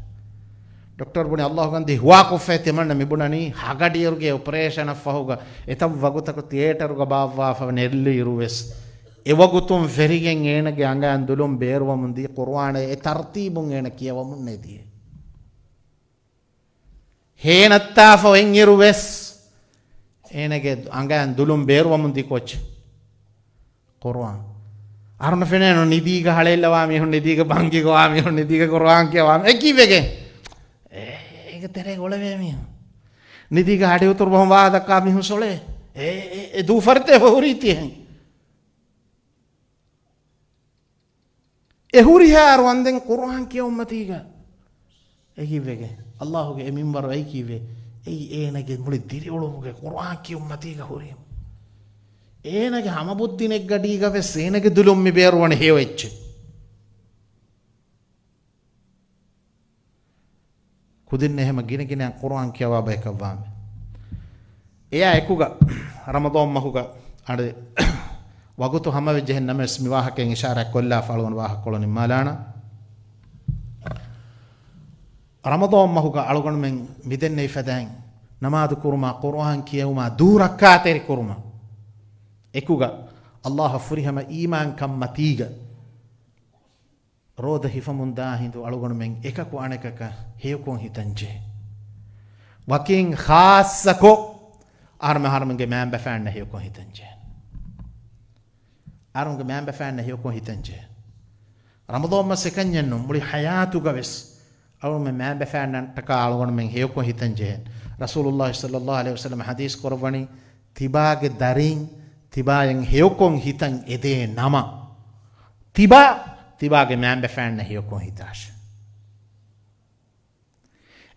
ޑޮކްޓަރ ބުނި އައްލާހު ގަންދީ ހުވާކޮށްފައި ތިމަންނަ މިބުނަނީ ހަގަޑިއިރުގެ އޮޕަރޭޝަނަށް ފަހުގަ އެތައް ވަގުތަކު ތިއޭޓަރުގަ ބާއްވާފަ ނެއްލިއިރު ވެސް އެވަގުތުން ފެރިގެން އޭނަގެ އަނގައިން ދުލުން ބޭރުވަމުން ދީ ޤުރުއާނެއް އެ ތަރްތީބުން އޭނަ ކިޔަވަމުން ނެދިޔޭ. ހޭނައްތާފަ އޮތްއިރު ވެސް އޭނަގެ އަނގައިން ދުލުން ބޭރުވަމުން ދީ ކޯޗެއް؟ ޤުރުއާން. އަހަރުން ފެނޭނު ނިދީގަ ހަޅޭއްލަވާ މީހުން، ނިދީގަ ބަންގިގަ ވާ މީހުން، ނިދީގަ ޤުރުއާން ކިޔަވާ މީހުން. އެ ކީއްވެގެން؟ އޭ، އޭގެ ތެރޭގަ އުޅެވޭ މީހުން. ނިދީގަ ހަޑި އުތުރު ބަހުން ވާހަކަ ދައްކާ މީހުން ސޮޅޭ. އޭ، އޭ، އެ ދޫ ފަރިތޭފަ ހުރީތީ އެހެން. އެ ހުރިހާ އަރު ވަންދެން ޤުރުއާން ކިޔަވުމަތީގަ އެ ކީއްވެގެން؟ އައްލާހުގެ އެ މިންވަރު އެއީ ކީއްވެ؟ އެއީ އޭނަގެ މުޅި ދިރިއުޅުމުގެ ޤުރުއާން ކިޔުމަތީގަ ހުރީމަ. އޭނަގެ ހަމަ ބުއްދި ނެއްގަޑީގަ ވެސް އޭނަގެ ދުލުން މި ބޭރުވަނީ ހެޔޮ އެއްޗެއް. ކުދިން އެހެމަ ގިނަ ގިނައިން ޤުރުއާން ކިޔަވާ ބަޔަކަށްވާމެ. އެއާ އެކުގަ ރަމަޟާން މަހުގަ އަނެއް ވަގުތު ހަމަވެއްޖެހެން ނަމަވެސް މި ވާހަކައިން އިޝާރާތް ކޮށްލާފަ އަޅުގަނޑު ވާހަކަކޮޅު ނިންމާލާނަން. ރަމަޟާން މަހުގަ އަޅުގަނޑުމެން މިދެންނެވި ފަދައިން ނަމާދު ކުރުމާ، ޤުރުއާން ކިޔެވުމާ، ދޫ ރައްކާތެރި ކުރުމާ އެކުގަ އައްލާހަށް ފުރިހަމަ އީމާންކަން މަތީގަ ރޯދަ ހިފަމުންދާ ހިނދު އަޅުގަނޑުމެން އެކަކު އަނެކަކަށް ހެޔޮކޮށް ހިތަންޖެހޭ. ވަކިން ޚާއްޞަކޮށް އަހަރުމެ އަހަރުމެންގެ މައިންބަފައިންނަށް ހެޔޮކޮށް ހިތަންޖެހޭ. އަހަރުމެންގެ މައިންބަފައިންނަށް ހެޔޮކޮށް ހިތަންޖެހޭ. ރަމަޟާން މަސް އެކަންޏެއްނު، މުޅި ޙަޔާތުގަ ވެސް އަޅުގަނޑުމެން މައިންބަފައިންނަށްޓަކާ އަޅުގަނޑުމެން ހެޔޮކޮށް ހިތަންޖެހޭ. ރަސޫލުﷲ ޞައްލަﷲ ޢަލައިހި ވަސައްލަމަ ޙަދީޘް ކުރައްވަނީ، ތިބާގެ ދަރިން ތިބާއަށް ހެޔޮކޮށް ހިތަން އެދޭ ނަމަ، ތިބާ ތިބާގެ މައިންބަފައިންނަށް ހެޔޮކޮށް ހިތާށެ.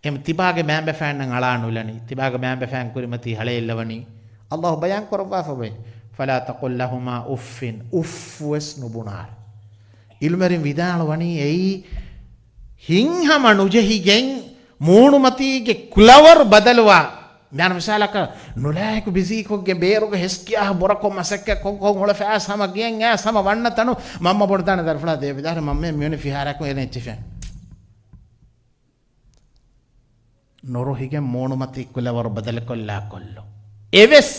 އެމަ ތިބާގެ މައިންބަފައިންނަށް އަޅާ ނުލަނީ، ތިބާގެ މައިންބަފައިން ކުރިމަތީ ހަޅޭއްލަވަނީ. ﷲ ބަޔާން ކުރައްވާފަ އޮތް، "فلا تقل لهما أف"، އުފް ވެސް ނުބުނާށޭ. ޢިލްމުވެރިން ވިދާޅުވަނީ އެއީ ހިތްހަމަ ނުޖެހިގެން މޫނުމަތީގެ ކުލަވަރު ބަދަލުވާ. މިއަން މިސާލަކަށް، ނުލާހިކު ބިޒީކޮށްގެން ބޭރުގެ ހެސްކިޔާ ބުރަކޮށް މަސައްކަތް ކޮށް ކޮށް އުޅެފަ އައިސް ހަމަ ގެޔަށް އައިސް ހަމަ ވަންނަ ތަނު މަންމަ ބޮޑުދާނެ ދަރިފުޅާ ދޭ ވިދާރެ މަންމަ މިވަނީ ފިހާރައަކުން އޭނަ އެއްޗެފެން. ނުރުހިގެން މޫނުމަތީ ކުލަވަރު ބަދަލުކޮށްލާ ކޮށްލު. އެވެސް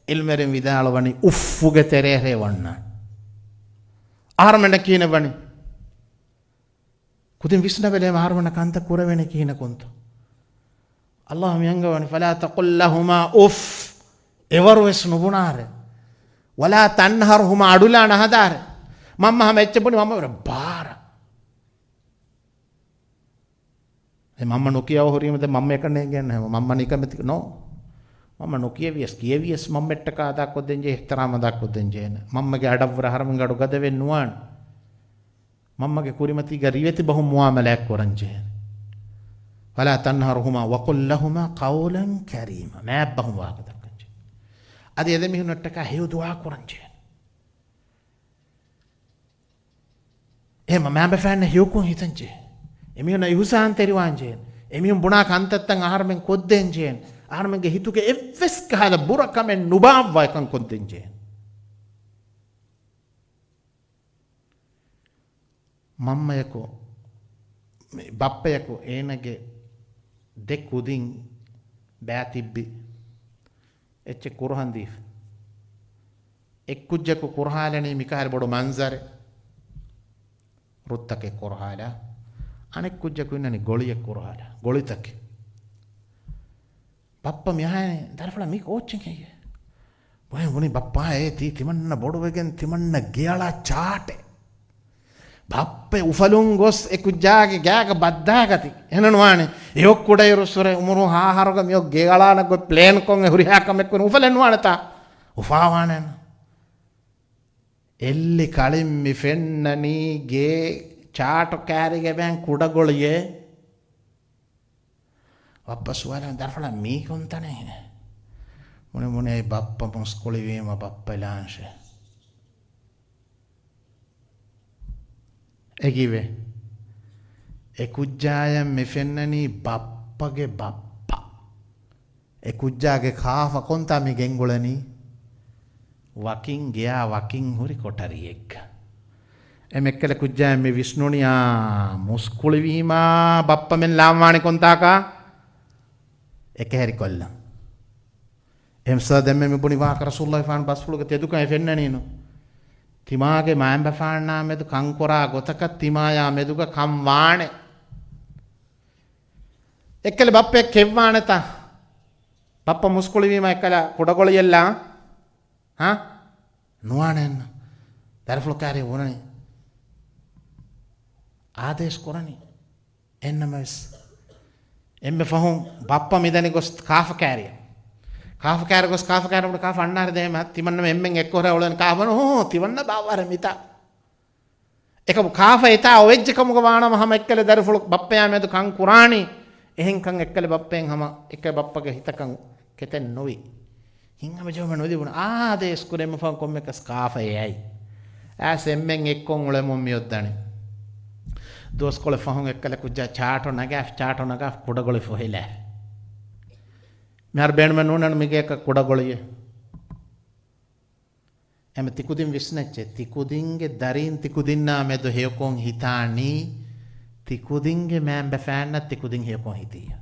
އިލްމެރިން ވިދާޅުވަނީ އުއްފުގެ ތެރޭހޭ ވަންނާނެ. އަހަރުމެންނަށް ކިހިނެއް ވަނީ؟ ކުދިން ވިސްނަބެލޭ އަހަރުމެންނަށް ކަންތައް ކުރެވޭނެ ކިހިނަކުންތޯ؟ އައްލާހު މި އަންގަވަނީ، "فلا تقل لهما أف." އެވަރު ވެސް ނުބުނާރެ. "ولا تنهرهما." އަޑުލާ ނަހަދާރެ. މަންމަ ހަމަ އެއްޗެއް ބުނި މަންމަ ވަރަށް ބާރަ. އެ މަންމަ ނުކިޔަވަ ހުރީމަ ދެ މަންމަ އެކަން ނޭނގެން މަންމަ ނިކަމެތި ނޯ. މަންމަ ނުކިޔެވިޔަސް، ކިޔެވިޔަސް މަންމައްޓަކާ އަދާކޮށްދޭންޖެހޭ، އިޙްތިރާމް އަދާކޮށްދޭންޖެހޭނެ. މަންމަގެ އަޑަށްވުރެ އަހަރުމެންގެ އަޑު ގަދަވެން ނުވާނެ. މަންމަގެ ކުރިމަތީގަ ރިވެތި ބަހުން މުއާމަލާތް ކުރަންޖެހޭނެ. "فلا تنهرهما وقل لهما قولا كريما." މާތް ބަހުން ވާހަކަ ދައްކަންޖެހޭ. އަދި އެދެމީހުންނަށްޓަކާ ހެޔޮ ދުޢާ ކުރަންޖެހޭނެ. އެހެން މައިންބަފައިންނަށް ހެޔޮކޮށް ހިތަންޖެހޭ. އެމީހުންނަށް އިހުސާންތެރިވާންޖެހޭ. އެމީހުން ބުނާ ކަންތައްތައް އަހަރުމެން ކޮށްދޭންޖެހޭ. އަހަރުމެންގެ ހިތުގެ އެއްވެސް ކަހަލަ ބުރަ ކަމެއް ނުބާއްވާ އެކަން ކޮށްދޭންޖެހޭ. މަންމަޔަކު، މި ބައްޕަޔަކު އޭނަގެ ދެ ކުދިން ބައި ތިއްބި އެއްޗެއް ކުރުހަން ދީފަ. އެއްކުއްޖަކު ކުރުހާލަނީ މިކަހަލަ ބޮޑު މަންޒަރެއް، ރުއްތަކެއް ކުރުހާލާ. އަނެއްކުއްޖަކު އިންނަނީ ގޮޅިއެއް ކުރުހާލާ، ގޮޅިތަކެއް. ބައްޕަ މިއަހައި، "ދަރިފުޅާ މީ ކޯއްޗެއް ހެއްޔޭ؟" ބުނި، ބުނި ބައްޕާ އޭ ތީ ތިމަންނަ ބޮޑުވެގެން ތިމަންނަ ގެއަޅާ ޗާޓެއް. ބައްޕަ އުފަލުން ގޮސް އެ ކުއްޖާގެ ގާގަ ބައްދާގަތި. އެހެން ނުވާނެ. އެއޮ ކުޑައިރުއްސުރެ އުމުރު ހާހަރުގަ މިއޮ ގެއަޅާނަ ގޮތް ޕްލޭން ކޮން އެ ހުރިހާ ކަމެއް ކުރި އުފަލެއް ނުވާނެތާ. އުފާވާނެ. އެއްލި ކަޅިން މި ފެންނަނީ ގޭ ޗާޓު ކާރިގެ ބޭން ކުޑަގޮޅިއެއް. ބައްޕަ ސުވާލު، "ދަރިފުޅާ މީ ކޮންތަނެއް؟" ބުނި، ބުނި އެއީ ބައްޕަ މުސްކުޅިވީމަ ބައްޕަ ލާންށޭ. އެގިވޭ. އެ ކުއްޖާޔަށް މި ފެންނަނީ ބައްޕަގެ ބައްޕަ. އެ ކުއްޖާގެ ކާފަ ކޮންތާ މި ގެންގުޅެނީ؟ ވަކިން ގެޔާ ވަކިން ހުރި ކޮޓަރިއެއްގަ. އެ މެއްކަލެ ކުއްޖާ މި ވިސްނުނިޔާ މުސްކުޅިވީމާ ބައްޕަމެން ލާންވާނެ ކޮންތާކާ؟ އެކަހެރިކޮށްލަން. އެހެންސާ ދެންމެ މި ބުނި ވާހަކަ ރަސޫލުﷲ ފާން ބަސްފުޅުގެ ތެދުކަން އެ ފެންނަނީނު. ތިމާގެ މައިންބަފާންނާ މެދު ކަންކުރާ ގޮތަކަށް ތިމާޔާ މެދުގަ ކަން ވާނެ. އެއްކަލެ ބައްޕަ ކެއްވާނެތަ؟ ބައްޕަ މުސްކުޅިވީމަ އެއްކަލަ ކުޑަގޮޅިއެއްލާ؟ ހާ؟ ނުވާނެ އެންނަ. ދަރިފުޅު ކާރި ބުނަނީ. އާދޭސް ކުރަނީ. އެންނަމަވެސް. އެންމެ ފަހުން ބައްޕަ މިދަނީ ގޮސް ކާފަ ކާރިއަށް. ކާފަ ކާރި ގޮސް ކާފަ ކާރި ބުނި ކާފަ އަންނާރެ ދޭ މަ-، ތިމަންނަމެ އެންމެން އެއްކޮށް ހުރެ އުޅެން ކާފަ ނު، ހޫ، ތިމަންނަ ބާވާރެ މިތާ. އެކަމު ކާފަ އެތާ އޮވެއްޖެ ކަމުގަ ވާނަމަ ހަމަ އެއްކަލެ ދަރިފުޅު ބައްޕަޔާ މެދު ކަން ކުރާނީ. އެހެންކަން އެއްކަލެ ބައްޕައެއް ހަމަ އެއްކަލެ ބައްޕަގެ ހިތަކަށް ކެތެއް ނުވި. ހިތްހަމަޖެހުމެއް ނުލިބުނު. އާދޭސް ކުރެ އެންމެ ފަހުން ކޮންމެއަކަސް ކާފަ އެއައި. އައިސް އެންމެން އެއްކޮށް އުޅެމުން މިއޮއްދަނީ. ދުވަސްކޮޅެއް ފަހުން އެއްކަލަ ކުއްޖާ ޗާޓު ނަގާފި، ޗާޓު ނަގާފި ކުޑަގޮޅި ފޮހެލާފި. މިހާރު ބޭނުމެއް ނޫން މިގޭކަށް ކުޑަގޮޅިއެއް. އެމަ ތިކުދިން ވިސްނައްޗޭ، ތިކުދިންގެ ދަރީން ތިކުދިންނާ މެދު ހެޔޮކޮން ހިތާނީ، ތިކުދިންގެ މައިންބަފައިންނަށް ތިކުދިން ހެޔޮކޮން ހިތިއްޔާ.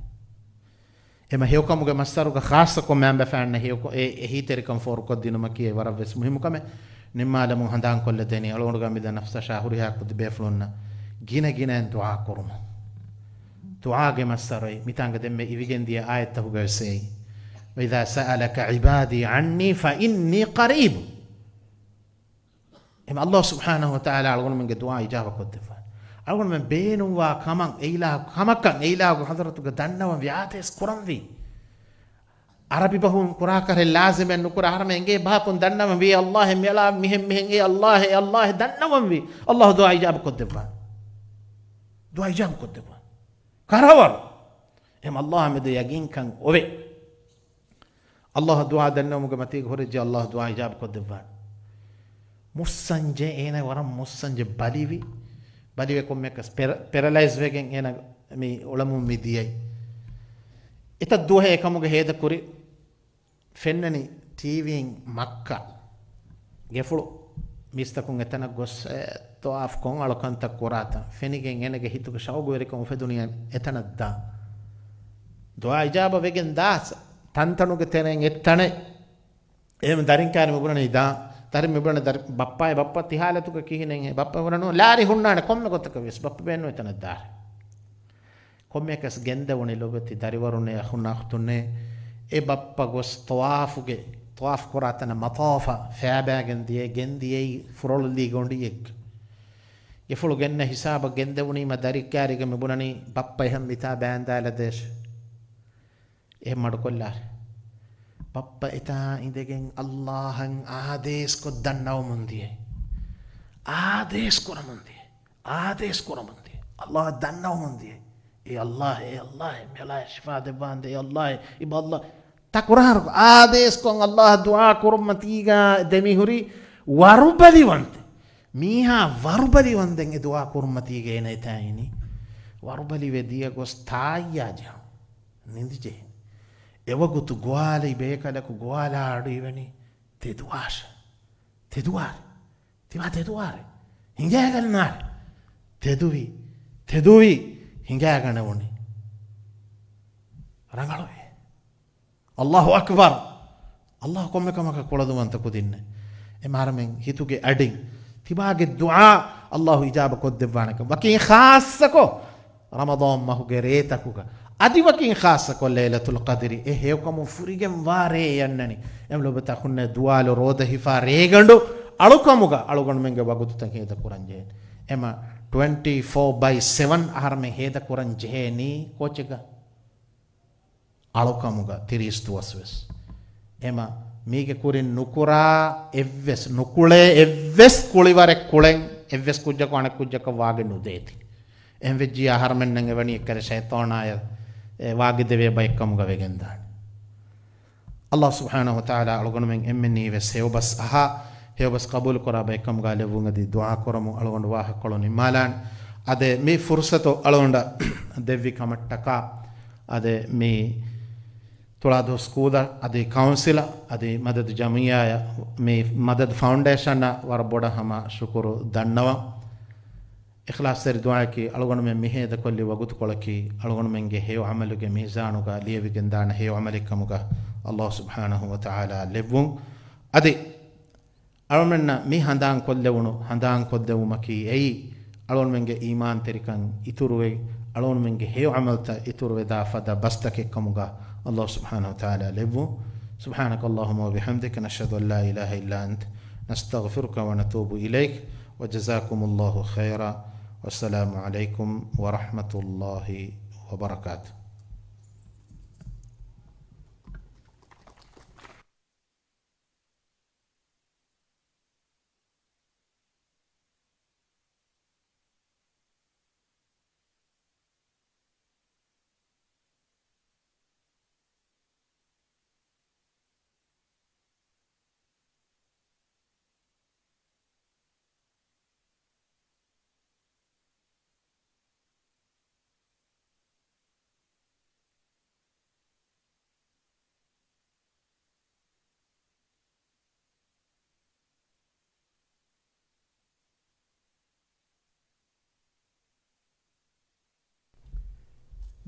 އެމަ ހެޔޮކަމުގެ މައްސަރުގަ ޚާއްޞަކޮށް މައިންބަފައިންނަށް ހެޔޮކޮ-، އެ، އެ ހީތެރިކަން ފޯރުކޮށްދިނުމަކީ އެ ވަރަށްވެސް މުހިއްމު ކަމެއް. ނިންމާލަމުން ހަނދާންކޮށްލަދެނީ، އަޅުގަނޑުގެ މިދަ ނަފްސަށާ ހުރިހާ ކުދި ބޭފުޅުންނަށް ގިނަ ގިނައިން ދުޢާ ކުރުމަށް. ދުޢާގެ މައްސަރު އެއީ، މިތާނގަ ދެންމެ އިވިގެންދިޔަ އާޔަތްތަކުގަވެސް އެއީ. وإذا سألك عبادي عني فإني قريب. އެމަ ﷲ ސުބްޙާނަހޫ ވަތަޢާލާ އަޅުގަނޑުމެންގެ ދުޢާ އިޖާބަ ކޮށްދެއްވާނެ. އަޅުގަނޑުމެން ބޭނުންވާ ކަމަށް އެއިލާހު، ކަމަކަށް އެއިލާހުގެ ޙަޟްރަތުގަ ދަންނަވަން ވި އާދޭސް ކުރަންވީ. ޢަރަބި ބަހުން ކުރާކަށް ލާޒިމެއް ނުކުރާ، އަހަރެމެން އެނގޭ ބަހަކުން ދަންނަވަންވީ، ﷲ މިއަޅާ މިހެން މިހެން އޭ ﷲ އޭ ﷲ ދަންނަވަންވީ. ﷲ ދުޢާ އިޖާބަ ކޮށްދެއްވާނެ. ދުޢާ އިޖާބަ ކޮށްދެއްވާނެ. ކަރަވަރު. އެހެން ﷲ މެދު ޔަގީންކަން އޮވޭ. ﷲ ދުޢާ ދަންނަވުމުގެ މަތީގަ ހުރެއްޖެ ﷲ ދުޢާ އިޖާބަ ކޮށްދެއްވާނެ. މުއްސަންޖެ އޭނަ ވަރަށް މުއްސަންޖެ ބަލިވި. ބަލިވެ ކޮންމެއަކަސް ޕެރަ-، ޕެރަލައިޒް ވެގެން އޭނަ މި އުޅެމުން މި ދިޔައީ. އެތައް ދުވަހެއް އެކަމުގަ ހޭދަކުރި، ފެންނަނީ ޓީވީން މައްކާ ގެފުޅު މީސްތަކުން އެތަނަށް ގޮސް، އެ، ޠަވާފު ކޮން އަޅުކަންތައް ކުރާތަން ފެނިގެން އޭނަގެ ހިތުގަ ޝައުގުވެރިކަން އުފެދުނީ އެތަނަށް ދާން. ދުޢާ އިޖާބަ ވެގެން ދާސް ތަންތަނުގެ ތެރެއިން އެއްތަނެއް. އެހެން ދަރިންކާރި މިބުނަނީ ދާން. ދަރިން މިބުނަނީ ދަރި-، ބައްޕާއި ބައްޕަ ތި ހާލަތުގަ ކިހިނެއްހޭ؟ ބައްޕަ މިބުނަނީ ލާރި ހުންނާނެ ކޮންމެ ގޮތަކަށް ވެސް ބައްޕަ ބޭނުން އެތަނަށް ދާން. ކޮންމެއަކަސް ގެންދެވުނީ ލޮބުވެތި ދަރިވަރުންނޭ އަޚުންނާ އުޚްތުންނޭ. އެ ބައްޕަ ގޮސް ޠަވާފުގެ، ޠަވާފު ކުރާ ތަނަށް މަޠާފަށް ފައިބައިގެން ދިޔައީ، ގެންދިޔައީ ފުރޮޅުލީ ގޮނޑިއެއްގަ. އެފުޅު ގެންނަ ހިސާބަށް ގެންދެވުނީމަ ދަރިންކާރީގެ މިބުނަނީ ބައްޕަ އެހެން މިތާ ބައިންދާލަދޭށޭ. އެހެން މަޑުކޮށްލާށޭ. ބައްޕަ އެތާ އިނދެގެން އައްލާހަށް އާދޭސްކޮށް ދަންނަވަމުން ދިޔައީ. އާދޭސް ކުރަމުން ދިޔައީ. އާދޭސް ކުރަމުން ދިޔައީ. އައްލާހަށް ދަންނަވަމުން ދިޔައީ. އޭ އައްލާހް، އޭ އައްލާހް، މި ބަލާ ޝިފާ ދެއްވާނދޭ، އޭ އައްލާހް، އިބަ އައްލާހް. ތަކުރާރު އާދޭސްކޮށް އައްލާހަށް ދުޢާ ކުރުމަތީގަ ދެމިހުރި ވަރުބަލިވަންދެން. މީހާ ވަރުބަލިވަންދެން އެ ދުޢާ ކުރުމަތީގަ އޭނަ އެތާ އިނީ. ވަރުބަލިވެ ދިޔަ ގޮސް ތާއްޔާ ޖެހުން. ނިނދި ޖެހިން. އެވަގުތު ގޮވާލި ބޭކަލަކު ގޮވާލާ އަޑު އިވެނީ ތެދުވާށޭ. ތެދުވާރޭ. ތިބާ ތެދުވާރޭ. ހިނގައިގަންނާރޭ. ތެދުވި. ތެދުވި. ހިނގައިގަނެވުނީ. ރަނގަޅުވޭ. އައްލާހު އަކްބަރު. އައްލާހު ކޮންމެ ކަމަކަށް ކުޅަދުންވަންތަ ކުދިންނޭ. އެ މާރަމެން ހިތުގެ އަޑިން ތިބާގެ ދުޢާ އައްލާހު އިޖާބަ ކޮށްދެއްވާނެކަން. ވަކިން ޚާއްޞަކޮށް ރަމަޟާން މަހުގެ ރޭތަކުގަ. އަދި ވަކިން ޚާއްޞަކޮށް ލައިލަތުލް ޤަދްރި އެ ހެޔޮކަމުން ފުރިގެންވާ ރޭ އަންނަނީ. އެމް ލޮބުތަ އަޚުންނޭ ދުވާލު ރޯދަ ހިފާ ރޭގަނޑު އަޅުކަމުގަ އަޅުގަނޑުމެންގެ ވަގުތުތައް ހޭދަކުރަން ޖެހޭނެ. އެމަ ޓްވެންޓީ ފޯ ބައި ސެވަން އަހަރަމެން ހޭދަކުރަން ޖެހޭނީ ކޯޗެއްގަ؟ އަޅުކަމުގަ ތިރީސް ދުވަސް ވެސް. އެމަ މީގެ ކުރިން ނުކުރާ އެއްވެސް، ނުކުޅޭ އެއްވެސް ކުޅިވަރެއް ކުޅެން އެއްވެސް ކުއްޖަކު އަނެއް ކުއްޖަކަށް ވާގި ނުދޭތި. އެހެން ވެއްޖިއްޔާ އަހަރަމެންނަށް އެވަނީ އެއްކަލަ ޝައިޠާނާޔަށް އެ ވާގި ދެވޭ ބައެއްކަމުގަ ވެގެންދާނެ. އައްލާހު ސުބްޙާނަހު ވަތަޢާލާ އަޅުގަނޑުމެން އެންމެންނީ ވެސް ހެޔޮބަސް އަހާ، ހެޔޮބަސް ޤަބޫލުކުރާ ބައެއްކަމުގަ ލެއްވުން އަދި ދުޢާ ކުރަމުން އަޅުގަނޑު ވާހަކަކޮޅު ނިންމާލާނެ. އަދި މި ފުރުޞަތު އަޅުގަނޑަށް ދެއްވި ކަމަށްޓަކާ އަދި މި ތުޅާދޫ ސްކޫލަށް އަދި ކައުންސިލަށް އަދި މަދަދު ޖަމިއްޔާއަށް މި މަދަދު ފައުންޑޭޝަނަށް ވަރަށް ބޮޑަށް ހަމަ ޝުކުރު ދަންނަވަން. އިޚްލާޞްތެރި ދުޢާއަކީ އަޅުގަނޑުމެން މި ހޭދަކޮށްލި ވަގުތުކޮޅަކީ އަޅުގަނޑުމެންގެ ހެޔޮ ޢަމަލުގެ މީޒާނުގަ ލިޔެވިގެންދާނެ ހެޔޮ ޢަމަލެއްކަމުގަ އައްލާހު ސުބްޙާނަހު ވަތަޢާލާ ލެއްވުން. އަދި އަޅުގަނޑުމެންނަށް މި ހަނދާންކޮށްލެވުނު ހަނދާންކޮށްލެވުމަކީ އެއީ، އަޅުގަނޑުމެންގެ އީމާންތެރިކަން އިތުރުވެ، އަޅުގަނޑުމެންގެ ހެޔޮ ޢަމަލުތައް އިތުރުވެދާ ފަދަ ބަސްތަކެއްކަމުގަ އައްލާހު ސުބްޙާނަހު ވަތަޢާލާ ލެއްވުން. سبحانك اللهم وبحمدك، نشهد أن لا إله إلا أنت، نستغفرك ونتوب إليك، وجزاكم الله خيرا، والسلام عليكم ورحمة الله وبركاته.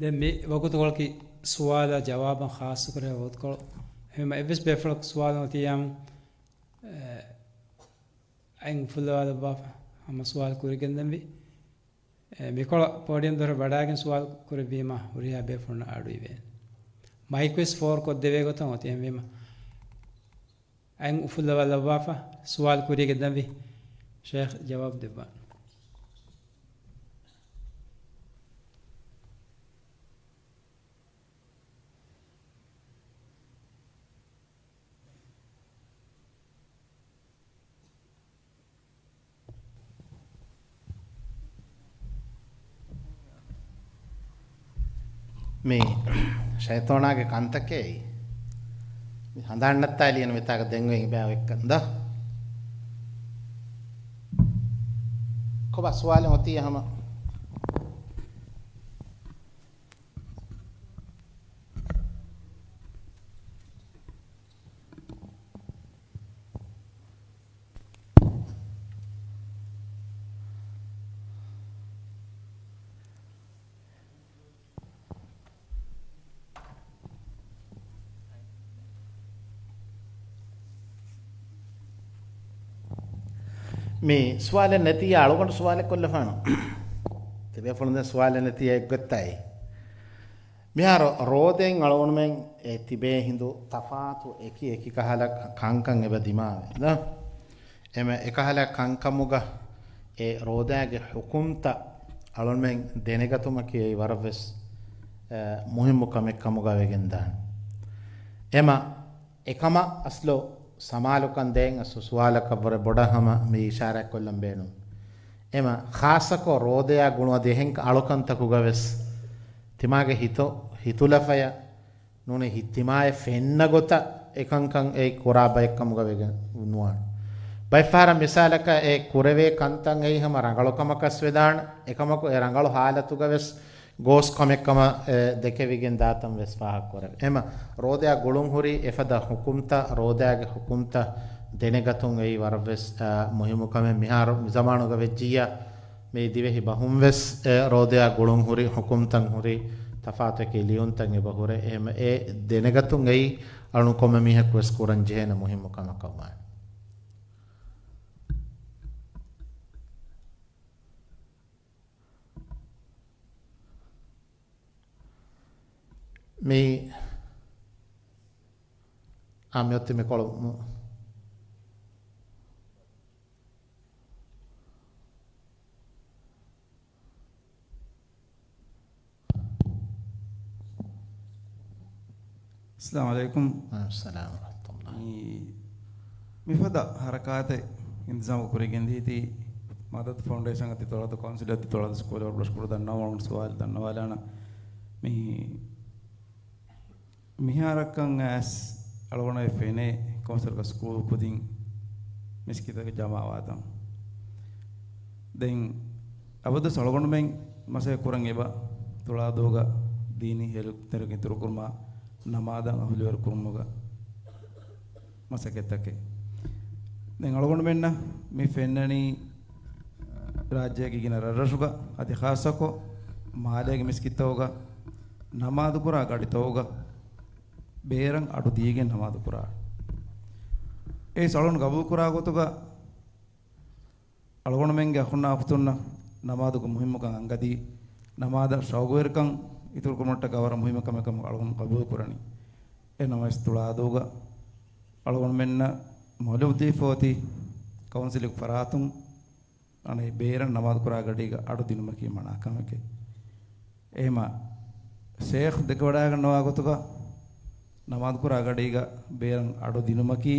ދެން މި ވަގުތުކޮޅަކީ ސުވާލާ ޖަވާބަށް ޚާއްޞަކުރެވޭ ވަގުތުކޮޅު. އެހެންވީމަ އެއްވެސް ބޭފުޅަކު ސުވާލު ނެތިއްޔާމު، އެ، އަތް އުފުއްލަވާލައްވާފަ ހަމަ ސުވާލު ކުރިގެންދެންވީ. އެ، މިކޮޅަށް ޕޯޑިއަމް ދޮރެއް ވަޑައިގެން ސުވާލު ކުރެއްވީމަ ހުރިހާ ބޭފުޅުންނަށް އަޑު އިވޭނެ. މައިކް ވެސް ފޯރުކޮށްދެވޭ ގޮތަށް އޮތީ. އެހެންވީމަ އަތް އުފުއްލަވާލައްވާފަ ސުވާލު ކުރިއަށް ގެންދަންވީ. ޝޭޚް ޖަވާބު ދެއްވާނެ. މި ޝައިޠާނާގެ ކަންތަކޭ. މި ހަނދާން ނައްތާލި އިން މިތާގަ ދެން އޮތް ބައި އޮތްކަން ދޯ. ކޮބާ ސުވާލެއް އޮތީ ހަމަ؟ މި ސުވާލެއް ނެތިއްޔާ އަޅުގަނޑު ސުވާލެއް ކޮށްލަފާނު. ތިބޭފުޅުން ދެން ސުވާލެއް ނެތިއްޔާ އެއްގޮތްތާއި. މިހާރު ރޯދައިން އަޅުގަނޑުމެން އެ ތިބޭ ހިނދު ތަފާތު އެކި އެކި ކަހަލަ ކަންކަން އެބަ ދިމާވޭ ދޯ؟ އެމަ އެކަހަލަ ކަންކަމުގަ އެ ރޯދައިގެ ޙުކުމްތައް އަޅުގަނޑުމެން ދެނެގަތުމަކީ އެއީ ވަރަށްވެސް، އެ، މުހިއްމު ކަމެއް ކަމުގަ ވެގެންދާނެ. އެމަ އެކަމަށް އަސްލު ސަމާލުކަން ދޭން އަސްލު ސުވާލަކަށްވުރެ ބޮޑަށް ހަމަ މި އިޝާރާތްކޮށްލަން ބޭނުން. އެމަ ޚާއްޞަކޮށް ރޯދަޔާ ގުޅުން އަދި އެހެން އަޅުކަންތަކުގަ ވެސް ތިމާގެ ހިތު، ހިތުލަފަޔަށް ނޫނީ ހި-، ތިމާއަށް ފެންނަ ގޮތަށް އެކަންކަން އެއީ ކުރާ ބައެއް ކަމުގަ ވެގެން ނުވާނެ. ބައެއްފަހަރަށް މިސާލަކަށް އެ ކުރެވޭ ކަންތައް އެއީ ހަމަ ރަނގަޅު ކަމަކަސް ވެދާނެ. އެކަމަކު އެ ރަނގަޅު ހާލަތުގަ ވެސް ގޯސް ކަމެއް ކަމަށް، އެ، ދެކެވިގެން ދާތަން ވެސް ފާހަގަ ކުރެވޭ. އެމަ ރޯދަޔާ ގުޅުން ހުރި އެފަދަ ޙުކުމްތައް، ރޯދަޔާގެ ޙުކުމްތައް ދެނެގަތުން އެއީ ވަރަށްވެސް، އާ، މުހިއްމު ކަމެއް. މިހާރު މި ޒަމާނުގަ ވެއްޖިއްޔާ މި ދިވެހި ބަހުން ވެސް އެ ރޯދަޔާ ގުޅުން ހުރި ޙުކުމްތައް ހުރި ތަފާތު އެކި ލިޔުންތައް އެބަ ހުރޭ. އެހެން އެ ދެނެގަތުން އެއީ އަޅުން ކޮންމެ މީހަކު ވެސް ކުރަން ޖެހޭނެ މުހިއްމު ކަމަކަށް ވާނެ. މި، އާ، މިއޮތީ މިކޮޅު މު-، އައްސަލާމު ޢަލައިކުމް. ވަޢަލައިކުމުއްސަލާމް ވަރަޙްމަތުﷲ. މި، މިފަދަ ހަރަކާތެއް އިންތިޒާމު ކުރިގެން ދީތީ މަދަދު ފައުންޑޭޝަން އަދި ތޮޅަދު ކައުންސިލް އަދި ތޮޅަދު ސްކޫލް އަށް ޝުކުރު ދަންނަވަމުން ސުވާލު ދަންނަވާލާނަ. މި މިހާރަކަށް އައިސް އަޅުގަނޑަށް ފެނޭ ކައުންސިލްގަ ސްކޫލް ކުދިން މިސްކިތަކަށް ޖަމާވާތަން. ދެން އަބަދުވެސް އަޅުގަނޑުމެން މަސައްކަތް ކުރަން އެބަ ތުޅާދޫގަ ދީނީ ހެޔޮ ތެރެއިން އިތުރުކުރުމާ ނަމާދަށް އަހުލުވެރި ކުރުމުގަ މަސައްކަތްތަކެއް. ދެން އަޅުގަނޑުމެންނަށް މި ފެންނަނީ ރާއްޖޭގެ ގިނަ ރަށްރަށުގަ އަދި ޚާއްޞަކޮށް މާލޭގެ މިސްކިތްތަކުގަ ނަމާދުކުރާ ގަޑިތަކުގަ ބޭރަށް އަޑު ދީގެން ނަމާދުކުރާ. އެއީ އަޅުން ގަބޫލުކުރާ ގޮތުގަ އަޅުގަނޑުމެންގެ އަޚުންނާ އުޚްތުންނަށް ނަމާދުގެ މުހިއްމުކަން އަންގަދީ، ނަމާދަށް ޝައުގުވެރިކަން އިތުރުކުރުމަށްޓަކާ ވަރަށް މުހިއްމު ކަމެއް ކަމަށް އަޅުގަނޑު ގަބޫލުކުރަނީ. އެހެންނަމަވެސް ތުޅާދޫގަ އަޅުގަނޑުމެންނަށް މައުލޫމަތު ދީފަ އޮތީ ކައުންސިލުގެ ފަރާތުން އަނެއް ބޭރަށް ނަމާދުކުރާ ގަޑީގަ އަޑު ދިނުމަކީ މަނާ ކަމެކޭ. އެހެމަ ޝޭޚް ދެކެވަޑައިގަންނަވާ ގޮތުގަ ނަމާދުކުރާ ގަޑީގަ ބޭރަށް އަޑު ދިނުމަކީ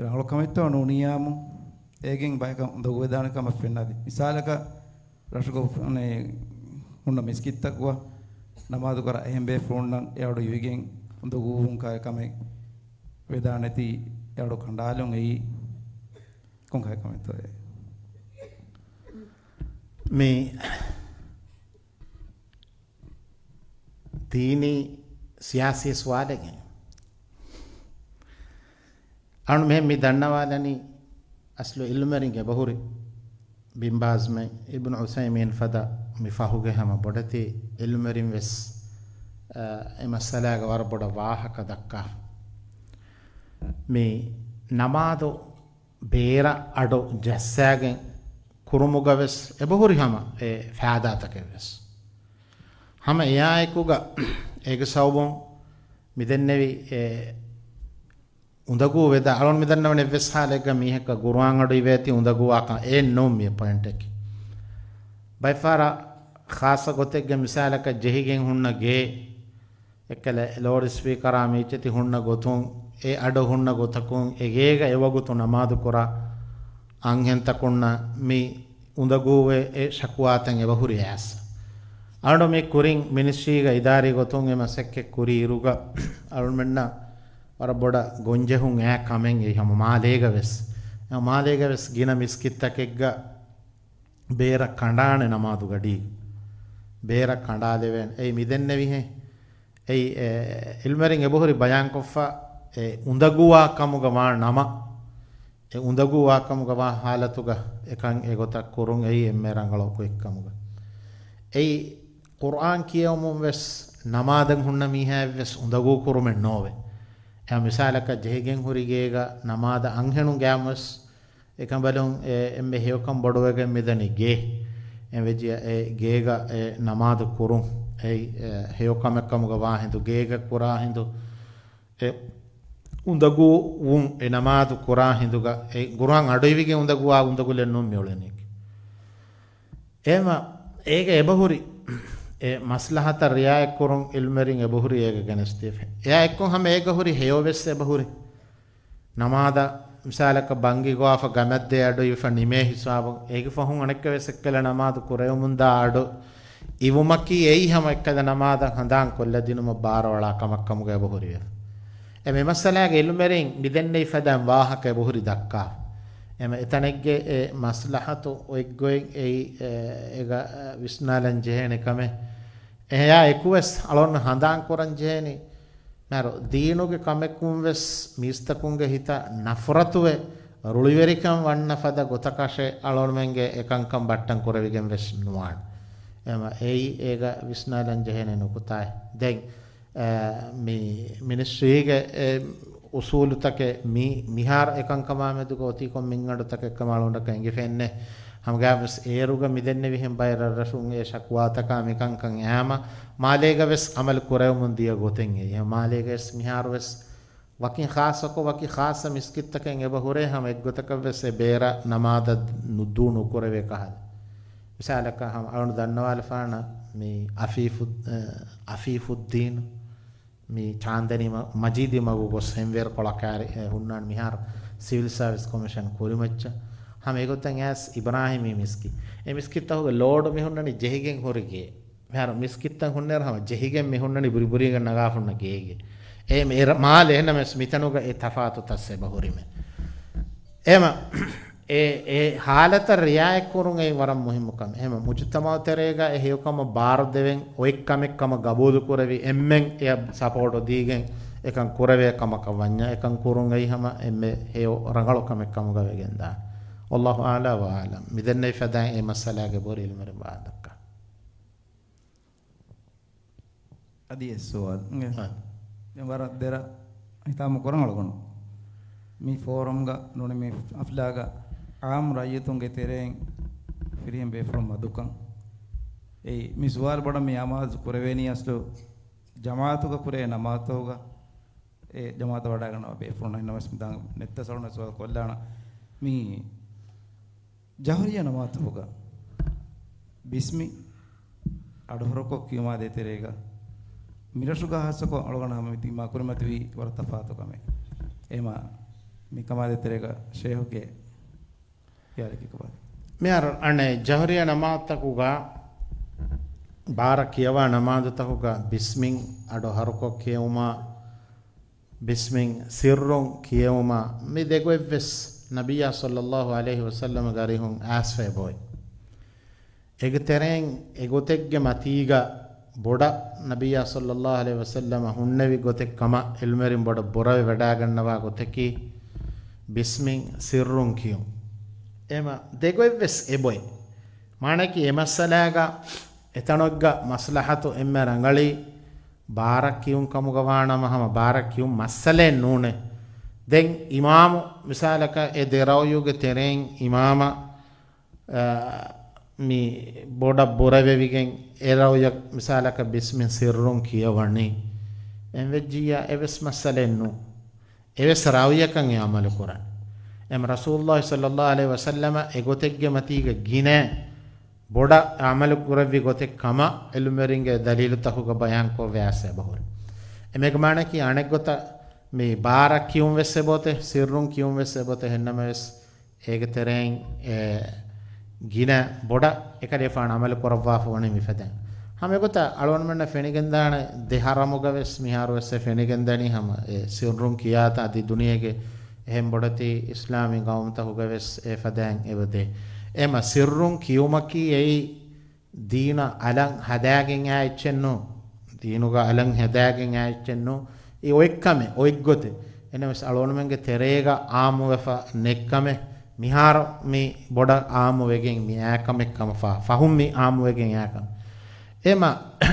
ރަނގަޅު ކަމެއްތޯ ނޫނިއްޔާމު އޭގެން ބަޔަކަށް އުނދަގޫވެދާނެ ކަމަށް ފެންނަދީ. މިސާލަކަށް ރަށުގަ އުފް-، އަނެއް ހުންނަ މިސްކިތްތަކުގަ ނަމާދުކުރާ އެހެން ބޭފުޅުންނަށް އެ އަޑު އިވިގެން އުނދަގޫވުން ކައި ކަމެއް ވެދާނެތީ އެ އަޑު ކަނޑާލުން އެއީ ކޮންކަހަލަ ކަމެއްތޯއޭ؟ މި ދީނީ ސިޔާސީ ސުވާލެއް. އަޅުން މިހެން މި ދަންނަވާލަނީ އަސްލު ޢިލްމުވެރިން އެބަހުރި ބިން ބާޒްމެ އިބްނު ޢުސައިމީން ފަދަ މި ފަހުގެ ހަމަ ބޮޑެތި ޢިލްމުވެރިން ވެސް، އަ، އެ މައްސަލާގަ ވަރަށް ބޮޑަށް ވާހަކަ ދައްކާ. މި ނަމާދު ބޭރަށް އަޑު ޖައްސާގެން ކުރުމުގަ ވެސް އެބަހުރި ހަމަ އެ ފާއިދާތަކެއް ވެސް. ހަމަ އެއާއެކުގަ އޭގެ ސަބަބުން މިދެންނެވި އެ އުނދަގޫ ވެދާ އަޅުން މިދަންނަވަން އެއްވެސް ހާލެއްގަ މީހަކަށް ގުރުއާން އަޑު އިވޭތީ އުނދަގޫވާކަން އެއް ނޫން މި ޕޮއިންޓަކީ. ބައެއްފަހަރަށް ޚާއްޞަ ގޮތެއްގެ މިސާލަކަށް ޖެހިގެން ހުންނަ ގޭ އެއްކަލަ ލައުޑް ސްޕީކަރާ މީޗެތި ހުންނަ ގޮތުން، އެ އަޑު ހުންނަ ގޮތަކުން، އެ ގޭގަ އެވަގުތު ނަމާދުކުރާ އަންހެންތަކުންނަށް މި އުނދަގޫވެ އެ ޝަކުވާތައް އެބަހުރި އައިސް. އަޅު މި ކުރިން މިނިސްޓްރީގަ އިދާރީ ގޮތުން އެ މަސައްކަތް ކުރި އިރުގަ އަޅުމެންނަށް ވަރަށް ބޮޑަށް ގޮންޖެހުން އެ ކަމެއް އެ ހަމަ މާލޭގަ ވެސް. އެ މާލޭގަ ވެސް ގިނަ މިސްކިތްތަކެއްގަ ބޭރަށް ކަނޑާނެ ނަމާދު ގަޑީ. ބޭރަށް ކަނޑާލެވޭނެ. އެއީ މިދެންނެވިހެން. އެއީ، އެ، ޢިލްމުވެރިން އެބަހުރި ބަޔާންކޮށްފަ، އެ އުނދަގޫވާ ކަމުގަ ވާ ނަމަ، އެ އުނދަގޫވާ ކަމުގަ ވާ ހާލަތުގަ އެކަން އެގޮތަށް ކުރުން އެއީ އެންމެ ރަނގަޅު ގޮތްކަމުގަ. އެއީ ޤުރްއާން ކިޔެވުމުން ވެސް ނަމާދަށް ހުންނަ މީހާއެއް ވެސް އުނދަގޫ ކުރުމެއް ނޯވެ. އެ މިސާލަކަށް ޖެހިގެން ހުރި ގޭގަ ނަމާދަށް އަންހެނުން ގައިމުވެސް އެކަނބަލުން އެ އެންމެ ހެޔޮކަން ބޮޑުވެގެން މިދަނީ ގޭ. އެން ވެއްޖިއްޔާ އެ ގޭގަ އެ ނަމާދު ކުރުން އެއީ އެ ހެޔޮކަމެއް ކަމުގަ ވާ ހިނދު، ގޭގަ ކުރާ ހިނދު އެ އުނދަގޫ ވުން، އެ ނަމާދު ކުރާ ހިނދުގަ އެ ގުރުއާން އަޑުއިވިގެން އުނދަގޫވާ އުނދަގުލެއް ނޫން މިއުޅެނީކީ. އެހެމަ އޭގެ އެބަހުރި އެ މަސްލަހަތަށް ރިއާޔަތްކުރުން އިލްމުވެރިން އެބަހުރި އޭގަ ގެނެސްދީފަ. އެއާ އެއްކޮށް ހަމަ އޭގަ ހުރި ހެޔޮވެސް އެބަހުރި. ނަމާދަށް މިސާލަކަށް ބަންގިގޮވާފަ ގަމަށްދޭ އަޑު އިވިފަ ނިމޭ ހިސާބުން، އޭގެ ފަހުން އަނެއްކާވެސް އެއްކަލަ ނަމާދު ކުރެވެމުންދާ އަޑު އިވުމަކީ އެއީ ހަމަ އެއްކަލަ ނަމާދަށް ހަނދާން ކޮށްލަދިނުމަށް ބާރަށް އަޅާ ކަމަށް ކަމުގަ އެބަހުރިވެފަ. އެ މި މައްސަލާގެ އިލްމުވެރިން މިދެންނެވި ފަދައިން ވާހަކަ އެބަހުރި ދައްކާފަ. އެމަ އެތަނެއްގެ އެ މަސްލަހަތު އޮތްގޮތް އެއީ، އެ، އޭގަ، އެ، ވިސްނާލަން ޖެހޭނެ ކަމެއް. އެއާ އެކުވެސް އަޅުގަނޑު ހަނދާން ކުރަން ޖެހޭނީ، މިހާރު ދީނުގެ ކަމެއްކުން ވެސް މީސްތަކުންގެ ހިތަށް ނަފްރަތުވެ، ރުޅިވެރިކަން ވަންނަ ފަދަ ގޮތަކަށެއް އަޅުގަނޑުމެންގެ އެކަންކަން ބައްޓަން ކުރެވިގެން ވެސް ނުވާނެ. އެމަ އެއީ އޭގަ ވިސްނާލަން ޖެހޭނެ ނުކުތާއެއް. ދެން، އަ، މި މިނިސްޓްރީގެ އެ އުސޫލުތަކެއް މި މިހާރު އެކަންކަމާ މެދުގަ އޮތީކޮށް މިންގަނޑުތަކެއްކަމަށް އަޅުގަނޑަކަށް އެނގިފައެއްނެ. ހަމަގައިމުވެސް އޭރުގަ މިދެންނެވިހެން ބައެއް ރަށްރަށުން އެ ޝަކުވާތަކާ މިކަންކަން އައީމަ މާލޭގަވެސް އަމަލު ކުރެވެމުން ދިޔަ ގޮތެއް އެއީ. މާލޭގަވެސް މިހާރުވެސް ވަކި ޚާއްޞަކޮށް ވަކި ޚާއްޞަ މިސްކިތްތަކެއް އެބަ ހުރޭ ހަމަ އެއްގޮތަކަށްވެސް އެ ބޭރަށް ނަމާދަށް ނުދޫ ނުކުރެވޭ ކަހަލަ. މިސާލަކަށް ހަމަ އަޅުން ދަންނަވާލަފާނަ މި އަފީފު-، އަ، އަފީފުއްދީނު މި ޗާންދަނީ މަ-، މަޖީދީ މަގު ގޮސް ހެންވޭރު ކޮޅަކާރި، އެ، ހުންނާން މިހާރު ސިވިލް ސާވިސް ކޮމިޝަން ކުރިމައްޗަށް. ހަމަ އެގޮތަށް އައިސް އިބްރާހީމީ މިސްކިތް. އެ މިސްކިތްތަކުގެ ލޯޑު މި ހުންނަނީ ޖެހިގެން ހުރި ގޭ. މިހާރު މިސްކިތްތައް ހުންނައިރު ހަމަ ޖެހިގެން މި ހުންނަނީ ބުރިބުރީގަ ނަގާފަ ހުންނަ ގޭގެ. އެ މި އެ ރަ-، މާލެ އެހެންނަމަވެސް މިތަނުގަ އެ ތަފާތު ތައްސަ އެބަ ހުރީމެ. އެމަ އެ، އެ ހާލަތަށް ރިއާޔަތްކުރުން އެއީ ވަރަށް މުހިއްމު ކަމެއް. އެހެން މުޖުތަމަޢު ތެރޭގަ އެ ހެޔޮކަމަށް ބާރު ދެވެން އޮތް ކަމެއް ކަމަށް ގަބޫލު ކުރެވި އެންމެން އެއަށް ސަޕޯޓު ދީގެން އެކަން ކުރެވޭ ކަމަކަށް ވަންޏާ، އެކަން ކުރުން އެއީ ހަމަ އެންމެ ހެޔޮ ރަނގަޅު ކަމެއް ކަމުގަ ވެގެންދާނެ. ވައްލާހު އަޢްލާ ވަ އަޢްލަމް. މިދެންނެވި ފަދައިން އެ މައްސަލާގެ ބޮޑު އިލްމުވެރިން ބާރުދައްކާ. އަދި އެއް ސުވާލު. އިނގޭ. އާ. ދެން ވަރަށް ދެރަ ހިތާމަ ކުރަން އަޅުގަނޑު. މި ފޯރަމްގަ ނޫނީ މި އަފްލާގަ އާއްމު ރައްޔިތުންގެ ތެރެއިން ފިރިހެން ބޭފުޅުން މަދުކަން. އެއީ މި ސުވާލު ބޮޑަށް މި އަމާޒު ކުރެވޭނީ އަސްލު ޖަމާޢަތުގަ ކުރޭ ނަމާދުތަކުގަ އެ ޖަމާޢަތަށް ވަޑައިގަންނަވާ ބޭފުޅުން އެހެންނަމަވެސް މިދާން ނެތް ސަޅުން ސުވާލު ކޮށްލާނަ. މި ޖަހްރިއްޔާ ނަމާދުތަކުގަ ބިސްމި އަޑުހަރުކޮށް ކިޔުމާ ދޭތެރޭގަ މިރަށުގަ ހާއްސަކޮށް އަޅުގަނޑަށް ހަމަ މިތި މާ ކުރިމަތިވީ ވަރަށް ތަފާތު ކަމެއް. އެމާ މިކަމާ ދޭތެރޭގަ ޝޭހުގެ ޚިޔާލަކީ ކޮބާ؟ މިހާރު އަނެއް ޖަހްރިއްޔާ ނަމާދުތަކުގަ ބާރަށް ކިޔަވާ ނަމާދުތަކުގަ ބިސްމިން އަޑު ހަރުކޮށް ކިޔެވުމާ ބިސްމިން ސިއްރުން ކިޔެވުމާ މި ދެގޮތްވެސް ނަބިއްޔާ ޞައްލައްލާހު ޢަލައިހި ވަސައްލަމަގެ އަރިހުން އައިސްފަ އެބައޮތް. އޭގެ ތެރެއިން އެގޮތެއްގެ މަތީގަ ބޮޑަށް ނަބިއްޔާ ޞައްލައްލާހު ޢަލައިހި ވަސައްލަމަ ހުންނެވި ގޮތެއް ކަމަށް ޢިލްމުވެރިން ބޮޑަށް ބުރަވެ ވަޑައިގަންނަވާ ގޮތަކީ ބިސްމިން ސިއްރުން ކިޔުން. އެމަ ދެގޮތްވެސް އެބޮތް. މާނައަކީ އެ މައްސަލާގަ އެތަނޮއްގަ މަސްލަހަތު އެންމެ ރަނގަޅީ ބާރަށް ކިޔުން ކަމުގަ ވާނަމަ ހަމަ ބާރަށް ކިޔުން މައްސަލައެއް ނޫނޭ. ދެން އިމާމު މިސާލަކަށް އެ ދެ ރައުޔުގެ ތެރެއިން އިމާމަށް، އާ، މި ބޮޑަށް ބުރަވެވިގެން އެ ރައުޔަށް މިސާލަކަށް ބިސްމިން ސިއްރުން ކިޔަވަނީ. އެން ވެއްޖިއްޔާ އެވެސް މައްސަލައެއް ނޫން. އެވެސް ރާވިޔަކަށް އެ އަމަލު ކުރަން. އެމަ ރަސޫލުﷲ ޞައްލައްލާހު ޢަލައިހި ވަސައްލަމަ އެގޮތެއްގެ މަތީގަ ގިނަ ބޮޑަށް އަމަލު ކުރެއްވި ގޮތެއް ކަމަށް ޢިލްމުވެރިންގެ ދަލީލުތަކުގަ ބަޔާންކޮށް ވެއަސް އެބަހުރި. އެމެގެ މާނައަކީ އަނެއްގޮތަށް މި ބާރަށް ކިޔުން ވެސް އެބައޮތޭ، ސިއްރުން ކިޔުން ވެސް އެބައޮތޭ، އެހެންނަމަވެސް އޭގެ ތެރެއިން އެ ގިނަ ބޮޑަށް އެކަލޭފާނު އަމަލު ކުރައްވާފަ ވަނީ މިފަދައިން. ހަމަ އެގޮތަށް އަޅުގަނޑުމެންނަށް ފެނިގެންދާނެ ދެ ހަރަމުގަވެސް މިހާރުވެސް އެ ފެނިގެންދަނީ ހަމަ އެ ސިއްރުން ކިޔާތާ އަދި ދުނިޔޭގެ އެހެން ބޮޑެތި އިސްލާމީ ޤައުމުތަކުގަވެސް އެ ފަދައިން އެބަދޭ. އެމަ ސިއްރުން ކިޔުމަކީ އެއީ ދީނަށް އަލަށް ހަދާގެން އާ އެއްޗެއްނު. ދީނުގަ އަލަށް ހަދާގެން އާ އެއްޗެއްނު. އެ އޮތްކަމެއް، އޮތްގޮތެއް. އެނަމެސް އަޅުގަނޑުމެންގެ ތެރޭގަ އާއްމުވެފަ ނެތްކަމެއް. މިހާރު މި ބޮޑަށް އާއްމުވެގެން މި އާކަމެއް ކަމަށް ފަ-، ފަހުން މި އާއްމުވެގެން އާކަމެއް. އެމަ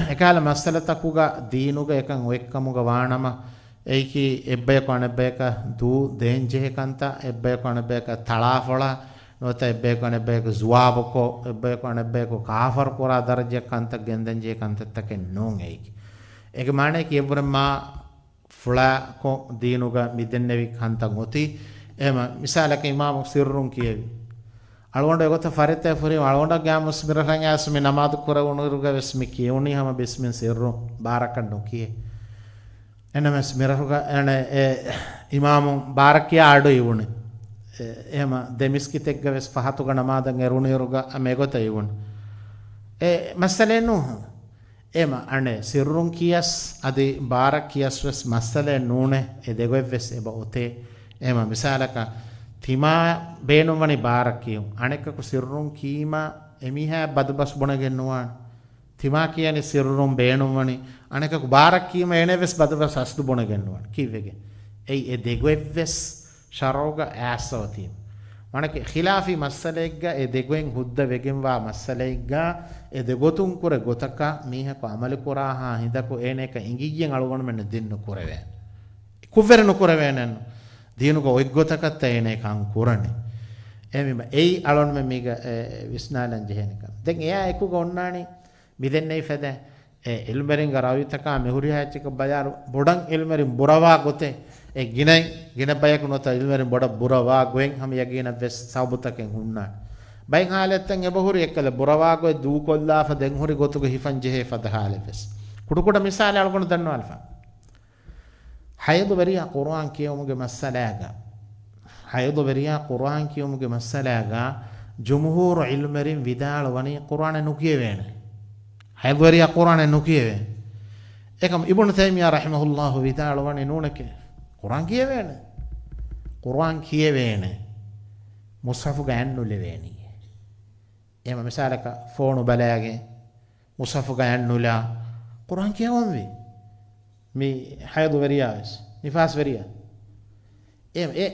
އެކަހަލަ މައްސަލަތަކުގަ ދީނުގަ އެކަން އޮތްކަމުގަ ވާނަމަ، އެއީކީ އެއްބަޔަކު އަނެއްބަޔަކަށް ދޫ ދޭންޖެހޭ ކަންތައް، އެއްބަޔަކު އަނެއްބަޔަކަށް ތަޅާފޮޅާ ނުވަތަ އެއްބަޔަކު އަނެއްބަޔަކު ޒުވާބުކޮށް، އެއްބަޔަކު އަނެއްބަޔަކު ކާފަރު ކުރާ ދަރަޖައަށް ކަންތައް ގެންދަންޖެހޭ ކަންތައްތަކެއް ނޫން އެއީކީ. އޭގެ މާނައަކީ އެއްވުރެން މާ ފުޅާކޮށް ދީނުގަ މިދެންނެވި ކަންތައް އޮތީ. އެހެމަ މިސާލަކަށް އިމާމު ސިއްރުން ކިޔެވި. އަޅުގަނޑު އެގޮތަށް ފަރިތަ ފުރި އަޅުގަނޑަށް ގާމުސް މިރަށަށް އައިސް މި ނަމާދު ކުރެވުނުއިރުގަ ވެސް މި ކިޔެވުނީ ހަމަ ބިސްމިން ސިއްރުން ބާރަކަށް ނުކިޔޭ. އެނަމެސް މިރަށުގަ އެނެ އެ އިމާމު ބާރަކް ކިޔާ އަޑު އިވުނު. އެ، އެހެމަ ދެ މިސްކިތެއްގަ ވެސް ފަހަތުގަ ނަމާދަށް އެރުނުއިރުގަ މެގޮތަށް އިވުނު. އެ މައްސަލައެއް ނޫން. އެމަ އަނެއް ސިއްރުން ކިޔަސް އަދި ބާރަކް ކިޔަސް ވެސް މައްސަލައެއް ނޫނޭ، އެ ދެގޮތް ވެސް އެބަ އޮތޭ. އެމަ މިސާލަކަށް ތިމާ ބޭނުންވަނީ ބާރަކް ކިޔުން. އަނެއްކަކު ސިއްރުން ކީމަ އެމީހާ ބަދުބަސް ބުނެގެން ނުވާނެ. ތިމާ ކިޔަނީ ސިއްރުން ބޭނުންވަނީ. އަނެކަކު ބާރަކް ކީމަ އޭނެ ވެސް ބަދުބަސް ހަސްދު ބުނެގެން ނުވާނެ. ކީއްވެގެން؟ އެއީ އެ ދެގޮތް ވެސް ޝަރުޢުގަ އާސަވަތީ. މާނައަކީ ޚިލާފީ މައްސަލައެއްގަ އެ ދެގޮތް ހުއްދަ ވެގެންވާ މައްސަލައެއްގަ އެ ދެގޮތުން ކުރެ ގޮތަކަށް މީހަކު އަމަލުކުރާހާ ހިނދަކު އޭނައަކަށް އިނގިއްޔެން އަޅުގަނޑުމެންނަށް ދިން ނުކުރެވޭނެ. ކުށްވެރި ނުކުރެވޭނެއެއްނު. ދީނުގަ އޮތްގޮތަކަށްތަ އޭނައަކަށް ކުރަނީ. އެހެންވީމަ އެއީ އަޅުގަނޑުމެން މީގަ، އެ، ވިސްނާލަން ޖެހޭނެ ކަމެއް. ދެން އެއާ އެކުގަ އޮންނާނީ މިދެންނެވި ފަދަ، އެ، އިލްމެރިންގެ ރާވީތަކާ މިހުރިހާ އެއްޗަކަށް ބަލާއިރު، ބޮޑަށް އިލްމެރިން ބުރަވާ ގޮތެއް، އެ ގިނައިން، ގިނަ ބަޔަކު ނުވަތަ އިލްމެރިން ބޮޑަށް ބުރަވާ ގޮތް ހަމަ ޔަގީނަށް ވެސް ސަބަބުތަކެއް ހުންނާނެ. ބައެއް ހާލަތްތައް އެބަހުރި އެއްކަލަ ބުރަވާ ގޮތް ދޫކޮށްލާފަ ދެން ހުރި ގޮތުގަ ހިފަން ޖެހޭ ފަދަ ހާލެއް ވެސް. ކުޑަކުޑަ މިސާލެއް އަޅުގަނޑު ދަންނަވާލަފަ. ހައިޟުވެރިޔާ ޤުރުއާން ކިޔެވުމުގެ މައްސަލާގަ، ހައިޟުވެރިޔާ ޤުރުއާން ކިޔެވުމުގެ މައްސަލާގަ ޖުމްހޫރު އިލްމެރިން ވިދާޅުވަނީ ޤުރުއާނެއް ނުކިޔެވޭނެ. ހައިޟުވެރިޔާ ޤުރުއާނެއް ނުކިޔެވޭ. އެކަމް އިބުނު ތައިމިއްޔާ ރަޙިމަހުﷲ ވިދާޅުވަނީ ނޫނެކޭ. ޤުރުއާން ކިޔެވޭނެ. ޤުރުއާން ކިޔެވޭނެ. މުޞްޙަފުގަ އަތް ނުލެވޭނީ. އެހެމަ މިސާލަކަށް ފޯނު ބަލާގެން މުޞްޙަފުގަ އަތް ނުލާ ޤުރުއާން ކިޔަވަންވީ. މި ހައިޟުވެރިޔާ ވެސް، ނިފާސްވެރިޔާ. އެ، އެ،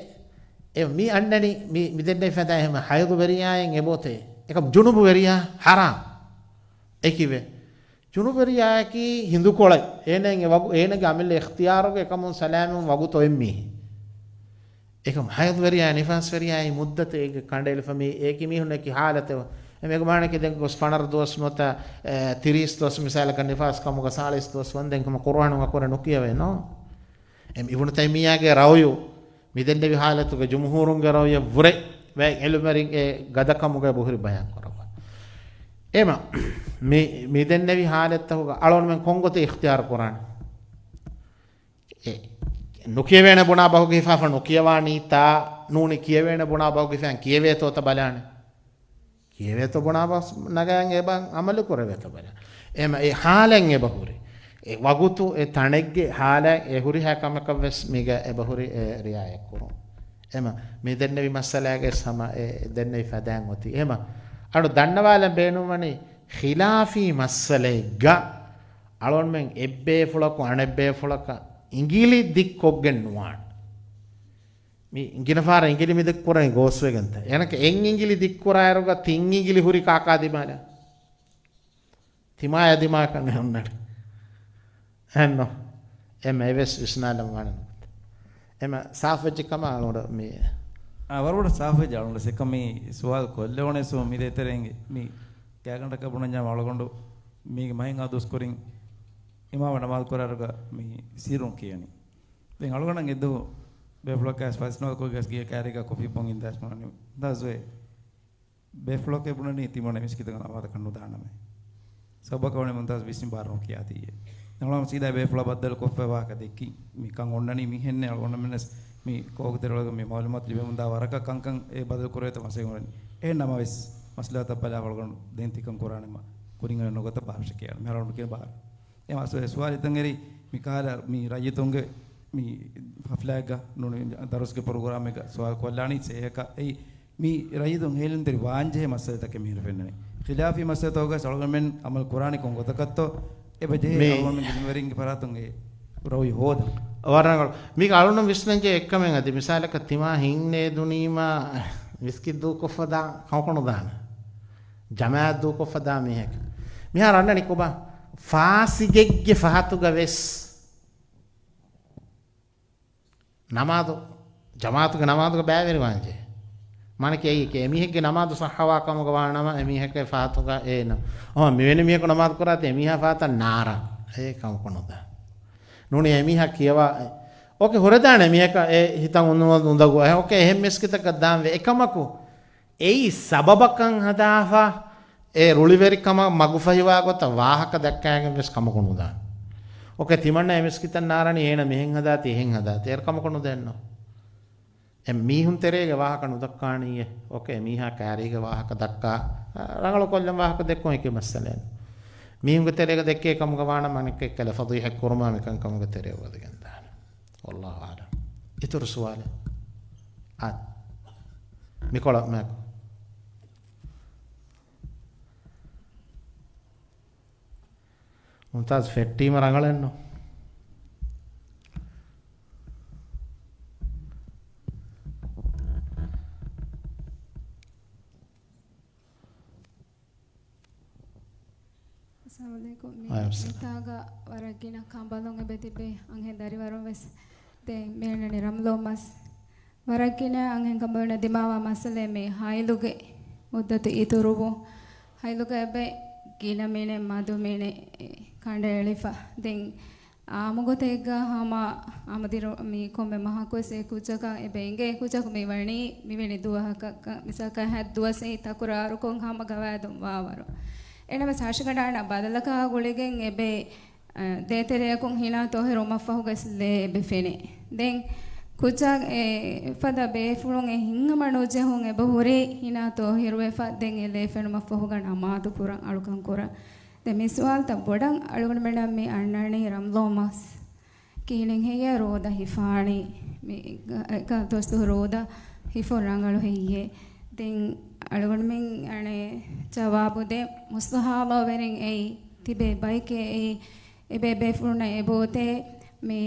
އެ، މި އަންނަނީ، މި، މި ދެންނެވި ފަދަ އެހެމަ ހައިޟުވެރިޔާއެއް އެބައޮތޭ. އެކަމް ޖުނުބުވެރިޔާ ޙަރާމް. އެކިވެ. ޖުނުބުވެރިޔާއަކީ ހިނދުކޮޅެއް. އޭނައަށް އެ ވަގު-، އޭނަގެ އަމިއްލަ އިޚްތިޔާރުގެ އެކަމުން ސަލާމަތްވުން ވަގުތު އޮތް މީހެއް. އެކަމް ހައިޟުވެރިޔާ ނިފާސްވެރިޔާއި މުއްދަތު އޭގެ ކަނޑައެޅިފަ މީ އޭކި މީހުންނަކީ ހާލަތެވެ. އެމެގެ މާނަކީ ދެން ގޮސް ފަނަރަ ދުވަސް ނުވަތަ، އެ، ތިރީސް ދުވަސް މިސާލަކަށް ނިފާސް ކަމުގަ ސާޅީސް ދުވަސް ވަންދެން ކަމަ ޤުރުއާނު އަކުރެ ނުކިޔަވޭ ނޯ. އެމް އިބުނު ތައިމިއްޔާގެ ރައުޔު މި ދެންނެވި ހާލަތުގަ ޖުމްހޫރުންގެ ރައުޔަށް ވުރެ ވެ އިލްމެރިން އެ ގަދަކަމުގަ ބުހުރި ބަޔާން ކުރައްވާ. އެމަ މި، މި ދެންނެވި ހާލަތްތަކުގަ އަޅުގަނޑުމެން ކޮންގޮތެއް އިޚްތިޔާރު ކުރާނެ؟ އެ، ނުކިޔެވޭނެ ބުނާ ބަހުގެ ހިފާފަ ނުކިޔަވާނީތާ، ނޫނީ ކިޔެވޭނެ ބުނާ ބަހުގެ ހިފާން ކިޔެވޭތޯތަ ބަލާނެ. ކިޔެވޭތޯ ބުނާ ބަހު ނަގަޔަން އެބަ އަމަލު ކުރެވޭތޯ ބަލާނެ. އެމަ އެ ހާލެއް އެބަހުރި. އެ ވަގުތު އެ ތަނެއްގެ ހާލަށް އެ ހުރިހާ ކަމަކަށް ވެސް މީގަ އެބަހުރި އެ ރިއާޔަތް ކުރުން. އެމަ މި ދެންނެވި މައްސަލާގެ ސަމަ އެ ދެންނެވި ފަދައިން އޮތީ. އެމަ އަޑު ދަންނަވާލަން ބޭނުންވަނީ ޚިލާފީ މައްސަލައެއްގަ އަޅުގަނޑުމެން އެއްބޭފުޅަކު އަނެއްބޭފުޅަކަށް އިނގިލި ދިއްކޮށްގެން ނުވާނެ. މި ގިނަ ފަހަރަށް އިނގިލި މި ދިއްކުރަނީ ގޯސްވެގެންތަ؟ އޭނަކަށް އެއް އިނގިލި ދިއްކުރާއިރުގަ ތިން އިނގިލި ހުރި ކާކާ ދިމާލަށް؟ ތިމާޔާ ދިމާކަށް އެ ހުންނަނީ. އެހެންނު؟ އެމަ އެވެސް ވިސްނާލަން ވާނެ ނުކުތެއް. އެމަ ސާފުވެއްޖެ ކަމަށް އަޅުގަނޑު މި. އާ، ވަރުގަދަ ސާފުވެއްޖެ އަޅުގަނޑު ސެކަ މި ސުވާލު ކޮށްލެވުނޭ ސު މި ދޭތެރޭނގެ މި ގާގަނޑަކަށް ބުނަންޏާ އަޅުގަނޑު މީގެ މަހެއް އާ ދުވަސްކުރިން އިމާމަށް ނަމާދު ކުރާއިރުގަ މި ސިއްރުން ކިޔަނީ. ދެން އަޅުގަނޑަށް އެއްދުވަހު ބޭފުޅަކާ ފަސްނަވަ ކޮށްގެސް ގިޔަ ކާރީގަ ކޮފީ ބޮން އިންދާސް ބުނަނީ. ދާސްވޭ. ބޭފުޅަކޭ ބުނަނީ ތިމަން މިސްކިތުގަ ނަމާދަކަށް ނުދާނަމޭ. ސަބަބަކަށް ވަނީ މުންތާޒް ވިސްނި ބާރު ނުކިޔާތީއޭ. ނަމަވެސް ސީދާ ބޭފުޅާ ބައްދަލު ކޮށްފައި ވާހަކަ ދެއްކި. މި ކަން އޮންނަނީ މިހެންނޭ އަޅުގަނޑަށް މިނަސް މި ކޯކު ތެރެއަޅުގަ މި މައުލޫމާތު ލިބެމުންދާ ވަރަކަށް ކަންކަން އެ ބަދަލު ކުރޭތޯ މަސައްކަތް ކުރަނީ. އެހެން ނަމަވެސް މަސްލަހަތަށް ބަލާ އަޅުގަނޑު ދެން ތިކަން ކުރާނެމަ ކުރިން އަންނަ ނުގަތަ ބާރަށަކީ އަޅު މިހާރު އަޅުގަނޑު ކިޔަން ބާރަށް. އެ މަސް ސުވާލުތައް އެރި މި ކާލަ މި ރައްޔިތުންގެ މި ހަފްލާއެއްގަ ނޫނީ ދަރުސްގެ ޕްރޮގްރާމެއްގަ ސުވާލު ކޮށްލާނީ ސޭހަކަށް އެއީ މި ރައްޔިތުން ހޭލުންތެރި ވާންޖެހޭ މައްސަލަތަކެއް މިހިރަ ފެންނަނީ. ޚިލާފީ މައްސަލަތަކުގަސް އަޅުގަނޑުމެން އަމަލު ކުރާނީ ކޮން ގޮތަކަށްތޯ؟ އެބަ ޖެހޭ މި އަޅުގަނޑުމެން އިލްމުވެރިންގެ ފަރާތުން އެ ރައުޔު ހޯދަން. ވަރަށް ރަނގަޅު. މީގަ އަޅުން ވިސްނަންޖެހޭ އެއްކަމެއް އަދި މިސާލަކަށް ތިމާ ހިން ނޭދުނީމާ މިސްކިތް ދޫކޮށްފަ ދާ ކަމަކު ނުދާނެ. ޖަމާއަތް ދޫކޮށްފަ ދާ މީހަކަށް. މިހާރު އަންނަނީ ކޮބާ؟ ފާސިގެއްގެ ފަހަތުގަ ވެސް ނަމާދު، ޖަމާޢަތުގެ ނަމާދުގަ ބައިވެރިވާންޖެހޭ. މާނައަކީ އެއީ އެމީހެއްގެ ނަމާދު ޞައްޙަވާ ކަމުގަ ވާނަމަ، އެމީހަކަށް ފާތުގަ އޭނަ، އަހަ، މިވެނި މީހަކު ނަމާދު ކުރާތީ އެމީހާ ފާތަށް ނާރާ. އެ ކަމަކު ނުދާ. ނޫނީ އެމީހާ ކިޔަވާ، އެ، އޯކޭ، ހުރެދާނެ މީހަކަށް އެ ހިތަށް އުނދަގޫ، އެ، އޯކޭ، އެހެން މިސްކިތަކަށް ދާންވޭ. އެކަމަކު، އެއީ ސަބަބަކަށް ހަދާފަ، އެ ރުޅިވެރިކަމަށް މަގުފަހިވާ ގޮތަށް ވާހަކަ ދައްކާގެން ވެސް ކަމަކު ނުދާނެ. އޯކޭ، ތިމަންނަ އެ މިސްކިތަށް ނާރަނީ އޭނަ މިހެން ހަދާތީ، އެހެން ހަދާތީ، އޭރު ކަމަކު ނުދޭންނޯ. އެ މީހުން ތެރޭގެ ވާހަކަ ނުދައްކާނީއޭ. އޯކޭ، މީހާ ކާރީގެ ވާހަކަ ދައްކާ، ރަނގަޅު ކޮށްލަން ވާހަކަ ދެއްކުން އެކި މައްސަލައެއް. މީހުންގެ ތެރޭގަ ދެއްކޭ ކަމުގަ ވާނަމަ އަނެއްކައްކަލަ ފަޟީޙަތް ކުރުމާ މިކަންކަމުގެ ތެރެއަށް ވަދެގެން ދާނެ. ވައްލާހު އަޢުލަމް. އިތުރު ސުވާލެއް؟ އާ، މިކޮޅަށް މާކު. މުމްތާޒް ފެއްޓީމަ ރަނގަޅެއްނު. އައްސަލާމު ޢަލައިކުމް. މި-، ވަޢަލައިކުމް އައްސަލާމް. މިތާގަ ވަރަށް ގިނަ ކަނބަލުން އެބަ ތިބޭ އަންހެން ދަރިވަރުން ވެސް. ދެން މިއަންނަނީ ރަމްޟާން މަސް. ވަރަށް ގިނަ އަންހެން ކަނބަލުންނަށް ދިމާވާ މައްސަލައެއް މި ހައިޟުގެ މުއްދަތު އިތުރުވުން. ހައިޟުގަ އެބަ ގިނަ މީނެ މަދު މީނެ ކަނޑައެޅިފަ. ދެން އާއްމު ގޮތެއްގަ ހަމަ އާއްމު ދިރު-، މި ކޮންމެ މަހަކުވެސް އެ ކުއްޖަކަށް އެބަ އެނގޭ. ކުއްޖަކު މި ވަނީ މިވެނި ދުވަހަކަށް، މިސާލަކަށް ހަތް ދުވަސް އެއީ ތަކުރާރުކޮށް ހަމަ ގަވާއިދުން ވާވަރު. އެނަމަސް ހަށިގަނޑާނަށް ބަދަލަކާ ގުޅިގެން އެބަ، އަ، ދޭތެރެއަކުން ހިނާ ތޯހިރު މަށްފަހުގަސް ލޭ އެބަ ފެނޭ. ދެން ކުއްޖާ އެ ފަދަ ބޭފުޅުން އެ ހިތްހަމަ ނުޖެހުން އެބަ ހުރީ ހިނާ ތޯހިރުވެފަ ދެން އެ ލޭ ފެނުމަށްފަހުގަ ނަމާދު ކުރަން އަޅުކަން ކުރަން. ދެން މި ސުވާލުތައް ބޮޑަށް އަޅުގަނޑުމެންނަށް މި އަންނަނީ ރަމްޟާން މަސް. ކިހިނެއް ހެއްޔޭ ރޯދަ ހިފާނީ؟ މި އެކަ-، އެކަ ދުވަސް ދުވަހު ރޯދަ ހިފުން ރަނގަޅު ހެއްޔޭ؟ ދެން އަޅުގަނޑުމެން އަނެއް ޖަވާބު ދޭ މުސްތަޙާޟާވެރިން އެއީ ތިބޭ ބައެކޭ އެއީ އެބޭ ބޭފުޅުންނަށް އެބައޮތޭ މި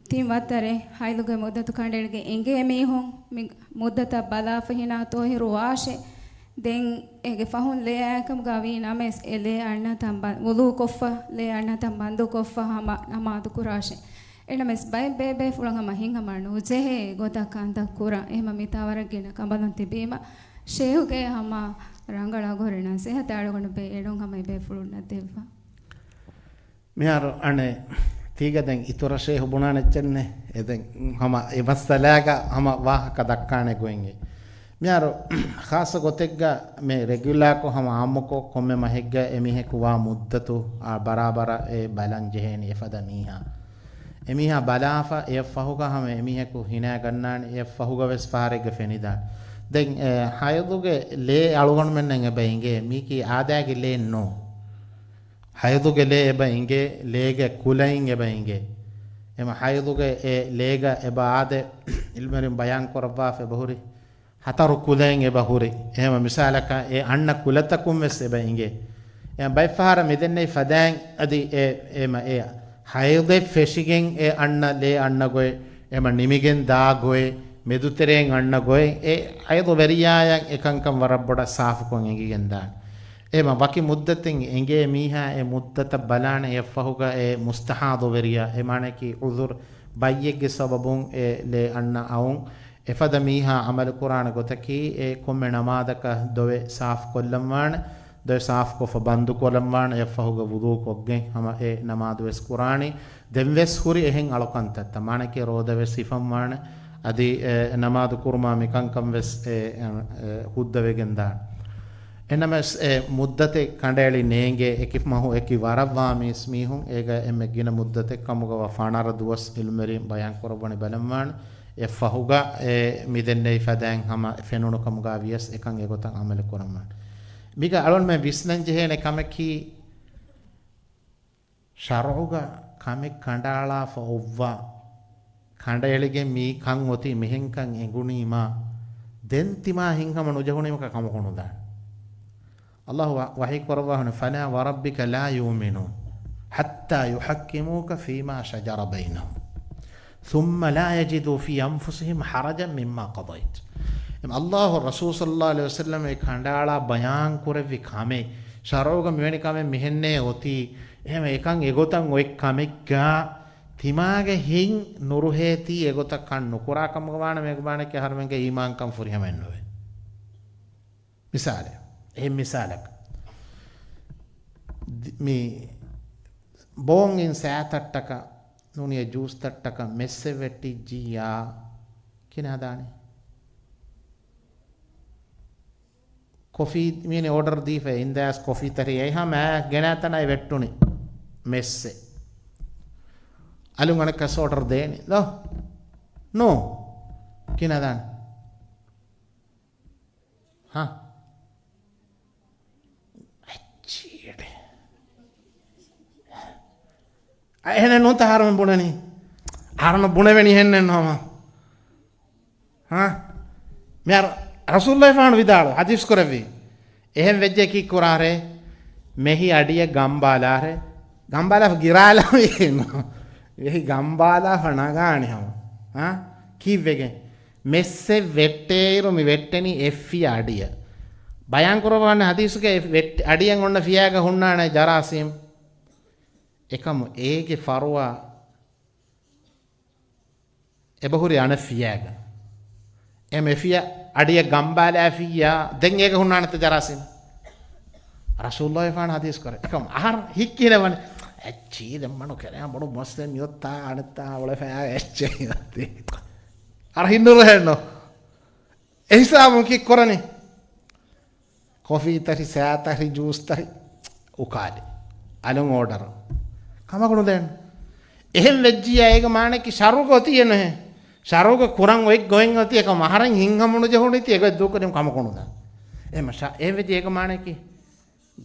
ތިން ވައްތަރެއް ހައިޟުގެ މުއްދަތު ކަނޑައެޅިގެން އެނގޭ މީހުން މި މުއްދަތަށް ބަލާފަ ހިނާ ތޯހިރު ވާށޭ. ދެން އޭގެ ފަހުން ލޭ އައިކަމުގަ ވީ ނަމަވެސް، އެ ލޭ އަންނަތަން ބަ-، ވުޟޫ ކޮށްފަ، ލޭ އަންނަތަން ބަންދު ކޮށްފަ ހަމަ ނަމާދު ކުރާށޭ. އެނަމަވެސް ބައެއް ބޭބޭފުޅުން ހަމަ ހިތްހަމަ ނުޖެހޭ ގޮތަށް ކަންތައް ކުރަން. އެހެމަ މިތާ ވަރަށް ގިނަ ކަނބަލުން ތިބީމަ، ޝޭހުގެ ހަމަ ރަނގަޅަށް އަގުހުރި ނަސޭހަތެއް އަޅުގަނޑު ބޭނުން ހަމަ އެބޭފުޅުންނަށް ދެއްވާ. މިހާރު އަނެއް ތީގަ ދެން އިތުރަށޭ ހުބުނާނެ އެއްޗެއްނެ. އެ ދެން ހަމަ އެ މައްސަލާގަ ހަމަ ވާހަކަ ދައްކާނެ ގޮތްގެ. މިހާރު ޚާއްޞަ ގޮތެއްގަ މި ރެގިއުލާކޮށް ހަމަ އާއްމުކޮށް ކޮންމެ މަހެއްގަ އެމީހަކު ވާ މުއްދަތު އާ ބަރާބަރަށް އެ ބަލަން ޖެހޭނީ އެފަދަ މީހާ. އެމީހާ ބަލާފަ އެއަށް ފަހުގަ ހަމަ އެމީހަކު ހިނާ ގަންނާނެ އެއަށް ފަހުގަ ވެސް ފަހަރެއްގަ ފެނިދާނެ. ދެން އެ ހައިޟުގެ ލޭ އަޅުގަނޑުމެންނަށް އެބަ އިނގޭ މީކީ އާދައިގެ ލޭއެއް ނޫން. ހައިޟުގެ ލޭ އެބަ އިނގޭ، ލޭގެ ކުލައިން އެބަ އިނގޭ. އެމަ ހައިޟުގެ އެ ލޭގަ އެބަ އާދެ، އިލްމެރިން ބަޔާން ކުރައްވާފަ އެބަ ހުރި. ހަތަރު ކުލައިން އެބަ ހުރި. އެހެމަ މިސާލަކަށް އެ އަންނަ ކުލަތަކުން ވެސް އެބަ އިނގޭ. އެ ބައެއް ފަހަރަށް މިދެންނެވި ފަދައިން އަދި އެ، އެމަ އެ ހައިޟެއް ފެށިގެން އެ އަންނަ ލޭ އަންނަ ގޮތް، އެމަ ނިމިގެން ދާ ގޮތް، މެދުތެރެއިން އަންނަ ގޮތް، އެ ހައިޟު ވެރިޔާޔަށް އެކަންކަން ވަރަށް ބޮޑަށް ސާފުކޮށް އެނގިގެން ދާނެ. އެމަ ވަކި މުއްދަތެއް އެނގޭ މީހާ އެ މުއްދަތަށް ބަލާނެ އެއަށްފަހުގަ އެ މުސްތަޙާޟުވެރިޔާ، އެ މާނައަކީ ޢުޛުރު ބައްޔެއްގެ ސަބަބުން އެ ލޭ އަންނަ އައުން އެފަދަ މީހާ ޢަމަލު ކުރާނެ ގޮތަކީ އެ ކޮންމެ ނަމާދަކަށް ދޮވެ ސާފު ކޮށްލަންވާނެ، ދޮވެ ސާފުކޮށްފަ ބަންދު ކޮށްލަންވާނެ، އެއަށްފަހުގަ ވުޟޫ ކޮށްގެން ހަމަ އެ ނަމާދު ވެސް ކުރާނީ. ދެން ވެސް ހުރި އެހެން އަޅުކަންތައްތައް، މާނައަކީ ރޯދަ ވެސް ހިފަންވާނެ، އަދި އެ ނަމާދު ކުރުމާ މިކަންކަން ވެސް އެ، އެ، ހުއްދަވެގެން ދާނެ. އެނަމަވެސް އެ މުއްދަތެއް ކަނޑައެޅި ނޭނގޭ، އެކި މަހު އެކި ވަރަށް ވާ މީސް މީހުން އޭގަ އެންމެ ގިނަ މުއްދަތެއް ކަމުގަވާ ފަނަރަ ދުވަސް އިލްމެރިން ބަޔާން ކުރައްވަނީ ބަލަންވާނެ. އެއަށްފަހުގަ އެ މިދެންނެވި ފަދައިން ހަމަ ފެނުނު ކަމުގަ ވިޔަސް އެކަން އެގޮތަށް އަމަލު ކުރަންވާނެ. މީގަ އަޅުގަނޑުމެން ވިސްނަން ޖެހޭނެ ކަމަކީ، ޝަރުޢުގަ ކަމެއް ކަނޑައަޅާފަ އޮއްވާ، ކަނޑައެޅިގެން މި ކަން އޮތީ މިހެންކަން އެނގުނީމާ، ދެން ތިމާ ހިތްހަމަ ނުޖެހުނީމަކަށް ކަމަކު ނުދާނެ. އައްލާހު ވަ-، ވަޙީ ކުރައްވާހުން، "فلا وربك لا يؤمنون حتى يحكموك فيما شجر بينهم ثم لا يجدوا في أنفسهم حرجا مما قضيت." އެމަ އައްލާހު ރަސޫލު ޞައްލައްލާހު ޢަލައިހި ވަސައްލަމަ އެ ކަނޑައަޅާ ބަޔާން ކުރެއްވި ކަމެއް، ޝަރުޢުގަ މިވެނި ކަމެއް މިހެންނޭ އޮތީ، އެހެމަ އެކަން އެގޮތަށް އޮތް ކަމެއްގަ ތިމާގެ ހިތް ނުރުހޭތީ އެގޮތަށް ކަން ނުކުރާ ކަމުގަ ވާނަމަ އެގޮތް ވާނެކޭ އަހަރުމެންގެ އީމާންކަން ފުރިހަމައެއްނުވޭ. މިސާލެއް، އެހެން މިސާލަކަށް، ދި-، މި ބޯން އިން ސައިތައްޓަކަށް ނޫނީ ޖޫސްތައްޓަކަށް މެއްސެއް ވެއްޓިއްޖިއްޔާ ކިނާ ދާނީ؟ ކޮފީ މީނި އޯޑަރު ދީފަ އިންދާސް ކޮފީ ތަރި އެހާ މާ ގެނާތަނާއި ވެއްޓުނި މެއްސެއް. އަލުން އަނެއްކަސް އޯޑަރު ދޭނެ ދޯ؟ ނޯ. ކިނާ ދާނެ؟ ހާ؟ އެއްޗިއެޑެ. އެހެނެއް ނޫންތަ އަހަރުމެން ބުނަނީ؟ އަހަރުމެން ބުނެވެނީ އެހެންނެއް ނޯމަ. ހާ؟ މިހާރު ރަސޫލުﷲ ފާނު ވިދާޅު ޙަދީޘް ކުރެއްވި. އެހެން ވެއްޖެ ކީއްކުރާރޭ؟ މެހި އަޑިއަށް ގަނބާލާރޭ. ގަނބާލާފަ ގިރާލަވީ. މެހި ގަނބާލާފަ ނަގާނެ ހަމަ. ހާ؟ ކީއްވެގެން؟ މެއްސެއް ވެއްޓޭއިރު މި ވެއްޓެނީ އެއްފިޔަ އަޑިއަށް. ބަޔާން ކުރައްވާނެ ޙަދީޘުގައި ވެއްޓ-، އަޑިއަށް އޮންނަ ފިޔާގަ ހުންނާނެ ޖަރާސީމް. އެކަމު އޭގެ ފަރުވާ އެބަހުރި އަނެއް ފިޔާގަ. އެމެ ފިޔަ އަޑިއަށް ގަނބާލާފިއްޔާ، ދެން އޭގަ ހުންނާނެތަ ޖަރާސީމް؟ ރަސޫލުﷲ ފާނު ޙަދީޘް ކުރޭ. އެކަމު އަހަރު ހިއްކިލެވަނެ. އެއްޗީ ދެންމަނު ކެރެއާ ބޮޑު މައްސަލަ މިއޮއްތާ އަނެއްތާ އުޅެފައި އެއްޗެއް އޮތީ. އަރަ ހިންނުރުހެއްނު. އެހިސާބުން ކީއްކުރަނީ؟ ކޮފީ ތަރި، ސައި ތަރި، ޖޫސް ތަރި، އުކާލި. އަލުން އޯޑަރު. ކަމަކު ނުދޭން. އެހެން ވެއްޖިއްޔާ އޭގެ މާނައަކީ ޝަރުގަ އޮތީއެއްނުހޭ. ޝަރުގަ ކުރަން އޮތް ގޮތް އޮތީ އެކަމް އަހަރެން ހިތްހަމަނުޖެހުނީތީ އެގޮތް ދޫކުރީމަ ކަމަކު ނުދާ. އެހެން ޝަ-، އެހެން ވެއްޖިއްޔާ އޭގެ މާނައަކީ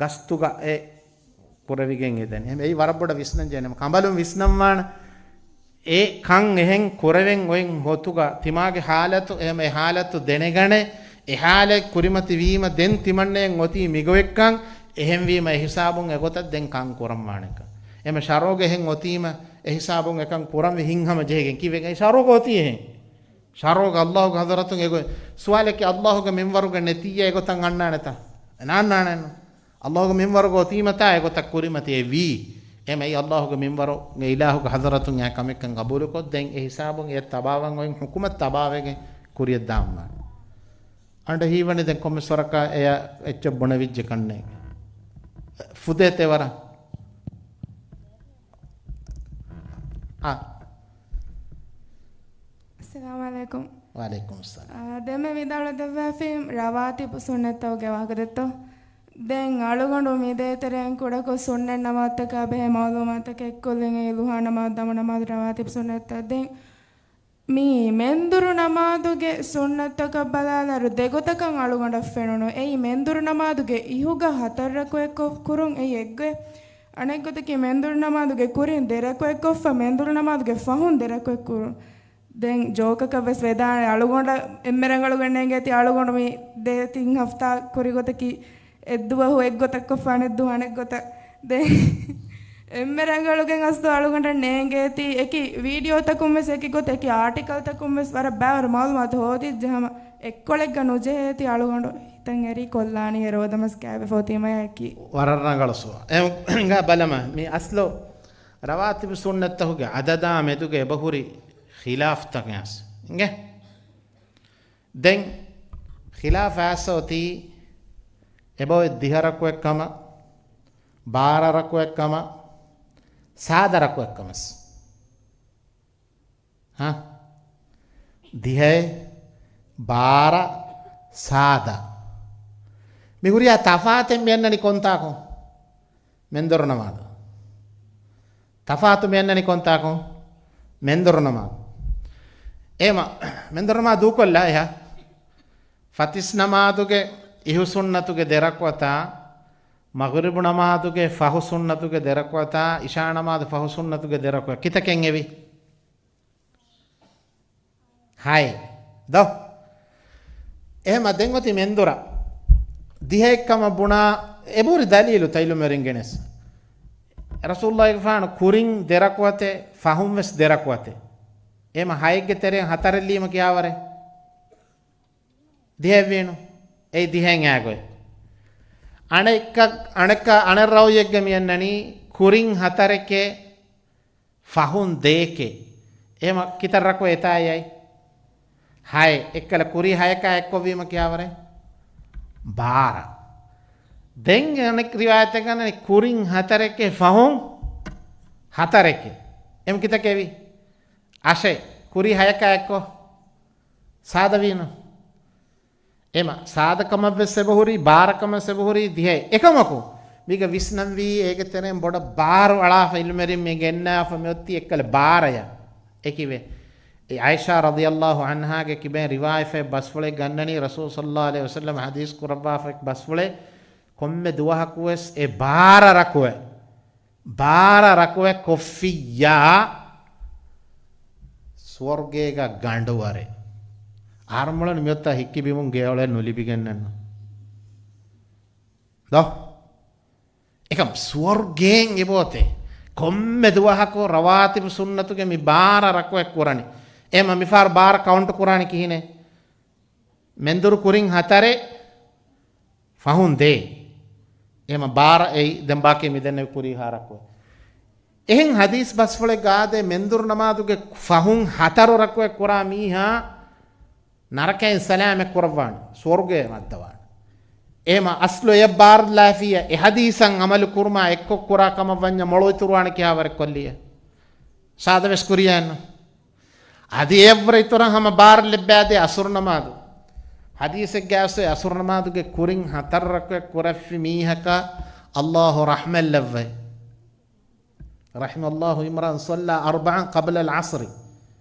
ގަސްތުގަ އެ ކުރެވިގެން އެދެން. އެހެން އެއީ ވަރަށް ބޮޑަށް ވިސްނަން ޖެހޭނެ. ކަނބަލުން ވިސްނަންވާނެ. އެ ކަން އެހެން ކުރެވެން އޮތް ހޮތުގަ ތިމާގެ ޙާލަތު، އެހެން އެ ޙާލަތު ދެނެގަނެ، އެ ޙާލަތް ކުރިމަތިވީމަ ދެން ތިމަންނަޔަށް އޮތީ މިގޮތްކަން، އެހެންވީމަ އެ ހިސާބުން އެގޮތަށް ދެން ކަން ކުރަންވާނެކަން. އެމަ ޝަރުޢުގަ އެހެން އޮތީމަ އެ ހިސާބުން އެކަން ކުރަންވީ ހިތްހަމަ ޖެހިގެން. ކީއްވެގެން؟ ޝަރުޢުގަ އޮތީ އެހެން. ޝަރުޢުގަ ﷲގެ ޙަޟްރަތުން އެގޮތް ސުވާލަކީ ﷲގެ މިންވަރުގަ ނެތިއްޔާ އެގޮތަށް އަންނާނެތަ؟ ނާންނާނެއްނު. ﷲގެ މިންވަރުގަ އޮތީމަތާ އެގޮތަށް ކުރިމަތި އެވީ. އެމަ އެއީ ﷲގެ މިންވަރުގެ އިލާހުގެ ޙަޟްރަތުން އެ ކަމެއްކަން ގަބޫލުކޮށްދެން އެ ހިސާބުން އެ ތަބާވަން އޮތް ޙުކުމަށް ތަބާވެގެން ކުރިޔަށް ދާންވާނެ. އަނޑަ ހީވަނީ ދެން ކޮންމެސް ވަރަކަށް އެޔަށް އެއްޗެއް ބުނެވިއްޖެ ކަންނޭނގެ. ފުދޭތޭ ވަރަށް. އާ. އައްސަލާމު ޢަލައިކުމް. ވަޢަލައިކުމުއްސަލާމް. އާ، ދެންމެ ވިދާޅުވެދެއްވާފި ރަވާތިބު ސުންނަތްތަކުގެ ވާހަކަ ދެއްތޯ؟ ދެން އަޅުގަނޑު މި ދޭތެރެއިން ކުޑަކޮށް ސުންނަތް ނަމާދުތަކާ ބެހޭ މަޢުލޫމާތަކަށް އެއްކޮށްލިން އެއީ ލުހާ ނަމާދު، ދަމު ނަމާދު، ރަވާތިބު ސުންނަތްތައް. ދެން މި މެންދުރު ނަމާދުގެ ސުންނަތްތަކަށް ބަލާލާއިރު ދެގޮތަކަށް އަޅުގަނޑަށް ފެނުނު. އެއީ މެންދުރު ނަމާދުގެ އިހުގަ ހަތަރު ރަކުޢަތްކޮށް ކުރުން އެއީ އެއްގޮތް. އަނެއްގޮތަކީ މެންދުރު ނަމާދުގެ ކުރިން ދެ ރަކުޢަތްކޮށްފަ މެންދުރު ނަމާދުގެ ފަހުން ދެ ރަކުޢަތް ކުރުން. ދެން ޖޯކަކަށް ވެސް ވެދާނެ އަޅުގަނޑަށް އެންމެ ރަނގަޅުގެ ނޭނގޭތީ އަޅުގަނޑު މި ދޭ ތިން ހަފްތާ ކުރި ގޮތަކީ އެއްދުވަހު އެއްގޮތަށްކޮށްފަ އަނެއްދުވަހު އަނެއްގޮތަށް. ދެން އެންމެ ރަނގަޅުގެން އަސްލު އަޅުގަނޑަށް ނޭނގޭތީ އެކި ވީޑިއޯތަކުން ވެސް އެކި ގޮތަށް އެކި އާޓިކަލްތަކުން ވެސް ވަރަށް ބައިވަރު މަޢުލޫމާތު ހޯދިއްޖެ ހަމަ އެއްކޮޅެއްގަ ނުޖެހޭތީ އަޅުގަނޑު ހިތަށް އެރީ ކޮށްލާނީ އެ ރޯދަމަސް ކާބެ ފޯތީމަޔަކީ. ވަރަށް ރަނގަޅު ސުވާލެއް. އެ، އެނގާ ބަލަމާ މި އަސްލު ރަވާތިބު ސުންނަތްތަކުގެ އަދަދާ މެދުގަ އެބަހުރި ޚިލާފްތަކެއް އިނގޭ. ދެން ޚިލާފް އައިސް އޮތީ އެބައޮތް ދިހަ ރަކުޢަތްކަމަށް، ބާރަ ރަކުޢަތްކަމަށް، ސާދަ ރަކުޢަތްކަމަސް. ހަ؟ ދިހައެއް، ބާރަ، ސާދަ. މި ހުރިހާ ތަފާތެއް މި އަންނަނީ ކޮންތާކު؟ މެންދުރު ނަމާދު. ތަފާތު މި އަންނަނީ ކޮންތާކު؟ މެންދުރު ނަމާދު. އޭމަ، މެންދުރު ނަމާދު ދޫކޮށްލާ އެހާ. ފަތިސް ނަމާދުގެ އިހު ސުންނަތުގެ ދެ ރަކުޢަތާ، މަޣްރިބު ނަމާދުގެ ފަހު ސުންނަތުގެ ދެ ރަކުޢަތާ، އިޝާ ނަމާދު ފަހު ސުންނަތުގެ ދެ ރަކުޢަތާ. ކިތަކެއް އެވި؟ ހައެއް. ދޯ؟ އެހެމަ ދެން އޮތީ މެންދުރަށް. ދިހައެއްކަމަށް ބުނާ އެބުރި ދަލީލު ތައް އިލްމުވެރިން ގެނެސް. ރަސޫލުﷲގެފާނު ކުރިން ދެ ރަކުޢަތެއް، ފަހުން ވެސް ދެ ރަކުޢަތެއް. އެހެމަ ހައެއްގެ ތެރެއިން ހަތަރެއް ލީމަ ކިޔާވަރެއް؟ ދިހައެއްވީނު. އެއީ ދިހައިން އާގޮތް. އަނެއްކަ، އަނެއްކަ، އަނެއް ރަވިއެއްގަ މިއަންނަނީ ކުރިން ހަތަރެކޭ، ފަހުން ދޭކެ. އެހެމަ ކިތައް ރަކު އެތާއި އައި؟ ހައެއް. އެއްކަލަ ކުރީ ހަޔަކާ އެއްކޮށްވީމަ ކިޔާވަރެއް؟ ބާރަ. ދެން އަނެއް ރިވާޔަތެއް ގަންނަނީ ކުރިން ހަތަރެކެ ފަހުން ހަތަރެކެ. އެމަ ކިތަކެވި؟ އަށެއް. ކުރީ ހަޔަކާ އެއްކޮށް ސާދަވީނު. އެމަ ސާދަކަމަށްވެސް އެބަހުރީ، ބާރަކަމަށް އެބަހުރީ ދިހައެއް. އެކަމަކު، މީގަ ވިސްނަންވީ އޭގެ ތެރެއިން ބޮޑަށް ބާރު އަޅާފަ އިލްމެރިން މި ގެންނާފަ މި އޮތީ އެއްކަލަ ބާރަޔަށް. އެކިވެ. އެ އާއިޝާ ރަޟިޔަﷲ ޢަންހާގެ ކިބައިން ރިވާޔަތް ބަސްފުޅެއް ގަންނަނީ، ރަސޫލު ޞައްލަﷲ ޢަލައިހި ވަސައްލަމަ ޙަދީޘް ކުރައްވާފަ އެއް ބަސްފުޅެއް، ކޮންމެ ދުވަހަކުވެސް އެ ބާރަ ރަކުއެއް، ބާރަ ރަކުއެއް ކޮށްފިއްޔާ، ސުވަރުގޭގަ ގަނޑުވަރެއް. އަހަރުމެން މިއޮތާ ހިއްކި ބިމުން ގެއޮޅެއް ނުލިބިގެންނެއްނު. ދޯ؟ އެކަމް ސުވަރުގޭން އެބައޮތޭ. ކޮންމެ ދުވަހަކު ރަވާތިބު ސުންނަތުގެ މި ބާރަ ރަކުއެއް ކުރަނީ. އެމަ މިފާރު ބާރަ ކައުންޓް ކުރާނީ ކިހިނެއް؟ މެންދުރު ކުރިން ހަތަރެއް، ފަހުން ދޭއް. އެހެމަ ބާރަ އެއީ ދެން ބާކީ މި ދެންނެވި ކުރީ ހަ ރަކުއެއް. އެހެން ޙަދީޘް ބަސްފުޅެއްގަ އާދޭ މެންދުރު ނަމާދުގެ ފަހުން ހަތަރު ރަކުއެއް ކުރާ މީހާ ނަރަކައިން ސަލާމަތް ކުރައްވާނެ، ސުވަރުގެ މައްދަވާނެ. އެހެމަ އަސްލު އެއަށް ބާރުލާފިއްޔާ އެ ޙަދީޘަށް ޢަމަލު ކުރުމާ އެއްކޮށް ކުރާ ކަމަށް ވަންޏާ މޮޅު އިތުރުވާނެ ކިހާވަރެއް ކޮށްލިއްޔާ؟ ސާދަވެސް ކުރިޔާނު. އަދި އެއަށްވުރެ އިތުރަށް ހަމަ ބާރަށް ލެއްބޭ އާދޭ އަސުރު ނަމާދު. ޙަދީޘެއްގައި އަސްލު އަސުރު ނަމާދުގެ ކުރިން ހަތަރު ރަކުއެއް ކުރެއްވި މީހަކަށް ﷲ ރަޙްމަތް ލައްވައި. رحم الله امرأ صلى أربعا قبل العصر.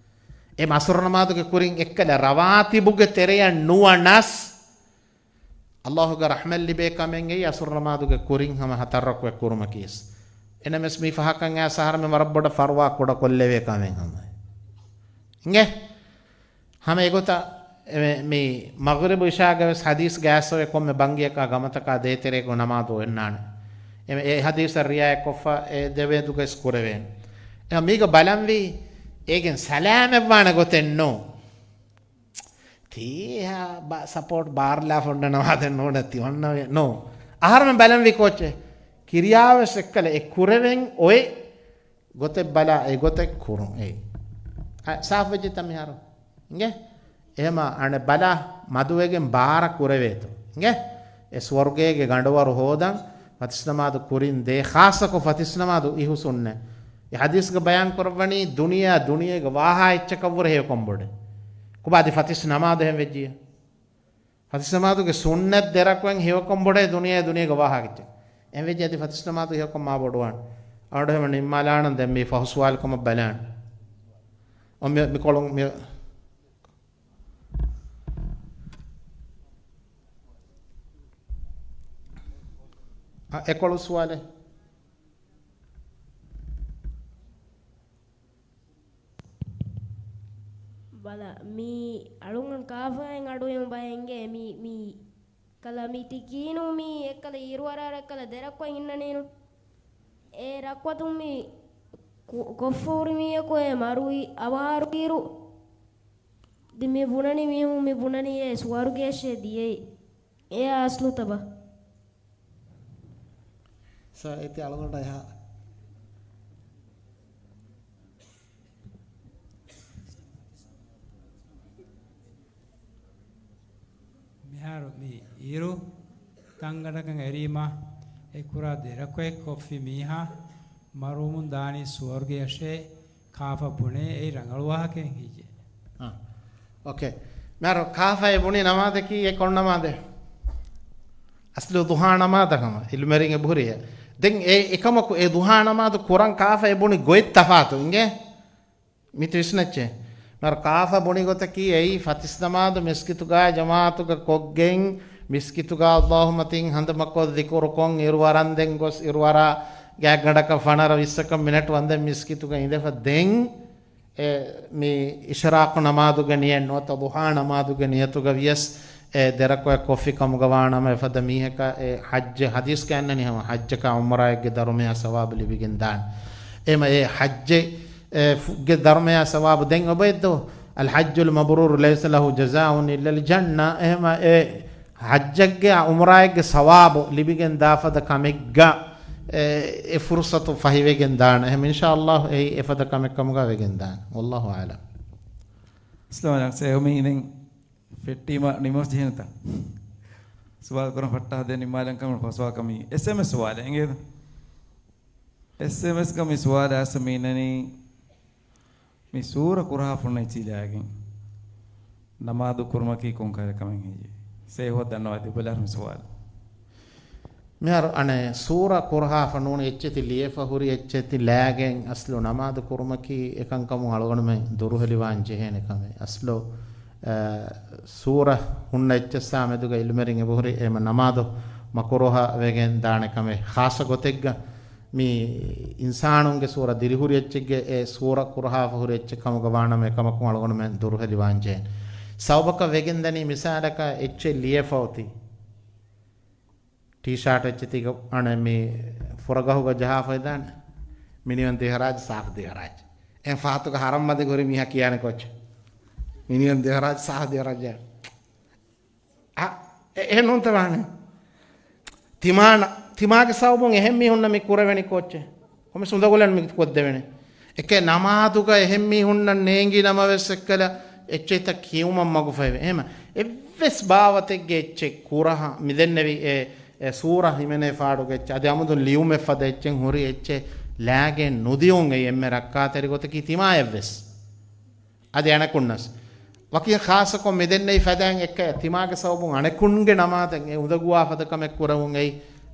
އެ އަސުރު ނަމާދުގެ ކުރިން އެއްކަލަ ރަވާތިބުގެ ތެރެއަށް ނުވަނަސް، ﷲގެ ރަޙްމަތް ލިބޭ ކަމެއް އެއީ އަސުރު ނަމާދުގެ ކުރިން ހަމަ ހަތަރު ރަކުއެއް ކުރުމަކީސް. އެނަމެސް މި ފަހަކަށް އައިސް އަހަރެމެން ވަރަށް ބޮޑަށް ފަރުވާ ކުޑަކޮށްލެވޭ ކަމެއް ހަމަ. އިނގޭ؟ ހަމަ އެގޮތަށް އެ މި މަޣްރިބު އިޝާގަވެސް ޙަދީޘްގައި އައިސް އޮވޭ ކޮންމެ ބަންގިއަކާ ގަމަތަކާ ދޭތެރޭގަ ނަމާދު އޮންނާނެ. އެ މި އެ ޙަދީޘަށް ރިޢާޔަތްކޮށްފަ އެ ދެމެދުގައި އިސް ކުރެވޭނެ. އެ މީގަ ބަލަންވީ އޭގެން ސަލާމަތްވާނެ ގޮތެއް ނޫން. ތީ އެހާ ބަ-، ސަޕޯޓް ބާރުލާފަ އޮންނަ ނަމާދެއް ނޫނޭ ތި އޮންނަ ވޭ-، ނޯ. އަހަރެމެން ބަލަންވީ ކޯއްޗެއް؟ ކިރިޔާވެސް އެއްކަލަ އެ ކުރެވެން އޮތް ގޮތެއް ބަލާ، އެ ގޮތެއް ކުރުން އެއީ. އަ، ސާފުވެއްޖެތަ މިހާރު؟ އިނގޭ؟ އެހެމަ އަނެއް ބަލާ، މަދުވެގެން ބާރަ ކުރެވޭތޯ. އިނގޭ؟ އެ ސުވަރުގޭގެ ގަނޑުވަރު ހޯދަން، ފަތިސް ނަމާދު ކުރިން ދޭ، ޚާއްޞަކޮށް ފަތިސް ނަމާދު އިހުސުންނެ. އެ ޙަދީޘްގަ ބަޔާން ކުރައްވަނީ، ދުނިޔެއާ ދުނިޔޭގެ ވާހާ އެއްޗަކަށްވުރެ ހެޔޮކަން ބޮޑެއް. ކޮބާ އަދި ފަތިސް ނަމާދު އެހެން ވެއްޖިއްޔާ؟ ފަތިސް ނަމާދުގެ ސުންނަތް ދެ ރަކުއެއް ހެޔޮކަން ބޮޑޭ ދުނިޔޭ ދުނިޔޭގެ ވާހާ އެއްޗެއް. އެހެން ވެއްޖެ އަދި ފަތިސް ނަމާދު ހެޔޮކަން މާ ބޮޑުވާނެ. އަޅުގަނޑު ހަމަ ނިންމާލާނަން ދެން މީ ފަހު ސުވާލު ކަމަށް ބަލާނެ. އޮ، މި، މިކޮޅުން މި، އަ، އެކޮޅު ސުވާލެއް. ބަލަ، މީ އަޅުން ކާފައިން އަޑުއިވުން ބައެއް އިނގޭ މީ، މީ ކަލަ މީ ތި ކީނު މީ އެއްކަލަ އިރުއަރާ އެއްކަލަ ދެ ރަކުއަތް އިންނަނީނު. އެ ރަކުއަތުން މީ ކު-، ކޮށްފަ ހުރި މީހަކު އެ މަރުވި އަވަހާރު އިރު ދި މި ބުނަނީ މީހުން މި ބުނަނީ އެ ސުވަރުގޭށޭ ދިޔައީ. އެ އަސްލުތަ ބާ؟ ސާ، އޭތި އަޅުގަނޑަށް އެހާ. މިހާރު މި އިރު ތަންގަނޑަކަށް އެރީމަ އެ ކުރާ ދެ ރަކުއެއް ކޮށްފި މީހާ މަރުވުމުން ދާނީ ސުވަރުގެއަށޭ. ކާފަ ބުނޭ އެއީ ރަނގަޅު ވާހަކައެއް ހިއްޖެ. އާ. އޯކޭ. މިހާރު ކާފައި ބުނި ނަމާދަކީ އެ ކޮން ނަމާދެއް؟ އަސްލު ޟުޙާ ނަމާދަށް ހަމަ އިލްމެރިން އެބަހުރި. ދެން އެ އެކަމަކު އެ ޟުޙާ ނަމާދު ކުރަން ކާފައި ބުނި ގޮތް ތަފާތު އިނގޭ؟ މިތި ވިސްނައްޗޭ. މިހާރު ކާފަ ބުނި ގޮތަކީ އެއީ ފަތިސް ނަމާދު މިސްކިތުގަ ޖަމާޢަތުގަ ކޮށްގެން، މިސްކިތުގަ ﷲ މަތިން ހަނދުމަކޮށް ޛިކުރުކޮށް، އިރުއަރަންދެން ގޮސް، އިރުއަރާ ގާތްގަނޑަކަށް ފަނަރަ ވިއްސަކަށް މިނެޓް ވަންދެން މިސްކިތުގަ އިނދެފަ ދެން އެ، މި އިޝްރާޤު ނަމާދުގެ ނިޔަތް ނުވަތަ ޟުޙާ ނަމާދުގެ ނިޔަތުގަ ވިޔަސް އެ ދެ ރަކުއަތް ކޮށްފި ކަމުގަ ވާނަމަ އެފަދަ މީހަކަށް އެ ޙައްޖެއް ޙަދީޘްގައި އަންނަނީ ހަމަ ޙައްޖަކާ ޢުމްރާއެއްގެ ދަރުމަޔާ ސަވާބު ލިބިގެން ދާނެ. އެމަ އެ ޙައްޖެއް، އެ، ފު-، ގެ ދަރުމަޔާ ސަވާބު ދެން އޮބައެއްދޯ؟ الحج المبرور ليس له جزاء إلا الجنة. އެހެމަ އެ ޙައްޖެއްގެ ޢުމްރާއެއްގެ ސަވާބު ލިބިގެން ދާފަދަ ކަމެއްގަ އެ، އެ ފުރުސަތު ފަހިވެގެން ދާނެ. އެހެން އިންޝާﷲ އެއީ އެފަދަ ކަމެއް ކަމުގަ ވެގެން ދާނެ. ވައްލާހު އަޢުލަމް. އައްސަލާމު ޢަލައިކުމް. ސޭހު މީ ދެން ފެއްޓީމަ ނިމަވެސް ޖެހޭނެތަ؟ ސުވާލު ކުރަން ފައްޓާ ދޭ ނިންމާލަން ކަމަށް ފަސްވާ ކަމީ. އެސްއެމްއެސް ސުވާލެއް އިނގޭތަ؟ އެސްއެމްއެސްގަ މި ސުވާލު އައިސް މީނަނީ މި ސޫރަ ކުރަހާފަ ހުންނަ އެއްޗެއް ލާގެން ނަމާދު ކުރުމަކީ ކޮން ކަހަލަ ކަމެއް ހެއްޔޭ؟ ސޭހު ދަންނަވާ ދީބަލާ މި ސުވާލު. މިހާރު އަނެއް ސޫރަ ކުރަހާފަ ނޫން އެއްޗެތި ލިޔެފަ ހުރި އެއްޗެތި ލާގެން އަސްލު ނަމާދު ކުރުމަކީ އެކަންކަމުން އަޅުގަނޑުމެން ދުރުހެލިވާން ޖެހޭނެ ކަމެއް. އަސްލު، އަ، ސޫރަ ހުންނަ އެއްޗެއްސާ މެދުގަ އިލްމެރިން އެބަހުރި އެމަ ނަމާދު މަކުރުހަ ވެގެން ދާނެ ކަމެއް. ޚާއްޞަ ގޮތެއްގަ މި އިންސާނުންގެ ސޫރަ ދިރިހުރި އެއްޗެއްގެ އެ ސޫރަ ކުރަހާފަ ހުރި އެއްޗެއް ކަމުގަ ވާނަމަ އެކަމަކުން އަޅުގަނޑުމެން ދުރުހެލިވާން ޖެހޭނެ. ސަބަބަކަށް ވެގެންދަނީ މިސާލަކަށް އެއްޗެއް ލިޔެފަ އޮތީ. ޓީޝާޓް އެއްޗެތީގަ އަނެއް މި ފުރަގަހުގަ ޖަހާފަ އިދާނެ. މިނިވަން ދިހަރާޖް، ސާފް ދިހަރާޖް. އެ ފަހަތުގަ ހަރަން މަދެ ހުރި މީހާ ކިޔާނެ ކޯޗް. މިނިވަން ދިހަރާޖް، ސާފް ދިހަރާޖް. އަ، އެ-، އެހެން ނޫންތަ ވާނެ. ތިމާ ނަ-، ތިމާގެ ސަބަބުން އެހެން މީހުންނަށް މި ކުރެވެނީ ކޯއްޗެއް؟ ކޮމެސް އުނދަގުލެން މި ކޮށްދެވެނީ. އެކޭ ނަމާދުގަ އެހެން މީހުންނަށް ނޭނގި ނަމަވެސް އެއްކަލަ އެއްޗެތައް ކިޔުމަށް މަގުފައިވެ. އެހެމަ އެއްވެސް ބާވަތެއްގެ އެއްޗެއް ކުރަހަ މިދެންނެވި އެ، އެ ސޫރަ ހިމެނޭ ފާޑުގެ އެއްޗެއް. އަދި އަމުދުން ލިޔުމެއް ފަދަ އެއްޗެއް ހުރި އެއްޗެއް ލާގެން ނުދިޔުން އެއީ އެންމެ ރައްކާތެރި ގޮތަކީ ތިމާއަށްވެސް. އަދި އަނެކުންނަސް. ވަކި ޚާއްޞަކޮށް މިދެންނެވި ފަދައިން އެއްކަ ތިމާގެ ސަބަބުން އަނެކުންގެ ނަމާދަށް އެ އުނދަގޫވާ ފަދަ ކަމެއް ކުރެވުން އެއީ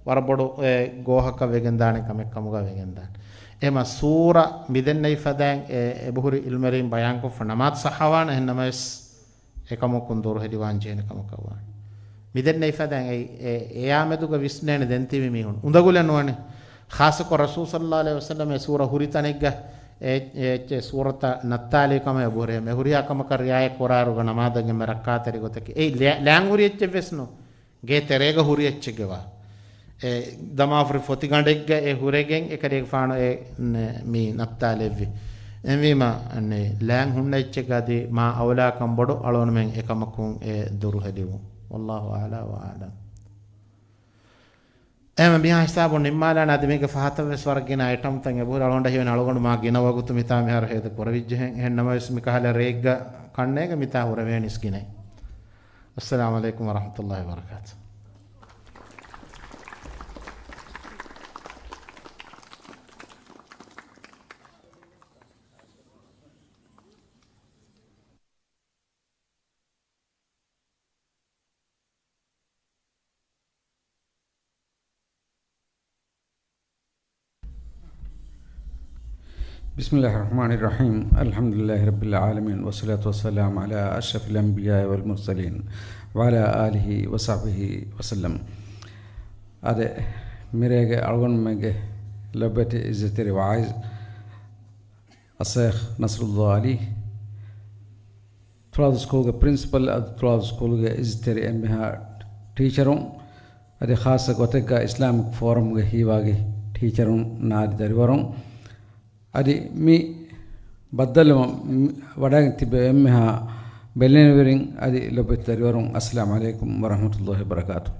ވަރަށް ބޮޑު އެ ގޯހަކަށް ވެގެންދާނެ ކަމެއް ކަމުގަ ވެގެންދާނެ. އެހެމަ ސޫރަ މިދެންނެވި ފަދައިން އެ އެބަހުރި އިލްމެރީން ބަޔާންކޮށްފަ ނަމާދު ސައްހަވާނެ އެހެން ނަމަވެސް އެކަމަކުން ދުރުހެލިވާން ޖެހޭނެ ކަމަކަށް ވާނެ. މިދެންނެވި ފަދައިން އެ، އެ، އެއާ މެދުގަ ވިސްނޭނެ ދެން ތިބި މީހުން. އުނދަގުލެއް ނުވާނެ. ޚާއްޞަކޮށް ރަސޫލު ޞައްލައްލާހު ޢަލައިހި ވަސައްލަމް އެ ސޫރަ ހުރި ތަނެއްގަ އެ، އެ، އެ ސޫރަތަށް ނައްތާލީ ކަމަށް އެބަހުރޭ. އެ ހުރިހާ ކަމަކަށް ރިޢާޔަތް ކުރާއިރުގަ ނަމާދަށް އެންމެ ރައްކާތެރި ގޮތަކީ. އެ ލެ-، ލާން ހުރި އެއްޗެއް ވެސް ނޫން. ގޭ ތެރޭގަ ހުރި އެއްޗެއްގެ ވާ. އެ ދަމާފުރި ފޮތިގަނޑެއްގަ އެ ހުރެގެން އެކަލޭގެފާނު އެ ނެ-، މި ނައްތާލެއްވި. އެހެންވީމަ، ނެ-، ލާން ހުންނަ އެއްޗެއްގަ އަދި މާ އައުލާކަން ބޮޑު އަޅުގަނޑުމެން އެކަމަކުން އެ ދުރުހެލިވުން. ވައްލާހު އަޢްލާ ވަ އަޢްލަމް. އެހެން މިހާ ހިސާބުން ނިންމާލާނެ. އަދި މީގެ ފަހަތަށް ވެސް ވަރަށް ގިނަ އައިޓަމްތައް އެބަހުރި. އަޅުގަނޑަށް ހީވަނީ އަޅުގަނޑު މާ ގިނަ ވަގުތު މިތާ މިހާރު ހޭދަ ކުރެވިއްޖެހެން. އެހެން ނަމަވެސް މިކަހަލަ ރެއެއްގަ ކަންނޭގެ މިތާ ހުރެވޭނީސް ގިނައިން. އައްސަލާމު ޢަލައިކުމް ވަރަޙްމަތުﷲި ވަބަރަކާތުހު. بسم الله الرحمن الرحيم. الحمد لله رب العالمين، والصلاة والسلام على أشرف الأنبياء والمرسلين، وعلى آله وصحبه وسلم. އާދެ، މިރޭގެ އަޅުގަނޑުމެންގެ ލޮބުވެތި އިއްޒަތްތެރި ވާޢިޒް އައްޝައިޚް ނަޞްރުﷲ ޢަލީ، ތުޅާދޫ ސްކޫލްގެ ޕްރިންސިޕަލް އަދި ތުޅާދޫ ސްކޫލްގެ އިއްޒަތްތެރި އެންމެހާ ޓީޗަރުން އަދި ޚާއްޞަ ގޮތެއްގަ އިސްލާމިކް ފޯރަމްގެ ހީވާގި ޓީޗަރުން ނާދި ދަރިވަރުން އަދި މި ބައްދަލުވަން ވަޑައިގެން ތިބޭ އެންމެހާ ބެލެނިވެރިން އަދި ލޮބުވެތި ދަރިވަރުން، އައްސަލާމު ޢަލައިކުމް ވަރަޙްމަތުﷲި ވަބަރަކާތުހު.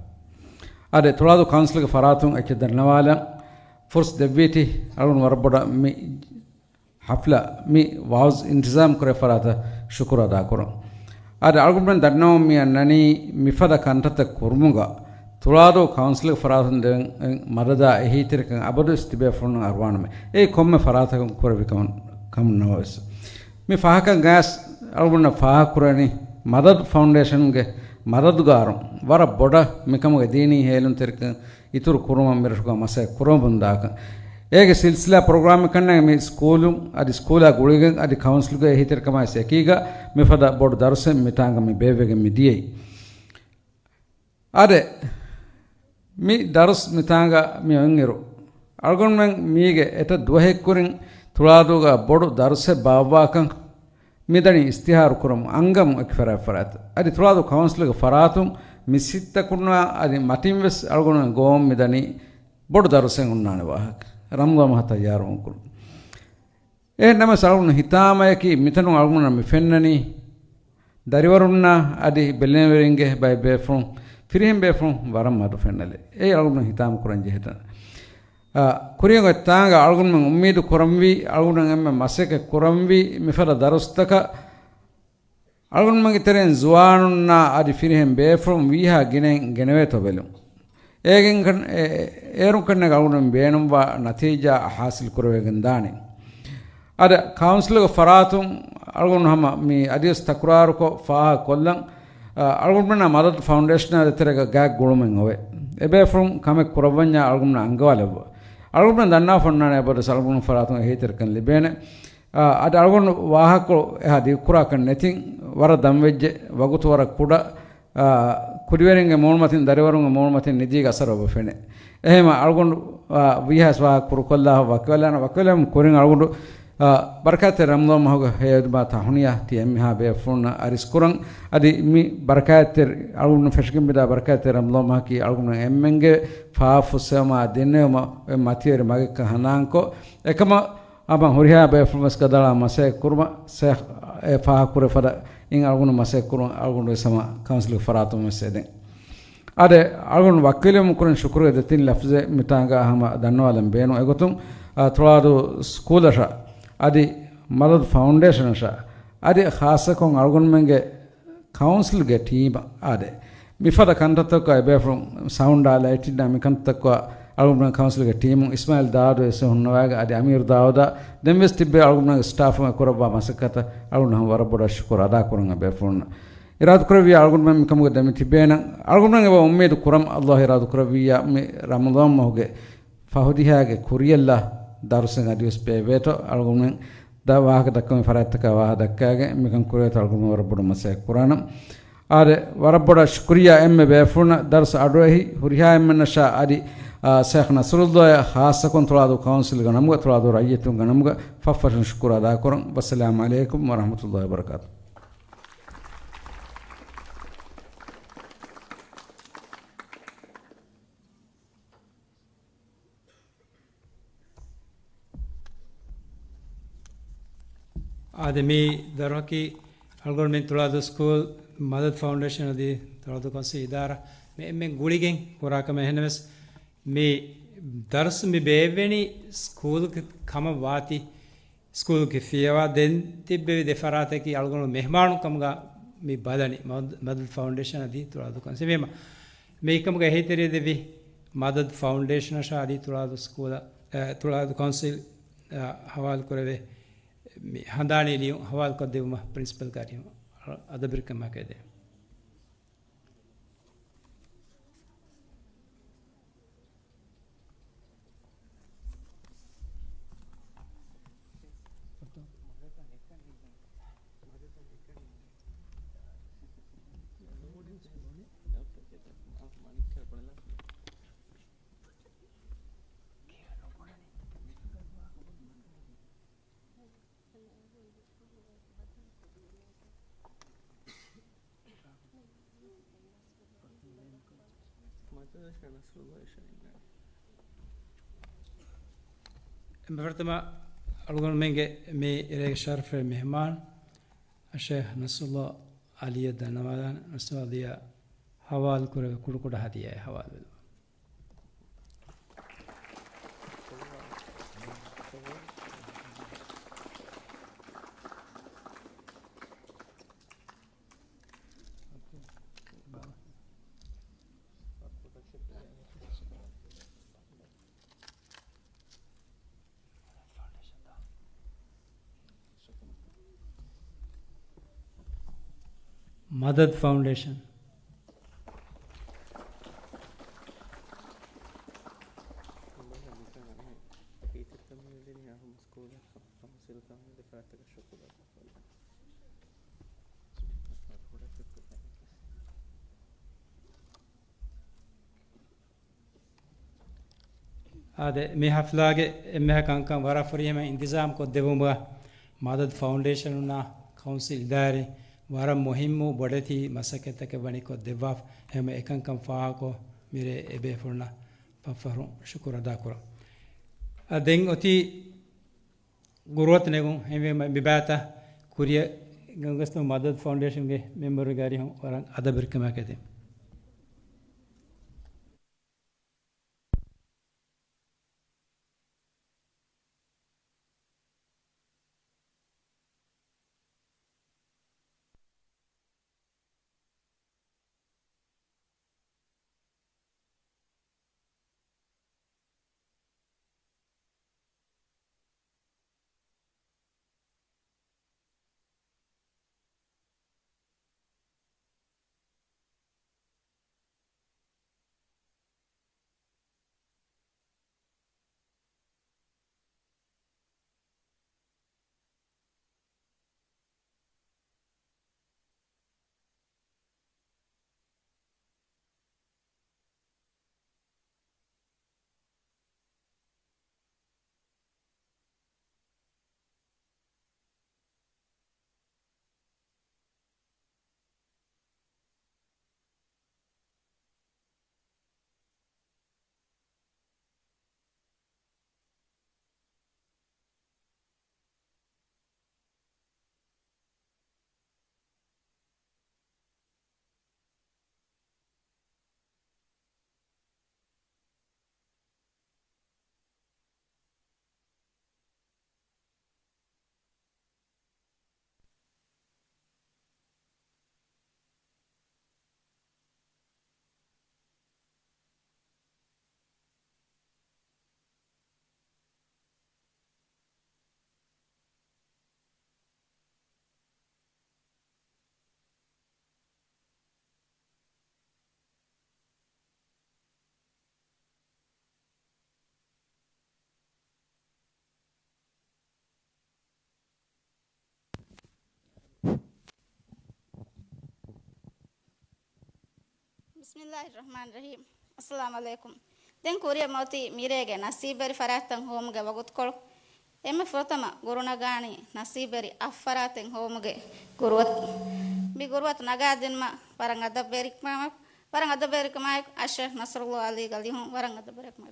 އާދެ، ތުޅާދޫ ކައުންސިލްގެ ފަރާތުން އެއްޗެއް ދަންނަވާލަން ފުރުސަތު ދެއްވީތީ، އަޅުގަނޑު ވަރަށް ބޮޑަށް މި ޙަފްލާ، މި ވަޢުޒް އިންތިޒާމް ކުރޭ ފަރާތަށް ޝުކުރު އަދާކުރަން. އަދި އަޅުގަނޑުމެން ދަންނަވަން މި އަންނަނީ މިފަދަ ކަންތައްތައް ކުރުމުގަ ތުޅާދޫ ކައުންސިލްގެ ފަރާތުން ދެވެން މަދަދާ އެހީތެރިކަން އަބަދުވެސް ތިބޭފުޅުންނަށް އަރުވާނަމޭ. އެއީ ކޮންމެ ފަރާތަކުން ކުރެވި ކަމަށް، ކަމަށް ނަމަވެސް، މި ފާހަކަ ގާސް އަޅުގަނޑަށް ފާހަކުރަނީ މަދަދު ފައުންޑޭޝަންގެ މަދަދުގާރު ވަރަށް ބޮޑަށް މިކަމުގެ ދީނީ ހޭލުންތެރިކަން އިތުރު ކުރުމަށް މިރަށުގަ މަސައްކަތް ކުރަމުންދާކަން. އޭގެ ސިލްސިލާ ޕްރޮގްރާމެއް ކަންނޭނގެ މި ސްކޫލުން އަދި ސްކޫލާ ގުޅިގެން އަދި ކައުންސިލްގެ އެހީތެރިކަމާއި އެކީގަ މިފަދަ ބޮޑު ދަރުސެއް މިތާނގަ މި ބޭއްވެގެން މި ދިޔައީ. އާދެ، މި ދަރުސް މިތާނގަ މި އޮތްއިރު، އަޅުގަނޑުމެން މީގެ އެތައް ދުވަހެއްކުރިން ތުޅާދޫގަ ބޮޑު ދަރުސެއް ބާއްވާކަން މިދަނީ އިޝްތިހާރު ކުރަމުން އަންގަމުން އެކި ފަރާތް ފަރާތަށް. އަދި ތުޅާދޫ ކައުންސިލްގެ ފަރާތުން މިސްކިތްތަކުންނާ އަދި މަތިންވެސް އަޅުގަނޑުމެން ގޮވަމުން މިދަނީ ބޮޑު ދަރުސެއް ހުންނާނެ ވާހަކަ. ރަމަޟާން މަހަށް ތައްޔާރުވުން ކުރުން. އެހެން ނަމަވެސް އަޅުގަނޑު ހިތާމަޔަކީ މިތަނުން އަޅުގަނޑަށް މި ފެންނަނީ ދަރިވަރުންނާ އަދި ބެލެނިވެރިންގެ ބައެއް ބޭފުޅުން، ފިރިހެން ބޭފުޅުން ވަރަށް މަދު ފެންނަލެއް. އެއީ އަޅުގަނޑު ހިތާމަ ކުރަން ޖެހޭ ތަނެއް. އާ، ކުރިޔަށް އޮތް ތާނގަ އަޅުގަނޑުމެން އުއްމީދު ކުރަންވީ، އަޅުގަނޑުމެން އެންމެ މަސައްކަތް ކުރަންވީ، މިފަދަ ދަރުސްތަކަށް އަޅުގަނޑުމެންގެ ތެރެއިން ޒުވާނުންނާ އަދި ފިރިހެން ބޭފުޅުން ވީހާ ގިނައިން ގެނެވޭތޯ ބެލުން. އޭގެން ކަން-، އެ-، އޭރުން ކަންނޭނގެ އަޅުގަނޑުމެން ބޭނުންވާ ނަތީޖާ ހާސިލް ކުރެވިގެން ދާނެ. އަދި ކައުންސިލުގެ ފަރާތުން އަޅުގަނޑު ހަމަ މި އަދިވެސް ތަކުރާރުކޮށް ފާހަގަ ކޮށްލަން، އަ، އަޅުގަނޑުމެންނާ މަދަދު ފައުންޑޭޝަނާ ދޭތެރޭގަ ގާތް ގުޅުމެއް އޮވޭ. އެބޭފުޅުން ކަމެއް ކުރައްވަންޏާ އަޅުގަނޑުމެންނަށް އަންގަވާލެއްވާ. އަޅުގަނޑުމެން ދަންނާފަ އޮންނާނެ އެބަހުރިސް އަޅުގަނޑު ފަރާތުން އެހީތެރިކަން ލިބޭނެ. އާ، އަދި އަޅުގަނޑު ވާހަކަ އެހާ ދިގުކުރާކަށް ނެތިން، ވަރަށް ދަންވެއްޖެ، ވަގުތު ވަރަށް ކުޑަ، އާ، ކުދިވެރިންގެ މޫނުމަތިން، ދަރިވަރުންގެ މޫނުމަތިން ނިދީގެ އަސަރު އޮބަ ފެނޭ. އެހެންވީމަ އަޅުގަނޑު، އާ، ވީހާވެސް ވާހަކަ ކުރުކޮށްލާ ވަކިވެލާނަ، ވަކިވެލެމުން ކުރިން އަޅުގަނޑު، އާ، ބަރަކާތްތެރި ރަމަޟާން މަހުގެ ހެޔޮއެދުމާ ތަހުނިޔާ ތި އެންމެހާ ބޭފުޅުންނަށް އަރިސްކުރަން. އަދި މި ބަރަކާތްތެރި އަޅުގަނޑު ފެށިގެން މިދާ ބަރަކާތްތެރި ރަމަޟާން މަހަކީ އަޅުގަނޑު އެންމެންގެ ފާފަ ފުއްސެވުމާ ދެންނެވުމަށް އޮތް މަތިވެރި މަގެއްކަން ހަނދާންކޮށް، އެކަމަށް ހަމަ ހުރިހާ ބޭފުޅުން ވެސް ގަދައަޅާ މަސައްކަތް ކުރުމަށް ޝޭޚް އެ ފާހަގަކުރެ ފަދަ އިން އަޅުގަނޑު މަސައްކަތް ކުރުން އަޅުގަނޑު ވެސް ހަމަ ކައުންސިލްގެ ފަރާތުން ވެސް އެދެން. އާދެ، އަޅުގަނޑު ވަކިވެލިވުމުން ކުރިން ޝުކުރުގެ ދެތިން ލަފްޒެއް މިތާނގަ ހަމަ ދަންނަވާލަން ބޭނުން. އެގޮތުން، އާ، ތުޅާދޫ ސްކޫލަށާ އަދި މަދަދު ފައުންޑޭޝަނަށާ އަދި ޚާއްޞަކޮށް އަޅުގަނޑުމެންގެ ކައުންސިލްގެ ޓީމަށް އާދެ، މިފަދަ ކަންތައްތަކަށް އެބޭފުޅުން ސައުންޑާ ލައިޓިންނާ މިކަންތައްތަކަށް އަޅުގަނޑުމެން ކައުންސިލްގެ ޓީމުން އިސްމާއިލް ދާއޫދު ވެސް ހުންނަވައިގެން އަދި އަމީރު ދާއޫދާ ދެން ވެސް ތިއްބެވި އަޅުގަނޑުމެންގެ ސްޓާފުން އެ ކުރައްވާ މަސައްކަތަށް އަޅުގަނޑު ހަމަ ވަރަށް ބޮޑަށް ޝުކުރު އަދާކުރަން އެބޭފުޅުންނަށް. އިރާދަކުރެއްވިއްޔާ އަޅުގަނޑުމެން މިކަމުގެ ދެމި ތިބޭނަން. އަޅުގަނޑުމެން އެބަ އުއްމީދު ކުރަން، އައްލާހު އިރާދަކުރެއްވިއްޔާ މި ރަމަޟާން މަހުގެ ފަހު ދިހައިގެ ކުރިޔަށްލާ ދަރުސެއް އަދިވެސް ބޭއްވޭތޯ. އަޅުގަނޑުމެން ދަ ވާހަކަ ދައްކަމުން ފަރާތްތަކާ ވާހަކަ ދައްކައިގެން މިކަން ކުރެވޭތޯ އަޅުގަނޑުމެން ވަރަށް ބޮޑަށް މަސައްކަތް ކުރާނަން. އާދެ، ވަރަށް ބޮޑަށް ޝުކުރިއްޔާ އެންމެ ބޭފުޅުންނަށް. ދަރުސް އަޑުއެހި ހުރިހާ އެންމެންނަށާ އަދި، އާ، ޝޭޚް ނަޞްރުﷲ އާއި ޚާއްޞަކޮށް ތުޅާދޫ ކައުންސިލްގެ ނަމުގަ، ތުޅާދޫ ރައްޔިތުންގެ ނަމުގަ ފަށްފަށުން ޝުކުރު އަދާކުރަން. ވައްސަލާމް ޢަލައިކުމް ވަރަޙްމަތުﷲ ވަބަރަކާތު. އާދެ، މި ދަރުސަކީ އަޅުގަނޑުމެން ތުޅާދޫ ސްކޫލް، މަދަދު ފައުންޑޭޝަން އަދި ތުޅާދޫ ކައުންސިލް އިދާރާ މި އެންމެން ގުޅިގެން ކުރާ ކަމެއް. އެހެންނަމަވެސް، މި ދަރުސް މި ބޭއްވެނީ ސްކޫލްގެ ކަމަށް ވާތީ، ސްކޫލްގެ ފިޔަވާ ދެން ތިއްބެވި ދެ ފަރާތަކީ އަޅުގަނޑު މެހްމާނުން ކަމުގަ މި ބަލަނީ. މަދަދު، މަދަދު ފައުންޑޭޝަން އަދި ތުޅާދޫ ކައުންސިލް ވީމަ، މިކަމުގެ އެހީތެރިޔަށް ދެއްވި މަދަދު ފައުންޑޭޝަނަށާ އަދި ތުޅާދޫ ސްކޫލަށް، އަ، ތުޅާދޫ ކައުންސިލް، އަ، ހަވާލު ކުރެވޭ މި ހަނދާނީ ލިޔުން ހަވާލުކޮށްދެއްވުމަށް ޕްރިންސިޕަލް ކާރި އަދަބު ރިއްކުމަކަށް އެދޭ. އެންމެ ފުރަތަމަ އަޅުގަނޑުމެންގެ މި އިރޭގެ ޝަރަފުވެރި މެހްމާން އައްޝޭޚް ނަޞްރުﷲ ޢަލީއަށް ދަންނަވާލަން. ނަޞްރުﷲ ޢަލީއަށް ހަވާލު ކުރެވޭ ކުޑަކުޑަ ހަދިޔާއެއް ހަވާލު ވެލުމަށް. މަދަދު ފައުންޑޭޝަން. އާދެ، މި ހަފްލާގެ އެންމެހާ ކަންކަން ވަރަށް ފުރިހަމަ އިންތިޒާމް ކޮށްދެއްވުމުގަ މަދަދު ފައުންޑޭޝަނުންނާ ކައުންސިލް އިދާރީން ވަރަށް މުހިއްމު ބޮޑެތި މަސައްކަތްތަކެއް ވަނީ ކޮށްދެއްވާފަ. އެހެންވެ އެކަންކަން ފާހަގަކޮށް މިރޭ އެބޭފުޅުންނަށް ފަށްފަށުން ޝުކުރު އަދާކުރަން. އަ، ދެން އޮތީ ގުރުއަތު ނެގުން. އެހެންވީމަ މިބާތަށް ކުރިއަށް ގެންގޮސްދެމުން މަދަދު ފައުންޑޭޝަންގެ މެމްބަރުގެ އަރިހުން ވަރަށް އަދަބު ރިއްކުމަކަށް އެދެން. ބިސްމިއްލާހިއްރަޙްމާނިއްރަޙީމް. އައްސަލާމު ޢަލައިކުމް. ދެން ކުރިއަށް މިއޮތީ މިރޭގެ ނަސީބުވެރި ފަރާތްތައް ހޮވުމުގެ ވަގުތުކޮޅު. އެންމެ ފުރަތަމަ ގުރުނަގާނީ ނަސީބުވެރި އަށް ފަރާތެއް ހޮވުމުގެ ގުރުއަތު. މި ގުރުއަތު ނަގާދިނުމަށް ވަރަށް އަދަބުވެރިކަމާ، ވަރަށް އަދަބުވެރިކަމާއެކު އައްޝޭޚް ނަޞްރުﷲ ޢަލީގެ ލިޔުން ވަރަށް އަދަބުވެރިކަމާ.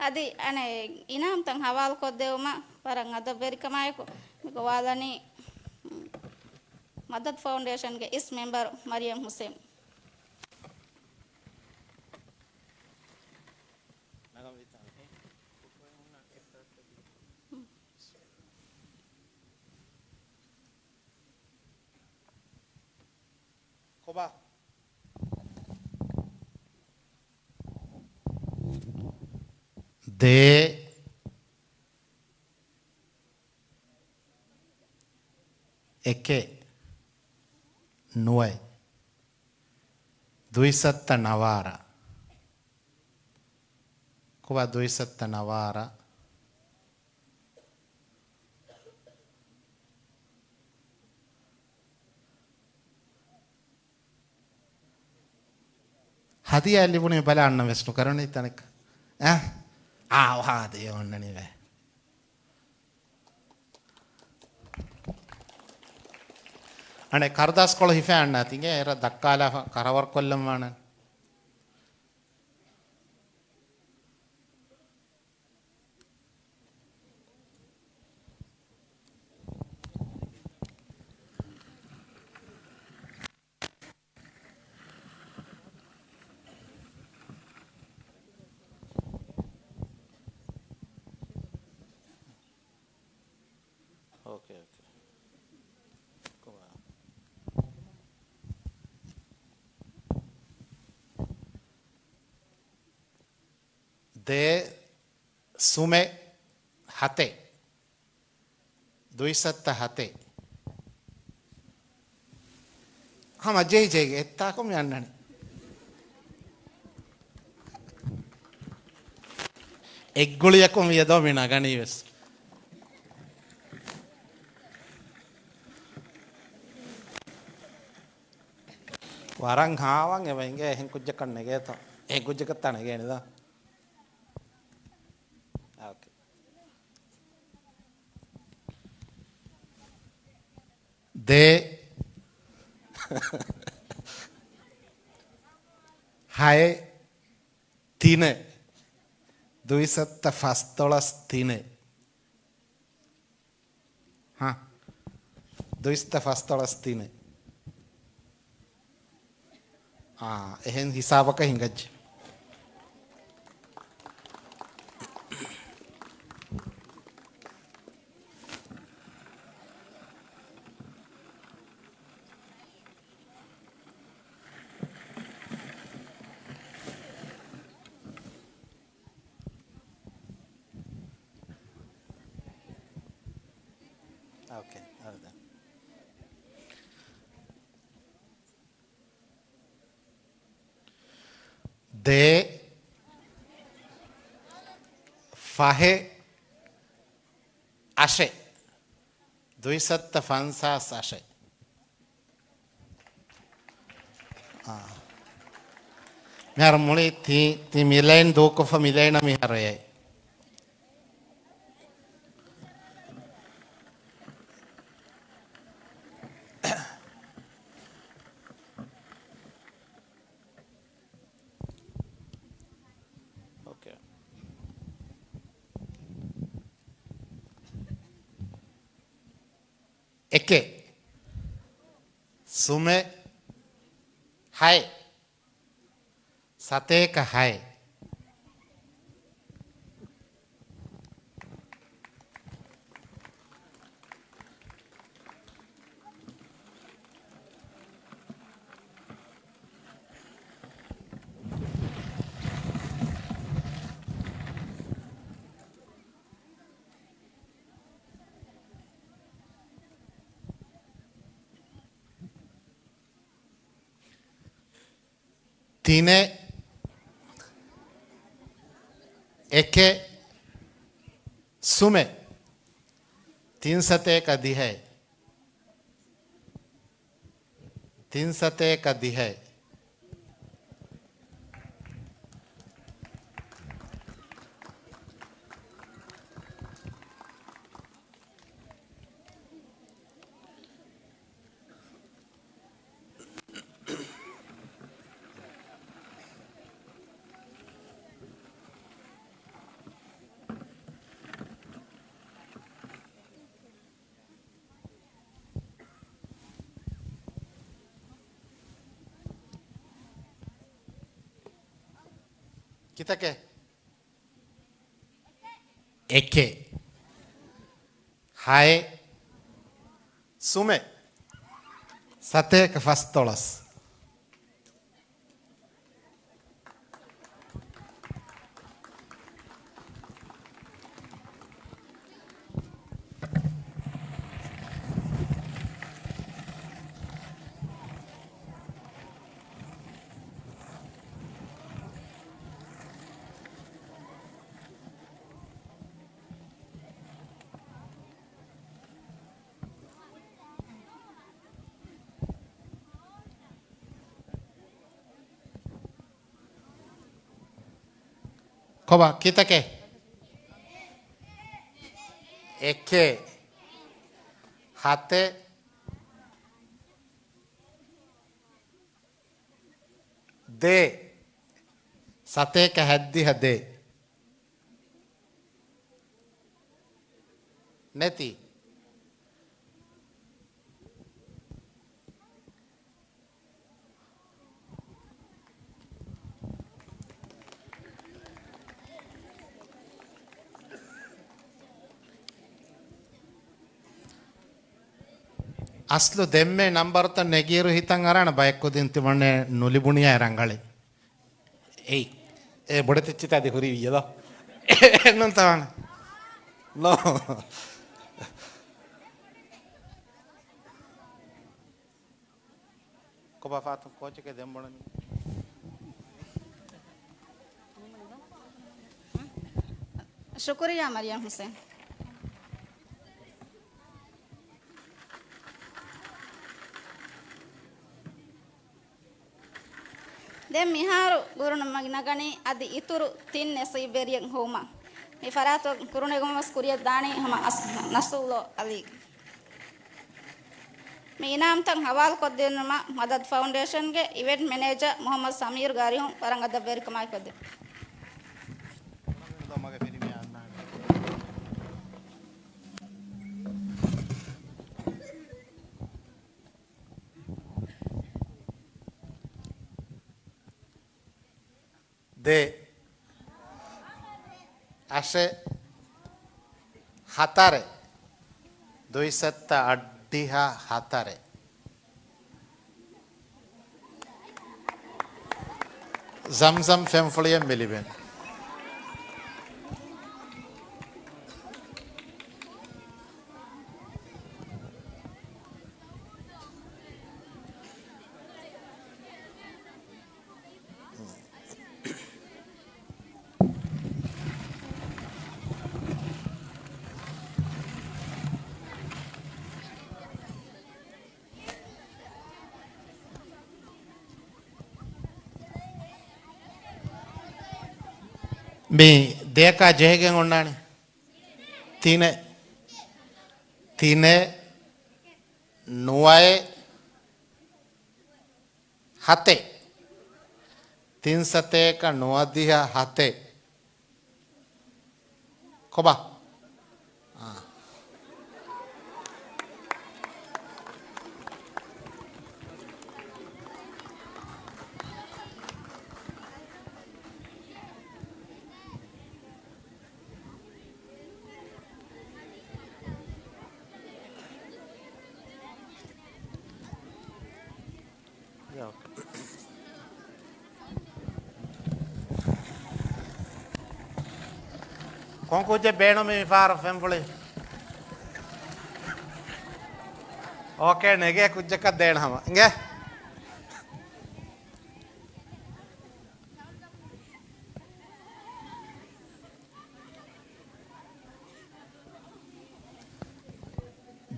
އަދި އަނެއް އިނާމްތައް ހަވާލުކޮށްދެވުމަށް ވަރަށް އަދަބުވެރިކަމާއެކު މި ގޮވާލަނީ މަދަދު ފައުންޑޭޝަންގެ އިސް މެމްބަރު މަރިޔަމް ހުސެން. ކޮބާ؟ ދޭ، އެކެއް، ނުވައެއް، ދުއިސައްތަ ނަވާރަ. ކޮބާ ދުއިސައްތަ ނަވާރަ؟ ހަދިޔާ ލިބުނީ ބަލާ އަންނަ ވެސް ނުކަރުނީ ތަނެއް. އަ؟ އާ، ހާދަ އޮންނަނީވެ. އަނެއް ކަރުދާސްކޮޅު ހިފައި އަންނާތީގެ އެރަށް ދައްކާލާފަ ކަރަވަރުކޮށްލަން ވާނަން. އޯކޭ، އޯކޭ. ކޮބާ؟ ދޭ، ސުމެ، ހަތެއް. ދުއިސައްތަ ހަތެއް. ހަމަ ޖެހި ޖެހިގެ އެއްތާކު މި އަންނަނީ. އެއްގުޅިއަކުން ވިޔަދޯ މި ނަގަނީ ވެސް. ވަރަށް ހާވަން އެބަ އިނގޭ އެހެން ކުއްޖަކަށް ނެގޭތޯ. އެހެން ކުއްޖަކަށްތާ ނެގޭނެ ދޯ. އޯކޭ. ދޭ. ހައެއް. ތިނެއް. ދުއިސައްތަ ފަސްދޮޅަސް ތިނެއް. ހަ. ދުއިސައްތަ ފަސްދޮޅަސް ތިނެއް. އާ، އެހެން ހިސާބަކަށް ހިނގައްޖެ. އޯކޭ، އަޅުދެން. ދޭ، ފަހެއް، އަށެއް. ދުއިސައްތަ ފަންސާސް އަށެއް. އާ. މިހާރު މުޅި ތި، ތި މިލައިން ދޫކޮށްފަ މިލައިނަށް މިހާރު އެ. އޯކޭ. އެކެއް. ސުމެ. ހައެއް. ސަތޭކަ ހައެއް. ތިނެއް، އެކެއް، ސުމެއް، ތިން ސަތޭކަ ދިހައެއް. ތިން ސަތޭކަ ދިހައެއް. ކިތަކެއް؟ އެކެއް، ހައެއް، ސުމެއް، ސަތޭކަ ފަސްދޮޅަސް. ކޮބާ ކިތަކެއް؟ އެކެއް، ހަތެއް، ދޭއް، ސަތޭކަ ހަތްދިހަ ދޭއް. ނެތި. އަސްލު ދެންމެ ނަންބަރުތައް ނެގިއިރު ހިތަށް އަރާނެ ބަޔަކު ކުދިން ތިމަންނެ ނުލިބުނިޔާ ރަނގަޅި. އެއް، އެ ބޮޑެތިއްޗިތައް އަދި ހުރީ ވިއްޔަ ދޯ؟ އެއްނުން ތަވާނެ. ލޯ. ކޮބާ ފާތުން ކޯޗެކޭ ދެން ބޮނަނީ؟ ޝުކުރިއްޔާ މަރިޔަމް ހުސެން. ދެން މިހާރު ގުރުނު މަގި ނަގަނީ އަދި އިތުރު ތިން ނަސީބުވެރިއެއް ހޮވުމަށް. މި ފަރާތުން ގުރުނެގުމަށް ކުރިޔަށް ދާނީ ހަމަ އަސް-، ނަސްރުﷲ އަލީ. މި އިނާމްތައް ހަވާލުކޮށްދިނުމަށް މަދަދު ފައުންޑޭޝަންގެ އިވެންޓް މެނޭޖަރ މުހައްމަދު ސަމީރުގެ އަރިހުން ވަރަށް އަދަބުވެރިކަމާއެކު ދެން. ދޭއް، އަށެއް، ހަތަރެއް، ދުއިސައްތަ އަށްޑިހަ ހަތަރެއް. ޒަމްޒަމް ފެންފުޅިއެއް މި ލިބެން. މި ދެއަކާ ޖެހިގެން އޮންނާނެ. ތިނެއް، ތިނެއް، ނުވައެއް، ހަތެއް. ތިން ސަތޭކަ ނުވަދިހަ ހަތެއް. ކޮބާ؟ އާ. ކޮން ކުއްޖެއް ބޭނުމީ މިފަހަރު ފެންފުޅި؟ އޯކޭ، ނެގޭ ކުއްޖަކަށް ދޭން ހަމަ. އިނގޭ.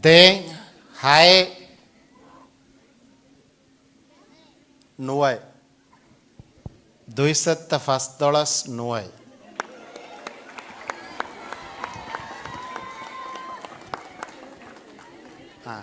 ދޭން ހައެއް ނުވައެއް. ދުއިސައްތަ ފަސްދޮޅަސް ނުވައެއް. އާ.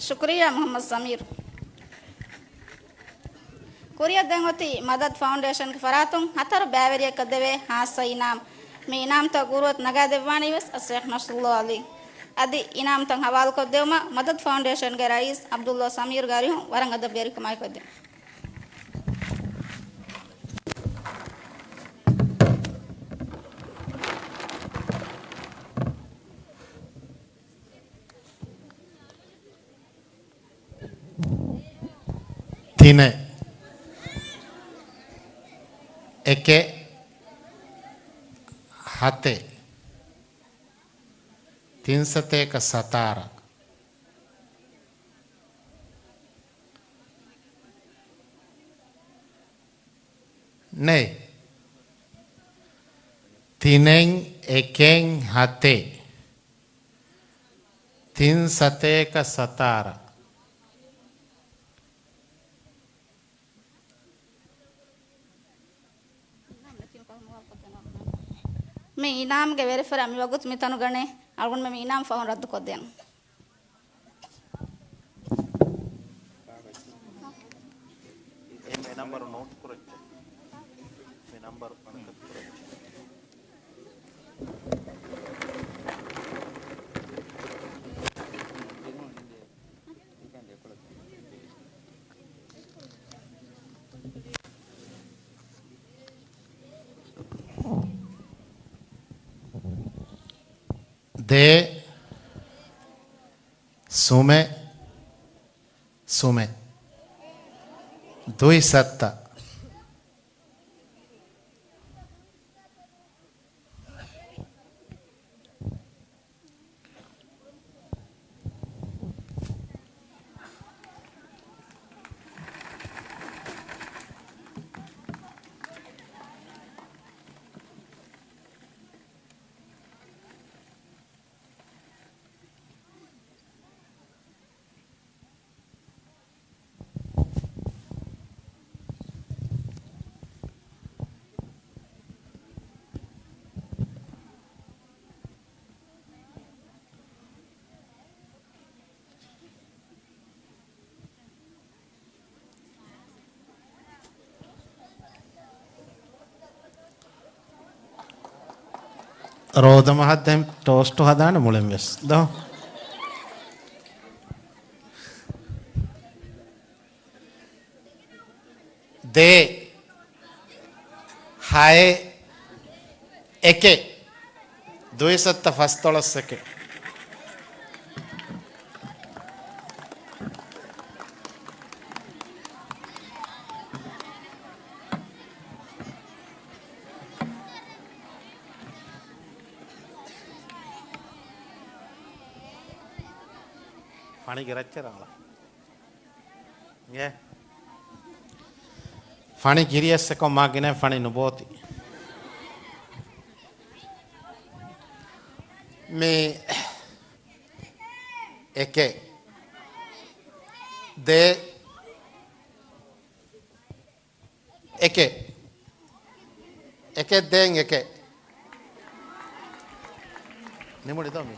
ޝުކުރިއްޔާ މުޙައްމަދު ސަމީރު. ކުރިއަށް ދެން އޮތީ މަދަދު ފައުންޑޭޝަންގެ ފަރާތުން ހަތަރު ބައިވެރިޔަކަށް ދެވޭ ހާއްސަ އިނާމް. މި އިނާމްތައް ގުރުއަތު ނަގާދެއްވާނީ ވެސް އައްޝައިޚް ނަޞްރުﷲ ޢަލީ. އަދި އިނާމްތައް ޙަވާލުކޮށްދެވުމަށް މަދަދު ފައުންޑޭޝަންގެ ރައީސް ޢަބްދުﷲ ސަމީރުގެ އަރިހުން ވަރަށް އަދަބުވެރިކަމާއެކު އެދެން. ތިނެއް، އެކެއް، ހަތެއް، ތިން ސަތޭކަ ސަތާރަ. ނެތް. ތިނެއް، އެކެއް، ހަތެއް، ތިން ސަތޭކަ ސަތާރަ. މި އިނާމްގެ ވެރިފަރާތް މިވަގުތު މިތަނުގަ ނެތް. އަޅުގަނޑުމެން މި އިނާމް ފަހުން ރައްދުކޮށްދޭން. އެ، އެ ނަންބަރު ނޯޓް ކުރައްޗޭ. މި ނަންބަރު ކަންކަން ކުރައްޗޭ. ދޭ، ސުމެ، ސުމެ. ދުއި ސައްތަ. ރޯދަމަހަށް ދެން ޓޯސްޓު ހަދާނެ މުޅިން ވެސް ދޯ. ދޭ، ހައެއް، އެކެއް، ދުއިސައްތަ ފަސްދޮޅަސް އެކެއް. ފަނި ގެރައްޗެ ރާޅަ. އޭ. ފަނި ގިރިޔަސް އެކޮށް މާ ގިނައިން ފަނި ނުބޯތި. މި އެކެއް. ދޭ. އެކެއް. އެކެއް ދޭން އެކެއް. ނިމުނި ދޯ މީ.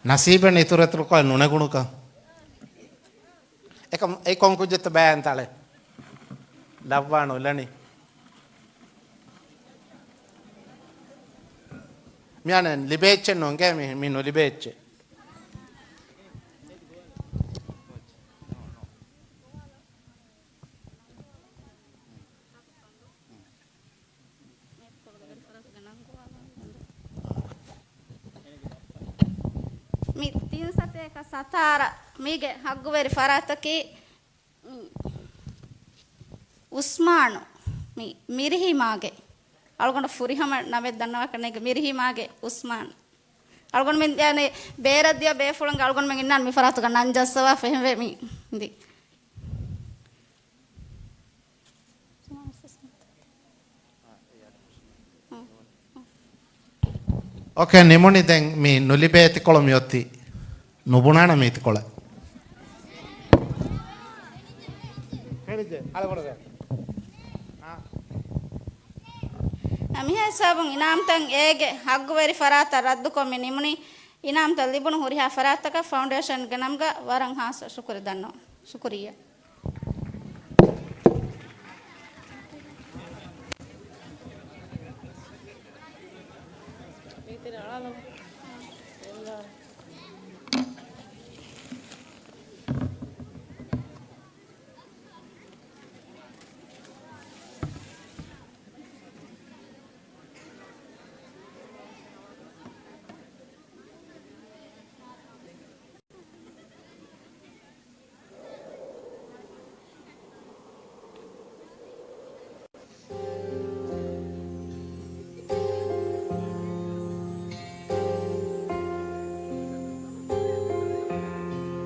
ނަސީބެއް އިތުރު އިތުރުކޮށް ނުނެގުނުކަން. އެކަމް އެ ކޮން ކުއްޖެއްތަ ބައި އަންތާޅެ. ލައްވާނު އިލަނީ. މިޔާނެ ލިބޭ އެއްޗެއް ނޫން ގޭ މި، މި ނުލިބޭ އެއްޗެއް. މި ތިން ސަތޭކަ ސަތާރަ މީގެ ހައްގުވެރި ފަރާތަކީ މި އުސްމާނު. މިރިހީ މާގެ. އަޅުގަނޑު ފުރިހަމަ ނަމެއް ދަންނަވާކަށް ނޭނގެ މިރިހީ މާގެ އުސްމާން. އަޅުގަނޑުމެން ދިޔަނީ ބޭރަށް ދިޔަ ބޭފުޅުންގެ އަޅުގަނޑުމެން އިންނާން މި ފަރާތުގަ ނަން ޖައްސަވާ ފެހެންވެ މި އިނދީ. އޯކޭ، ނިމުނީ ދެން މި ނުލިބޭ ތިކޮޅު މިއޮތީ. ނުބުނާނަ މީތިކޮޅެއް. އަ، މިހާ ހިސާބުން އިނާމްތައް އޭގެ ހައްގުވެރި ފަރާތަށް ރައްދުކޮށް މި ނިމުނީ. އިނާމްތައް ލިބުނު ހުރިހާ ފަރާތްތަކަށް ފައުންޑޭޝަންގެ ނަމުގަ ވަރަށް ހާއްސަ ޝުކުރި ދަންނަވަން. ޝުކުރިއްޔާ.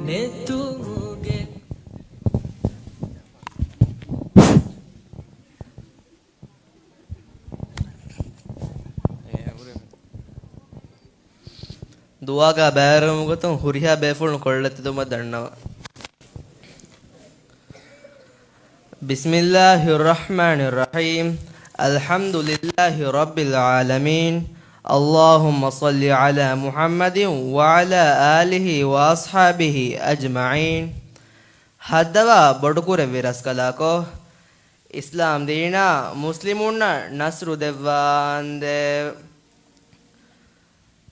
ނެތުމުގެ ދުޢާގަ ބައިވެރިވުމުގެ ގޮތުން ހުރިހާ ބޭފުޅުން ކޮށްލަތިދުމަށް ދަންނަވަން. بسم الله الرحمن الرحيم. الحمد لله رب العالمين. اللهم صل على محمد وعلى آله وأصحابه أجمعين. ހައްދަވާ ބޮޑުކުރެއްވި ރަސްކަލާކޮ، އިސްލާމް ދީނާ މުސްލިމުންނަށް ނަޞްރު ދެއްވާނދޭ.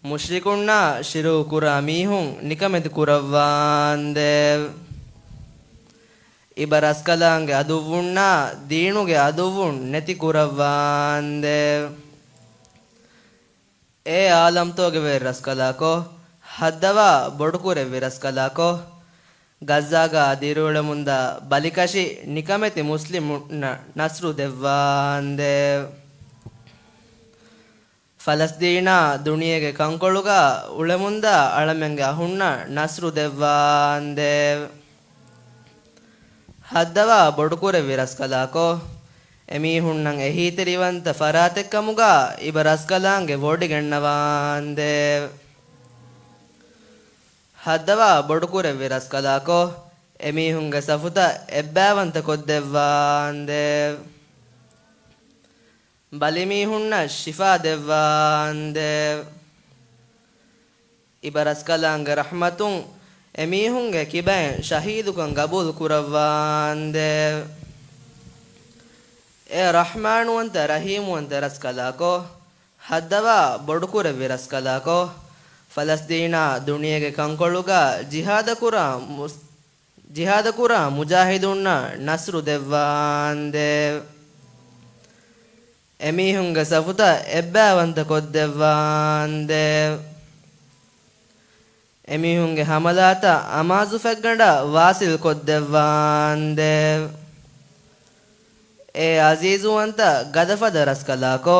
މުޝްރިކުންނާ ޝިރުކު ކުރާ މީހުން ނިކަމެތި ކުރައްވާނދޭވެ. އިބަ ރަސްކަލާނގެ އަދުއްވުންނާ ދީނުގެ އަދުއްވުން ނެތި ކުރައްވާނދޭވެ. އޭ އާލަމްތޯގެ ވެރި ރަސްކަލާކޮ، ހައްދަވާ ބޮޑުކުރެއްވި ރަސްކަލާކޮ، ގައްޒާގަ ދިރިއުޅެމުންދާ ބަލިކަށި ނިކަމެތި މުސްލިމުންނަށް ނަޞްރު ދެއްވާނދޭވެ. ފަލަސްދީނާ ދުނިޔޭގެ ކަންކޮޅުގަ އުޅެމުންދާ އަޅަމެންގެ އަހުންނަށް ނަޞްރު ދެއްވާނދޭވެ. ހައްދަވާ ބޮޑުކުރެއްވި ރަސްކަލާކޮ، އެމީހުންނަށް އެހީތެރިވަންތަ ފަރާތެއްކަމުގަ އިބަ ރަސްކަލާނގެ ވޮޑިގެންނަވާނދޭވެ. ހައްދަވާ ބޮޑުކުރެއްވި ރަސްކަލާކޮ، އެމީހުންގެ ސަފުތައް އެއްބައިވަންތަ ކޮށްދެއްވާނދޭވެ. ބަލިމީހުންނަށް ޝިފާ ދެއްވާނދޭވެ. އިބަ ރަސްކަލާނގެ ރަޙްމަތުން އެމީހުންގެ ކިބައިން ޝަހީދުކަން ގަބޫލު ކުރައްވާނދޭވެ. އޭ ރަޙްމާނުވަންތަ ރަޙީމުވަންތަ ރަސްކަލާކޮ، ހައްދަވާ ބޮޑުކުރެއްވި ރަސްކަލާކޮ، ފަލަސްދީނާ ދުނިޔޭގެ ކަންކޮޅުގަ ޖިހާދަކުރާ މުސް-، ޖިހާދަކުރާ މުޖާހިދުންނަށް ނަޞްރު ދެއްވާނދޭވެ. އެމީހުންގެ ސަފުތައް އެއްބައިވަންތަ ކޮށްދެއްވާނދޭވެ. އެމީހުންގެ ހަމަލާތައް އަމާޒު ފެއްގަނޑަށް ވާސިލް ކޮށްދެއްވާނދޭވެ. އޭ އަޒީޒުވަންތަ ގަދަފަދަ ރަސްކަލާކޮ،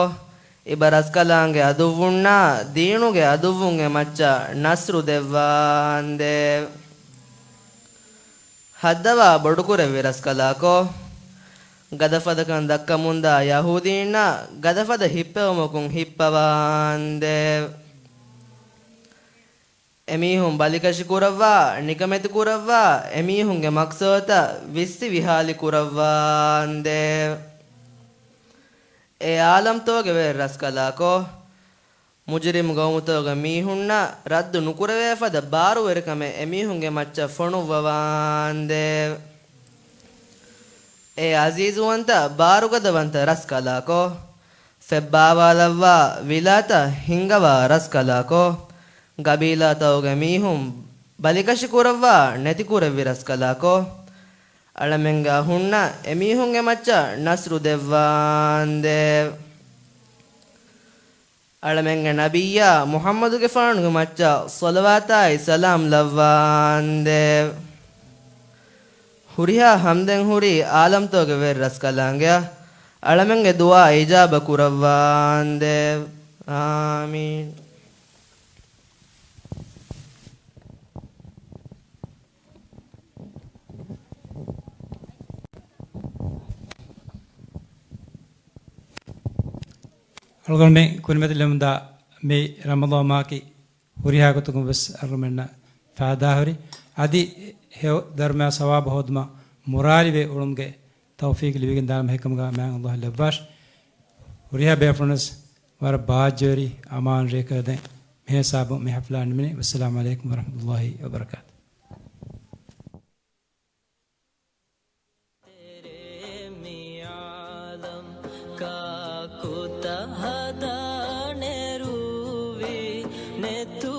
އިބަ ރަސްކަލާނގެ އަދުއްވުންނާ ދީނުގެ އަދުއްވުންގެ މައްޗަށް ނަޞްރު ދެއްވާނދޭވެ. ހައްދަވާ ބޮޑުކުރެއްވި ރަސްކަލާކޮ، ގަދަފަދަކަން ދައްކަމުންދާ ޔަހޫދީންނާ ގަދަފަދަ ހިއްޕެވުމަކުން ހިއްޕަވާނދޭވެ. އެމީހުން ބަލިކަށި ކުރައްވާ، ނިކަމެތި ކުރައްވާ، އެމީހުންގެ މަޤްޞަދުތައް ވިއްސި ވިހާލި ކުރައްވާނދޭވެ. އޭ އާލަމްތޯގެ ވެރި ރަސްކަލާކޮ، މުޖުރިމް ގައުމުތޯގެ މީހުންނަށް ރައްދު ނުކުރެވޭފަދަ ބާރުވެރިކަމެއް އެމީހުންގެ މައްޗަށް ފޮނުއްވަވާނދޭވެ. އޭ އަޒީޒުވަންތަ ބާރުގަދަވަންތަ ރަސްކަލާކޮ، ފެއްބާވާލައްވާ ވިލާތައް ހިންގަވާ ރަސްކަލާކޮ، ގަބީލާތަކުގެ މީހުން ބަލިކަށި ކުރައްވާ ނެތިކުރެއްވި ރަސްކަލާކޮ، އަޅަމެންގެ އަހުންނަށް އެމީހުންގެ މައްޗަށް ނަޞްރު ދެއްވާނދޭވެ. އަޅަމެންގެ ނަބިއްޔާ މުޙައްމަދުގެފާނުގެ މައްޗަށް ޞަލަވާތާއި ސަލާމް ލައްވާނދޭވެ. ހުރިހާ ޙަމްދެއް ހުރީ ޢާލަމްތަކުގެ ވެރި ރަސްކަލާނގެއަށް، އަޅަމެންގެ ދުޢާ އިޖާބަ ކުރައްވާނދޭވެ. އާމީން. އަޅުގަނޑުމެން ކުރިމަތިލެވުންދާ މި ރަމަޟާން މަހަކީ ހުރިހާ ގޮތަކުން ވެސް އަޅުގަނޑުމެންނަށް ފައިދާހުރި، އަދި ހެޔޮ ދަރުމަޔާ ސަވާބު ހޯދުމަށް މުރާލިވެ އުޅުމުގެ ތައުފީޤު ލިބިގެން ދާނަމަ ހެއްކަމުގަ މާތް ﷲ ލައްވާށި. ހުރިހާ ބޭފުޅުންވެސް ވަރަށް ބާއްޖަވެރި އަމާން ރެއަކަށް ދެން މިހިސާބުން މި ޙަފްލާ ނިމެނީ. ވައްސަލާމު ޢަލައިކުމް ވަރަޙްމަތުﷲ ވަބަރަކާތު. ތެރޭ މި ޢާލަމް ކާކުތަ ހަދާ ނެރުއްވި ނެތު